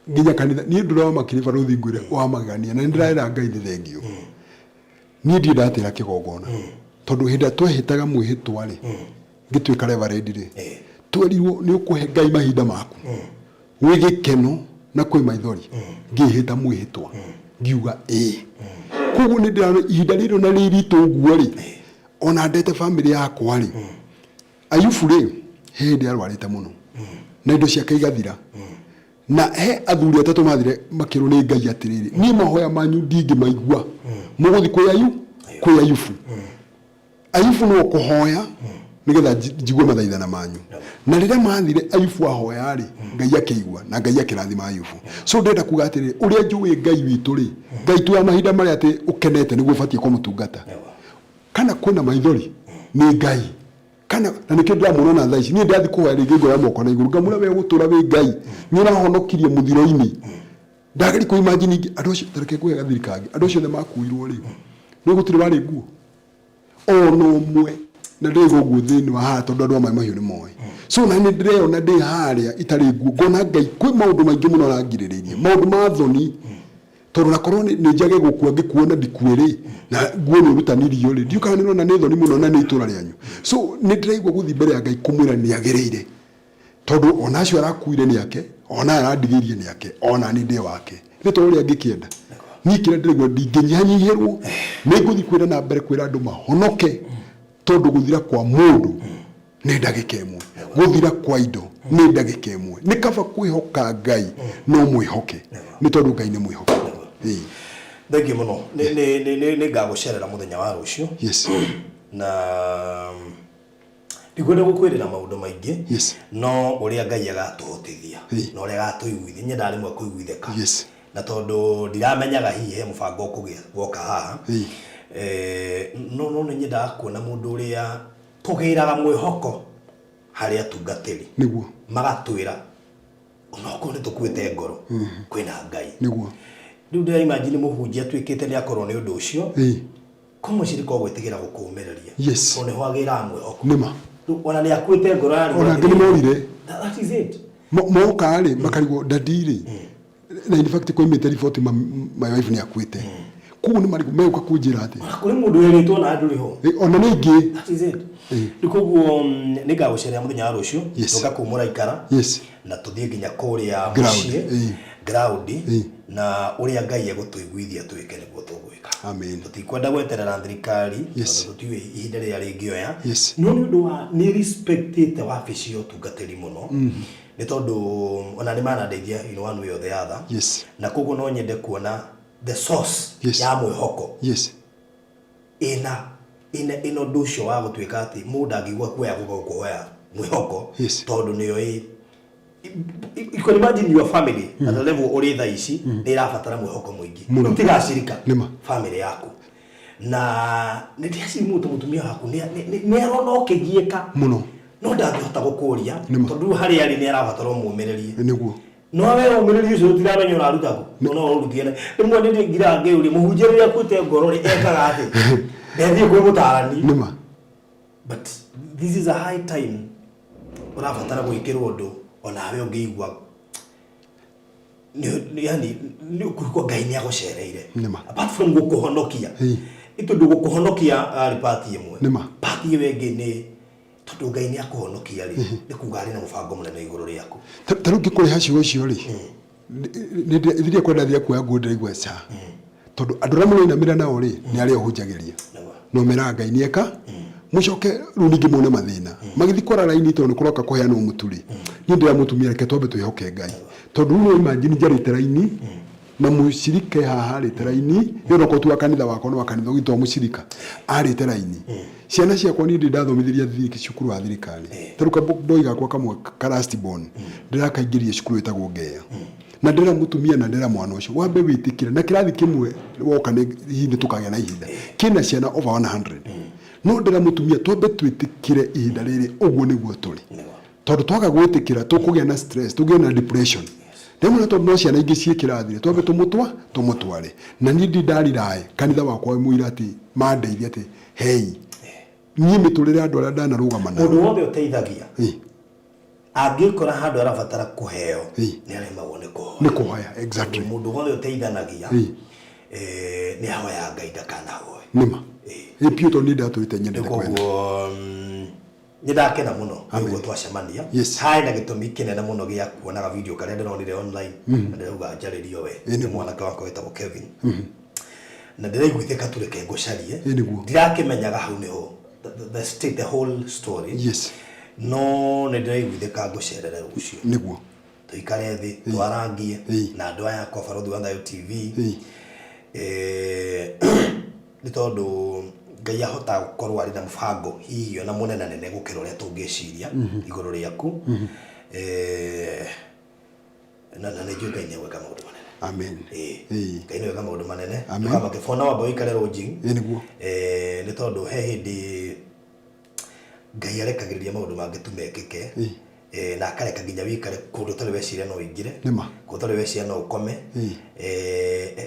Speaker 4: Nginya kanitha niĩ ndũramakire barũthi ngwĩre wa magegania na nĩ ndĩrera Ngai nĩ thengio. Niĩ ndirĩ ndatĩra kĩgongona tondũ hĩndĩ ĩrĩa twehĩtaga mwĩhĩtwa rĩ, ngĩtuĩka reverend rĩ, twerirwo nĩ ũkũhe Ngai mahinda maku gwĩ gĩkeno na kwĩ maithori. Ngĩhĩta mwĩhĩtwa ngiuga ĩĩ. Koguo nĩ ndĩrona ihinda rĩrĩ ona rĩ ritũ ũguo rĩ, ona ndete bamĩrĩ yakwa rĩ, Ayubu rĩ, he hĩndĩ arwarĩte mũno na indo ciake igathira, na he athuri atatũ mathire makĩrwo nĩ Ngai atĩrĩrĩ, niĩ mahoya manyu ndingĩmaigua, mũgũthiĩ kwĩ ayu kwĩ Ayubu. Ayubu nĩwe ũkũhoya nĩgetha njigue mathaithana manyu. Na rĩrĩa mathire Ayubu ahoya rĩ, Ngai akĩigua na Ngai akĩrathima Ayubu. So ndĩrenda kuga atĩrĩrĩ, ũrĩa njũĩ Ngai witũ rĩ, Ngai tu wa mahinda marĩa atĩ ũkenete nĩguo ũbatiĩ kũmũtungata. Kana kwĩna maithori nĩ Ngai. Kana na nĩkĩo ndĩramuona na thaa ici, niĩ ndathiĩ kũhoya rĩngĩ ngoya moko na igũrũ ngamwĩra we ũgũtũra wĩ Ngai, nĩ ũrahonokirie mũthiro-inĩ. Ndageri kũ imagine ingĩ andũ acio, ta reke ngũhe gathiri kangĩ, andũ acio othe makuirwo rĩ, nĩ gũtirĩ warĩ nguo ona ũmwe, na ndĩraigua ũguo thĩinĩ wa haha tondũ andũ a Maĩ Mahiũ nĩ moĩ. So na nĩ ndĩreyona ndĩ harĩa itarĩ nguo, ngona Ngai kwĩ maũndũ maingĩ mũno arangirĩrĩirie, maũndũ ma thoni, tondũ nakorwo nĩ njage gũkua ngĩkuo na ndikue rĩ, na nguo nĩ ũrutanirio rĩ, ndiũ kana nĩũrona nĩ thoni mũno na nĩ itũra rĩanyu. So nĩ ndĩraigua gũthiĩ mbere ya Ngai kũmwĩra nĩ agĩrĩire, tondũ ona acio arakuire nĩ ake, ona aya arandigĩirie nĩ ake, ona niĩ ndĩ wake. Nĩ ta ũrĩa ngĩkĩenda. Niĩ kĩrĩa ndĩraigua ndingĩnyihanyihĩrwo, nĩ ngũthiĩ kwĩra na mbere kwĩra andũ mahonoke, tondũ gũthira kwa mũndũ nĩ ndagĩka ĩmwe, gũthira kwa indo nĩ ndagĩka ĩmwe. Nĩ kaba kwĩhoka Ngai no mwĩhoke, nĩ tondũ Ngai nĩ mwĩhokeku. Ĩĩ.
Speaker 5: Thengiũ mũno. Nĩ ngagũcerera mũthenya wa rũciũ. Na ndikwenda gũkwĩrĩra maũndũ maingĩ, no ũrĩa Ngai agatũhotithia na ũrĩa agatũiguithia, nyendaga rĩmwe kũiguithĩka. Na tondũ ndiramenyaga hihi he mũbango ũkũgĩa woka haha, no no nĩ nyendaga kuona mũndũ ũrĩa tũgĩraga mwĩhoko harĩ atungatĩri. Magatwĩra onokorwo nĩ tũkuĩte ngoro, kwĩna Ngai. Rĩu ndĩra imagine mũhunjia atuĩkĩte nĩ akorwo nĩ ũndũ ũcio, Kwĩ mũcirika ũgwĩtigĩra gũkũũmĩrĩria. Tondũ nĩho agĩraga mwĩhoko.
Speaker 4: Nĩma.
Speaker 5: Rĩu ona nĩ akuĩte ngoro ararigwo
Speaker 4: Ona angĩ
Speaker 5: atĩrĩrĩ,
Speaker 4: nĩmorire.
Speaker 5: That is it.
Speaker 4: Moka rĩ, makarigwo daddy rĩ, na in fact kwaimĩte riboti my wife nĩ akuĩte. Koguo nĩ marigwo megũka kũnjĩra atĩ.
Speaker 5: Ona kũrĩ mũndũ werĩtwo na ndũrĩ ho.
Speaker 4: Ona nĩ ingĩ.
Speaker 5: That is it. Rĩu koguo nĩ ngagũcerera mũthenya wa rũciũ. Tũka kũu mũraikara. Na tũthiĩ nginya kũrĩa
Speaker 4: Ground,
Speaker 5: mũciĩ. Ground na ũrĩa Ngai egũtũiguithia twĩke nĩguo tũgwĩka.
Speaker 4: Amen.
Speaker 5: Tũtikwenda gweterera thirikari
Speaker 4: Yes.
Speaker 5: tondũ tũtiũĩ ihinda rĩrĩa rĩngĩoya.
Speaker 4: Yes.
Speaker 5: No nĩ ũndũ wa nĩ respectĩte wabici ya ũtungatĩri mũno nĩ tondũ ona nĩ manandeithia in one way or the other.
Speaker 4: Yes.
Speaker 5: Na koguo no nyende kuona the source
Speaker 4: Yes.
Speaker 5: ya mwĩhoko
Speaker 4: Yes.
Speaker 5: ĩna ĩna ĩna ũndũ ũcio wa gũtuĩka atĩ mũndũ angĩigua kuoya gũka gũkũhoya mwĩhoko
Speaker 4: Yes.
Speaker 5: tondũ nĩoĩ you can imagine your family at the level ũrĩ thaa ici nĩ ĩrabatara mwĩhoko mũingĩ
Speaker 4: Mũno.
Speaker 5: Rĩu tigacirika
Speaker 4: Nĩma.
Speaker 5: family yaku na nĩ ndĩreciria mũndũ mũtumia waku nĩ- nĩ- nĩ- nĩ arona ũkĩgiĩka
Speaker 4: Mũno.
Speaker 5: no ndangĩhota gũkũria
Speaker 4: Nĩma.
Speaker 5: tondũ rĩu harĩa arĩ nĩ arabatara ũmũmĩrĩrie
Speaker 4: Nĩguo.
Speaker 5: no we ũmĩrĩrie ũcio tũtiramenya ũraruta kũ no no ũrutie na rĩmwe nĩ ngiraga ngĩũria mũhunjia rĩrĩa akuĩte ngoro rĩ ekaga atĩ ndethiĩ kwĩ mũtarani
Speaker 4: Nĩma.
Speaker 5: but this is a high time ũrabatara gwĩkĩrwo ũndũ onawe ũngĩigua nĩ- yani nĩ ũkũigua Ngai nĩ agũcereire
Speaker 4: Nĩma.
Speaker 5: apart from gũkũhonokia
Speaker 4: Ĩĩ.
Speaker 5: nĩ tondũ gũkũhonokia arĩ part ĩmwe
Speaker 4: Nĩma.
Speaker 5: part ĩyo ĩngĩ nĩ tondũ Ngai nĩ akũhonokia rĩ nĩ kuga arĩ na mũbango mũnene igũrũ rĩaku.
Speaker 4: Ta ta rĩu ngĩkũrĩha ciugo icio rĩ, rĩrĩa kwenda thia kuoya nguo ndĩraigua ca. Tondũ andũ arĩa mũrainamĩra nao rĩ, nĩ arĩa ũhunjagĩria. No meraga Ngai nĩ eka, mũcoke rĩu ningĩ muone mathĩna. Magĩthiĩ kwara raini tondũ nĩ kũroka kũheanwo mũtu rĩ, niĩ ndĩra mũtumia reke twambe twĩhoke Ngai. Tondũ rĩu no imagine njarĩte raini, na mũcirika e haha arĩte raini, ĩyo onokorwo ti wa kanitha wakwa nĩ wa kanitha ũngĩ to mũcirika, arĩte raini. Ciana ciakwa niĩ ndĩ ndathomithĩria cukuru wa thirikari. Ta rĩu kaboi gakwa kamwe ka last born, ndĩrakaingĩria cukuru ĩtagwo Ngeya. Na ndĩra mũtumia na ndĩra mwana ũcio, wambe wĩtĩkĩre. Na kĩrathi kĩmwe woka nĩ hihi nĩ tũkagĩa na ihinda, kĩna ciana over 100. No ndĩra mũtumia twambe twĩtĩkĩre ihinda rĩrĩ ũguo nĩguo tũrĩ. Tondũ twaga gwĩtĩkĩra tũkũgĩa na stress, tũgĩe na depression. Rĩmwe tondũ no ciana ingĩ ciĩ kĩrathi rĩ, twambe tũmũtwa tũmũtware. Na niĩ ndirĩ ndarira ĩ, kanitha wakwa wĩ mũira atĩ mandeithia atĩ hei. Niĩ mĩtũrĩre ya andũ arĩa ndanarũgama nao.
Speaker 5: Mũndũ wothe ũteithagia angĩkora handũ arabatara kũheo nĩ aremagwo nĩ kũhoya.
Speaker 4: Nĩ kũhoya, exactly.
Speaker 5: Tondũ mũndũ wothe ũteithanagia nĩ ahoyaga Ngai ndakanahoe.
Speaker 4: Nĩma. Ĩ biũ tondũ niĩ ndatũrĩte nyendete kũheana.
Speaker 5: Koguo nĩ ndakena mũno nĩ ũguo twacemania.
Speaker 4: Yes.
Speaker 5: Harĩ na gĩtũmi kĩnene mũno gĩa kuonaga video karĩa ndĩronire online na ndĩrauga njarĩrio we. Nĩ mwanake wakwa wĩtagwo Kevin. Na ndĩraiguithĩka tu reke ngũcarie.
Speaker 4: Ĩ nĩguo.
Speaker 5: Ndirakĩmenyaga hau nĩho the state, the whole story.
Speaker 4: Yes.
Speaker 5: No nĩ ndĩraiguithĩka ngũcerere rũciũ.
Speaker 4: Nĩguo.
Speaker 5: Tũikare thĩ, twarangie na andũ aya akwa Barũthi wa Thayũ TV. Nĩ tondũ Ngai ahota gũkorwo arĩ na mũbango hihi ona mũnenanene gũkĩra ũrĩa tũngĩciria igũrũ rĩaku. Na na nĩ njũĩ Ngai nĩ egwĩka maũndũ manene.
Speaker 4: Amen.
Speaker 5: Ĩĩ.
Speaker 4: Ĩĩ.
Speaker 5: Ngai nĩ egwĩka maũndũ manene.
Speaker 4: Amen.
Speaker 5: Ndũkamake for now amba ũikare lodging.
Speaker 4: Ĩĩ nĩguo.
Speaker 5: Nĩ tondũ he hĩndĩ Ngai arekagĩrĩria maũndũ mangĩ tu mekĩke.
Speaker 4: Ĩĩ.
Speaker 5: Na akareka nginya wĩikare kũndũ ũtarĩ weciria no ũingĩre.
Speaker 4: Nĩma.
Speaker 5: Kũndũ ũtarĩ weciria no ũkome.
Speaker 4: Ĩĩ.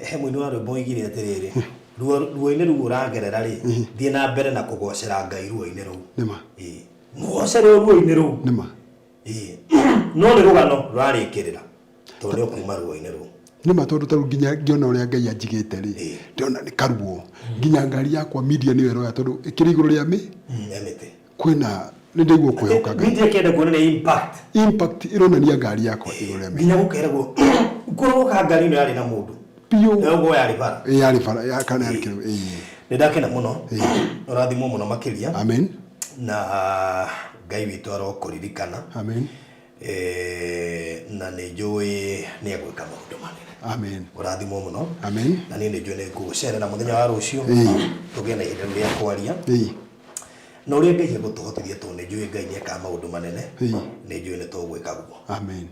Speaker 5: He mũini wa rwĩmbo oigire atĩrĩrĩ, ruo ruo-inĩ rũu ũragerera rĩ, thiĩ na mbere na kũgocera Ngai ruo-inĩ rũu.
Speaker 4: Nĩma.
Speaker 5: Ĩĩ. Mũgocere o ruo-inĩ rũu.
Speaker 4: Nĩma.
Speaker 5: Ĩĩ. No nĩ rũgano rũrarĩkĩrĩra tondũ nĩ ũkuma ruo-inĩ rũu.
Speaker 4: Nĩma tondũ ta rĩu nginya ngĩona ũrĩa Ngai anjigĩte rĩ, ndĩrona nĩ karuo. Nginya ngari yakwa media nĩyo ĩroya tondũ ĩkĩrĩ igũrũ rĩa mĩ
Speaker 5: Ya mĩtĩ.
Speaker 4: Kwĩna nĩ ndaigua kwĩhoka Ngai.
Speaker 5: Media ĩkĩenda kuonania impact.
Speaker 4: Impact ĩronania ngari yakwa igũrũ rĩa mĩtĩ.
Speaker 5: Nginya gũkeragwo korwo ka ngari ĩno yarĩ na mũndũ.
Speaker 4: Biũ.
Speaker 5: Na ũguo yarĩ bara.
Speaker 4: Ĩĩ yarĩ bara ya kana yarĩ kĩrĩ ĩĩ.
Speaker 5: Nĩ ndakena mũno. Ũrathimwo mũno makĩria.
Speaker 4: Amen.
Speaker 5: Na Ngai witũ arokũririkana.
Speaker 4: Amen.
Speaker 5: Na nĩ njũĩ nĩ egwĩka maũndũ manene.
Speaker 4: Amen.
Speaker 5: Ũrathimwo mũno.
Speaker 4: Amen.
Speaker 5: Na niĩ nĩ njũĩ nĩ ngũgũcerera mũthenya wa rũciũ. Tũgĩe na ihinda rĩu rĩa kwaria. Na ũrĩa Ngai egũtũhotithia tondũ nĩ njũĩ Ngai nĩ ekaga maũndũ manene. Nĩ njũĩ nĩ tũgwĩka guo.
Speaker 4: Amen.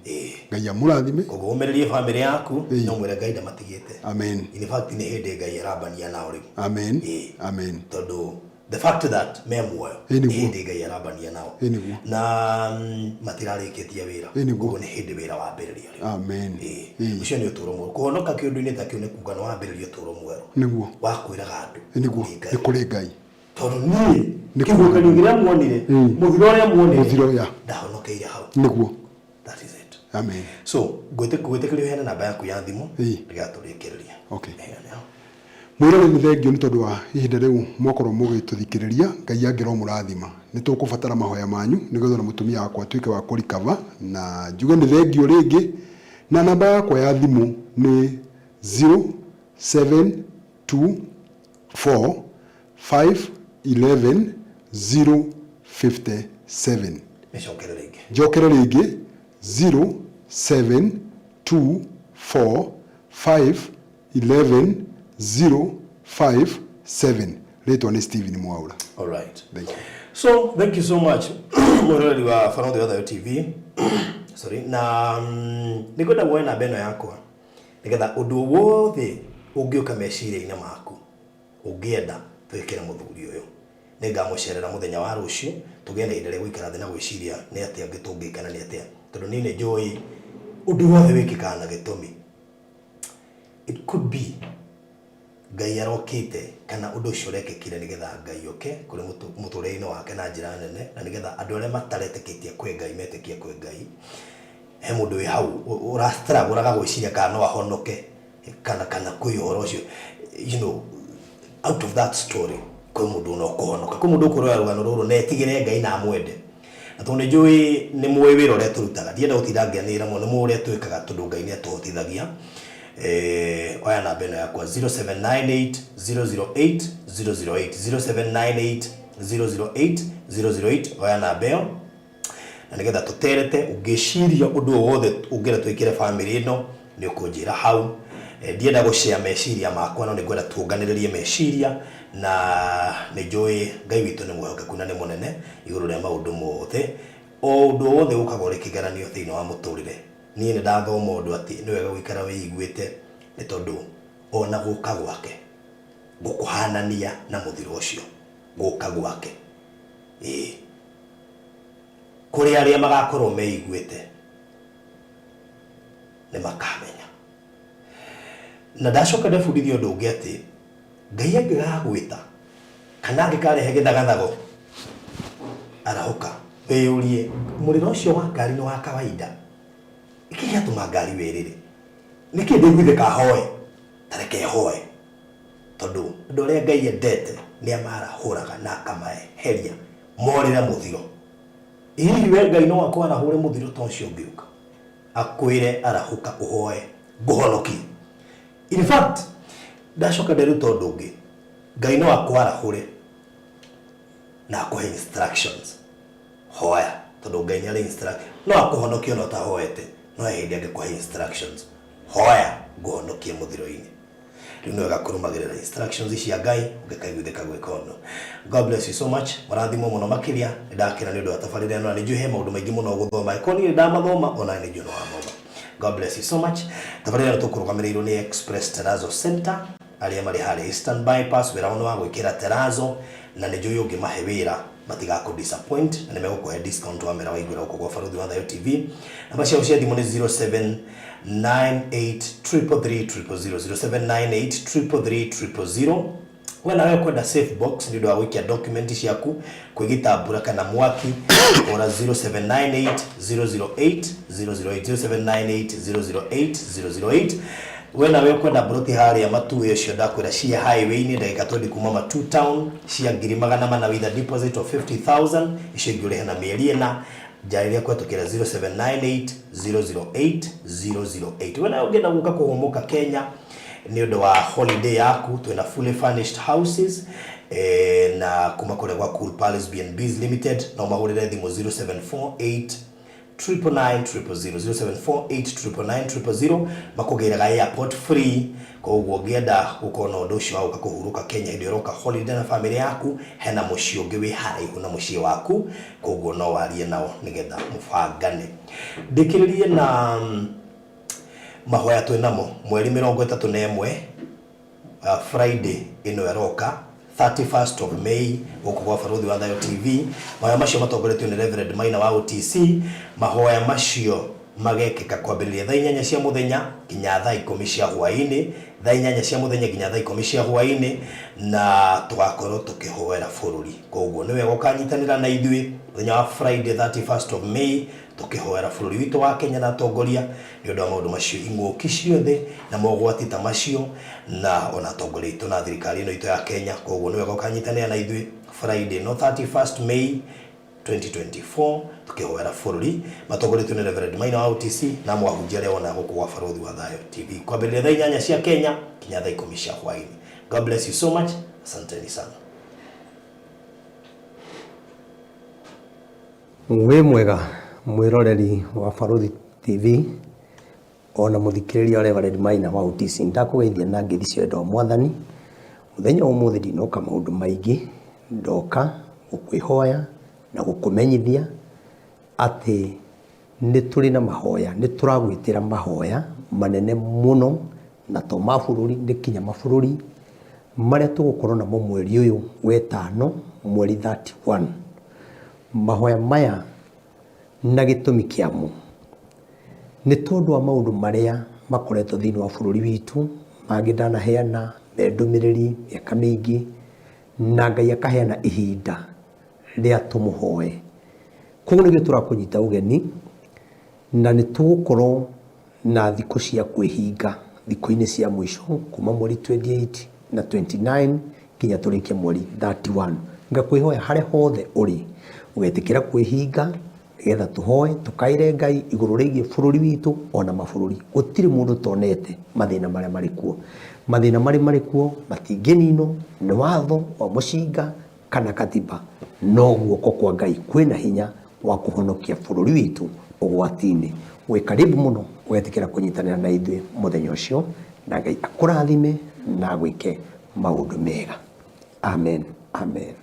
Speaker 4: Ngai amũrathime.
Speaker 5: Koguo ũmĩrĩrie bamĩrĩ yaku na ũmwĩre Ngai ndamatigĩte.
Speaker 4: Amen.
Speaker 5: In fact nĩ hĩndĩ Ngai arambania nao rĩu.
Speaker 4: Amen. Amen.
Speaker 5: Tondũ the fact that me muoyo
Speaker 4: Ĩĩ nĩguo.
Speaker 5: nĩ hĩndĩ Ngai arambania nao.
Speaker 4: Ĩĩ nĩguo.
Speaker 5: Na matirarĩkĩtie wĩra.
Speaker 4: Ĩĩ nĩguo.
Speaker 5: Koguo nĩ hĩndĩ wĩra wambĩrĩria rĩu.
Speaker 4: Amen.
Speaker 5: Ĩĩ.
Speaker 4: Ĩĩ.
Speaker 5: Ũcio nĩ ũtũũro mwerũ. Kũhonoka kĩũndũ-inĩ ta kĩu nĩ kuga nĩ wambĩrĩria ũtũũro mwerũ.
Speaker 4: Nĩguo.
Speaker 5: Wa kwĩraga andũ.
Speaker 4: Ĩĩ nĩguo.
Speaker 5: Kũrĩ Ngai.
Speaker 4: Nĩ kũrĩ Ngai.
Speaker 5: Tondũ niĩ
Speaker 4: Nĩ
Speaker 5: kĩhuhũkanio kĩrĩa muonire, mũthiro ũrĩa muonire,
Speaker 4: Mũthiro, ya.
Speaker 5: ndahonokeire hau.
Speaker 4: Nĩguo.
Speaker 5: That is it.
Speaker 4: Amen.
Speaker 5: So, ngwĩtĩkĩria ũheane namba yaku ya thimũ,
Speaker 4: Ĩĩ.
Speaker 5: nĩgetha tũrĩkĩrĩrie.
Speaker 4: Okay.
Speaker 5: Heane hau.
Speaker 4: Mwĩrore nĩ thengio nĩ tondũ wa ihinda rĩu mwakorwo mũgĩtũthikĩrĩria, Ngai angĩromũrathima. Nĩ tũkũbatara mahoya manyu nĩgetha ona mũtumia wakwa atuĩke wa kũ recover na njuge nĩ thengio rĩngĩ. Na namba yakwa ya thimũ nĩ 0724 511 057.
Speaker 5: Mĩcokere rĩngĩ.
Speaker 4: Njokere rĩngĩ 0724 511 057. Rĩtwa nĩ Stephen Mwaura.
Speaker 5: All right.
Speaker 4: Thank you.
Speaker 5: So, thank you so much. Mwĩroreri wa Barũthi wa Thayũ TV. Sorry. Na nĩ ngwenda woe namba ĩno yakwa nĩgetha ũndũ wothe ũngĩũka meciria-inĩ maku ũngĩenda twĩkĩre mũthuri ũyũ nĩ ngamũcerera mũthenya wa rũciũ tũgĩe na ihinda rĩa gũikara thĩ na gwĩciria nĩ atĩa ũngĩ tũngĩka na nĩ atĩa tondũ niĩ nĩ njũĩ ũndũ wothe wĩkĩkaga na gĩtũmi. It could be Ngai arokĩte kana ũndũ ũcio ũrekĩkire nĩgetha Ngai oke kũrĩ mũtũrĩre-inĩ wake na njĩra nene na nĩgetha andũ arĩa mataretĩkĩtie kwĩ Ngai metĩkie kwĩ Ngai. He mũndũ wĩ hau ũrastragũraga gwĩciria kana no ahonoke kana kana kwĩ ũhoro ũcio you know out of that story kwĩ mũndũ ona ũkũhonoka kwĩ mũndũ ũkũrora rũgano rũrũ na etigĩre Ngai na amwende. Na tondũ nĩ njũĩ nĩ mũĩ wĩra ũrĩa tũrutaga ndienda gũtinda ngĩanĩrĩra mũno nĩ mũĩ ũrĩa twĩkaga tondũ Ngai nĩ atũhotithagia. Oya namba ĩno yakwa 0798 008 008 0798 008 008 oya namba ĩyo na nĩgetha tũterete ũngĩciria ũndũ o wothe ũngĩenda twĩkĩre bamĩrĩ ĩno nĩ ũkũnjĩra hau. Ndienda gũshare meciria makwa no nĩ ngwenda tuonganĩrĩrie meciria na nĩ njũĩ Ngai witũ nĩ mwĩhokeku na nĩ mũnene igũrũ rĩa maũndũ mothe. O ũndũ o wothe ũkaga ũrĩ kĩgeranio thĩinĩ wa mũtũrĩre, niĩ nĩ ndathoma ũndũ atĩ nĩ wega gũikara wĩiguĩte nĩ tondũ ona gũka gwake ngũkũhanania na mũthiro ũcio gũka gwake. Ĩĩ, kũrĩ arĩa magakorwo meiguĩte nĩ makamenya. Na ndacoka ndebundithia ũndũ ũngĩ atĩ Ngai angĩgagwĩta kana angĩkarehe gĩthagathago, arahũka wĩyũrie mũrĩro ũcio wa ngari nĩ wa kawaida? Nĩkĩ gĩatũma ngari wĩrĩre? Nĩkĩ ndĩiguithĩka hoe? Ta reke hoe. Tondũ andũ arĩa Ngai endete nĩ amarahũraga na akamaeheria morĩre mũthiro. Hihi we Ngai no akwarahũre mũthiro ta ũcio ũngĩũka? Akwĩre arahũka ũhoe ngũhonokie. In fact, ndacoka nderuta ũndũ ũngĩ, Ngai no akwarahũre na akũhe instructions. Hoya, tondũ Ngai nĩ arĩ instructions. No akũhonokie ona ũtahoete, no he hĩndĩ angĩkũhe instructions. Hoya ngũhonokie mũthiro-inĩ. Rĩu nĩ wega kũrũmagĩrĩra instructions cia Ngai ũngĩkaiguithĩka gwĩka ũndũ. God bless you so much. Mũrathimwo mũno makĩria. Nĩ ndakena nĩ ũndũ wa tabarĩra ĩno na nĩ njũĩ he maũndũ maingĩ mũno ũgũthoma. Angĩkorwo niĩ nĩ ndamathoma, ona nĩ njũĩ nĩ wathoma. God bless you so much. Tabarĩra ĩno tũkũrũgamĩrĩirwo nĩ Express Terrazzo Center arĩa marĩ harĩa Eastern Bypass. Wĩra wao nĩ wa gwĩkĩra terrazzo na nĩ njũĩ ũngĩmahe wĩra matigakũ disappoint na nĩ megũkũhe discount wamera waiguĩra gũkũ gwa Barũthi wa Thayũ TV. Namba ciao cia thimũ nĩ 0798 333 000 0798 333 000. We nawe ũkwenda safe box nĩ ũndũ wa gũikia document ciaku kwĩgita mbura kana mwaki ora 0798 008 008 0798 008 008. We nawe ũkwenda mburoti harĩa Matu ũcio ndakwĩra cia highway-inĩ ndagĩka 20 kuma Matu town cia 400,000 with a deposit of 50,000 icio ingĩ ũrĩhe na mĩeri ĩna njarĩria kũhetũkĩra 0798 008 008. We nawe ũngĩenda gũka kũhũmũka Kenya nĩ ũndũ wa holiday yaku twĩna fully furnished houses na kuma kũrĩa gwa Cool Palace B&Bs Limited no mahũrĩre thimũ 0748 999 000 0748 999 000 makũgĩraga airport free koguo ũngĩenda gũkorwo na ũndũ ũcio wa gũka kũhurũka Kenya hĩndĩ ĩrĩa ũroka holiday na family yaku hena mũciĩ ũngĩ wĩ haraihu na mũciĩ waku koguo no warie nao nĩgetha mũbangane. Ndĩkĩrĩrie na mahoya twĩ namo mweri 31 Friday ĩno ĩroka 31st of May gũkũ gwa Barũthi wa Thayũ TV. Mahoya macio matongoretio nĩ Reverend Maina wa OTC. Mahoya macio magekĩka kwambĩrĩria thaa inyanya cia mũthenya nginya thaa ikũmi cia hwaĩ-inĩ, thaa inyanya cia mũthenya nginya thaa ikũmi cia hwaĩ-inĩ, na tũgakorwo tũkĩhoera bũrũri. Koguo nĩ wega ũkanyitanĩra na ithuĩ mũthenya wa Friday 31st of May tũkĩhoera bũrũri witũ wa Kenya na atongoria nĩ ũndũ wa maũndũ macio, ing'ũki ciothe na mogwati ta macio, na ona atongoria aitũ na thirikari ĩno itũ ya Kenya. Koguo nĩ wega ũkanyitanĩra na ithuĩ Friday no 31st May 2024 tukihoera bũrũri matongoretio nĩ Reverend Maina wa OTC na mwahunjia arĩa wonaga gũkũ gwa Barũthi wa Thayũ TV kwambĩrĩria thaa 8 cia Kenya kinya thaa 10 cia hwaĩ-inĩ. God bless you so much. Asanteni sana.
Speaker 6: Wĩ mwega mwĩroreri wa Barũthi TV ona mũthikĩrĩria wa Reverend Maina wa OTC. Ndakũgeithia na ngeithi cia wendo wa Mwathani. Mũthenya wa ũmũthĩ ndinoka maũndũ maingĩ, ndoka gũkwĩhoya na gũkũmenyithia atĩ nĩ tũrĩ na mahoya, nĩ tũragwĩtĩra mahoya manene mũno, na to ma bũrũri, nĩ kinya mabũrũri marĩa tũgũkorwo namo mweri ũyũ wetano, mweri 31. Mahoya maya na gĩtũmi kĩamo nĩ tondũ wa maũndũ marĩa makoretwo thĩinĩ wa bũrũri witũ, mangĩ ndanaheana me ndũmĩrĩri mĩaka mĩingĩ, na Ngai akaheana ihinda rĩa tũmũhoe. Koguo nĩkĩo tũrakũnyita ũgeni, na nĩ tũgũkorwo na thikũ cia kwĩhinga thikũ-inĩ cia mũico kuma mweri 28 na 29 nginya tũrĩkie mweri 31. Ngakwĩhoya harĩa hothe ũrĩ ũgetĩkĩra kwĩhinga nĩgetha tũhoe tũkaĩre Ngai igũrũ rĩgiĩ bũrũri witũ ona mabũrũri. Gũtirĩ mũndũ tonete mathĩna marĩa marĩ kuo. Mathĩna marĩ marĩ kuo matingĩninwo nĩ watho wa mũcinga kana katiba, no guoko kwa Ngai kwĩna hinya wa kũhonokia bũrũri witũ ũgwati-inĩ. Wĩ karibu mũno ũgetĩkĩra kũnyitanĩra na ithuĩ mũthenya ũcio, na Ngai akũrathime na agwĩke maũndũ mega. Amen, amen.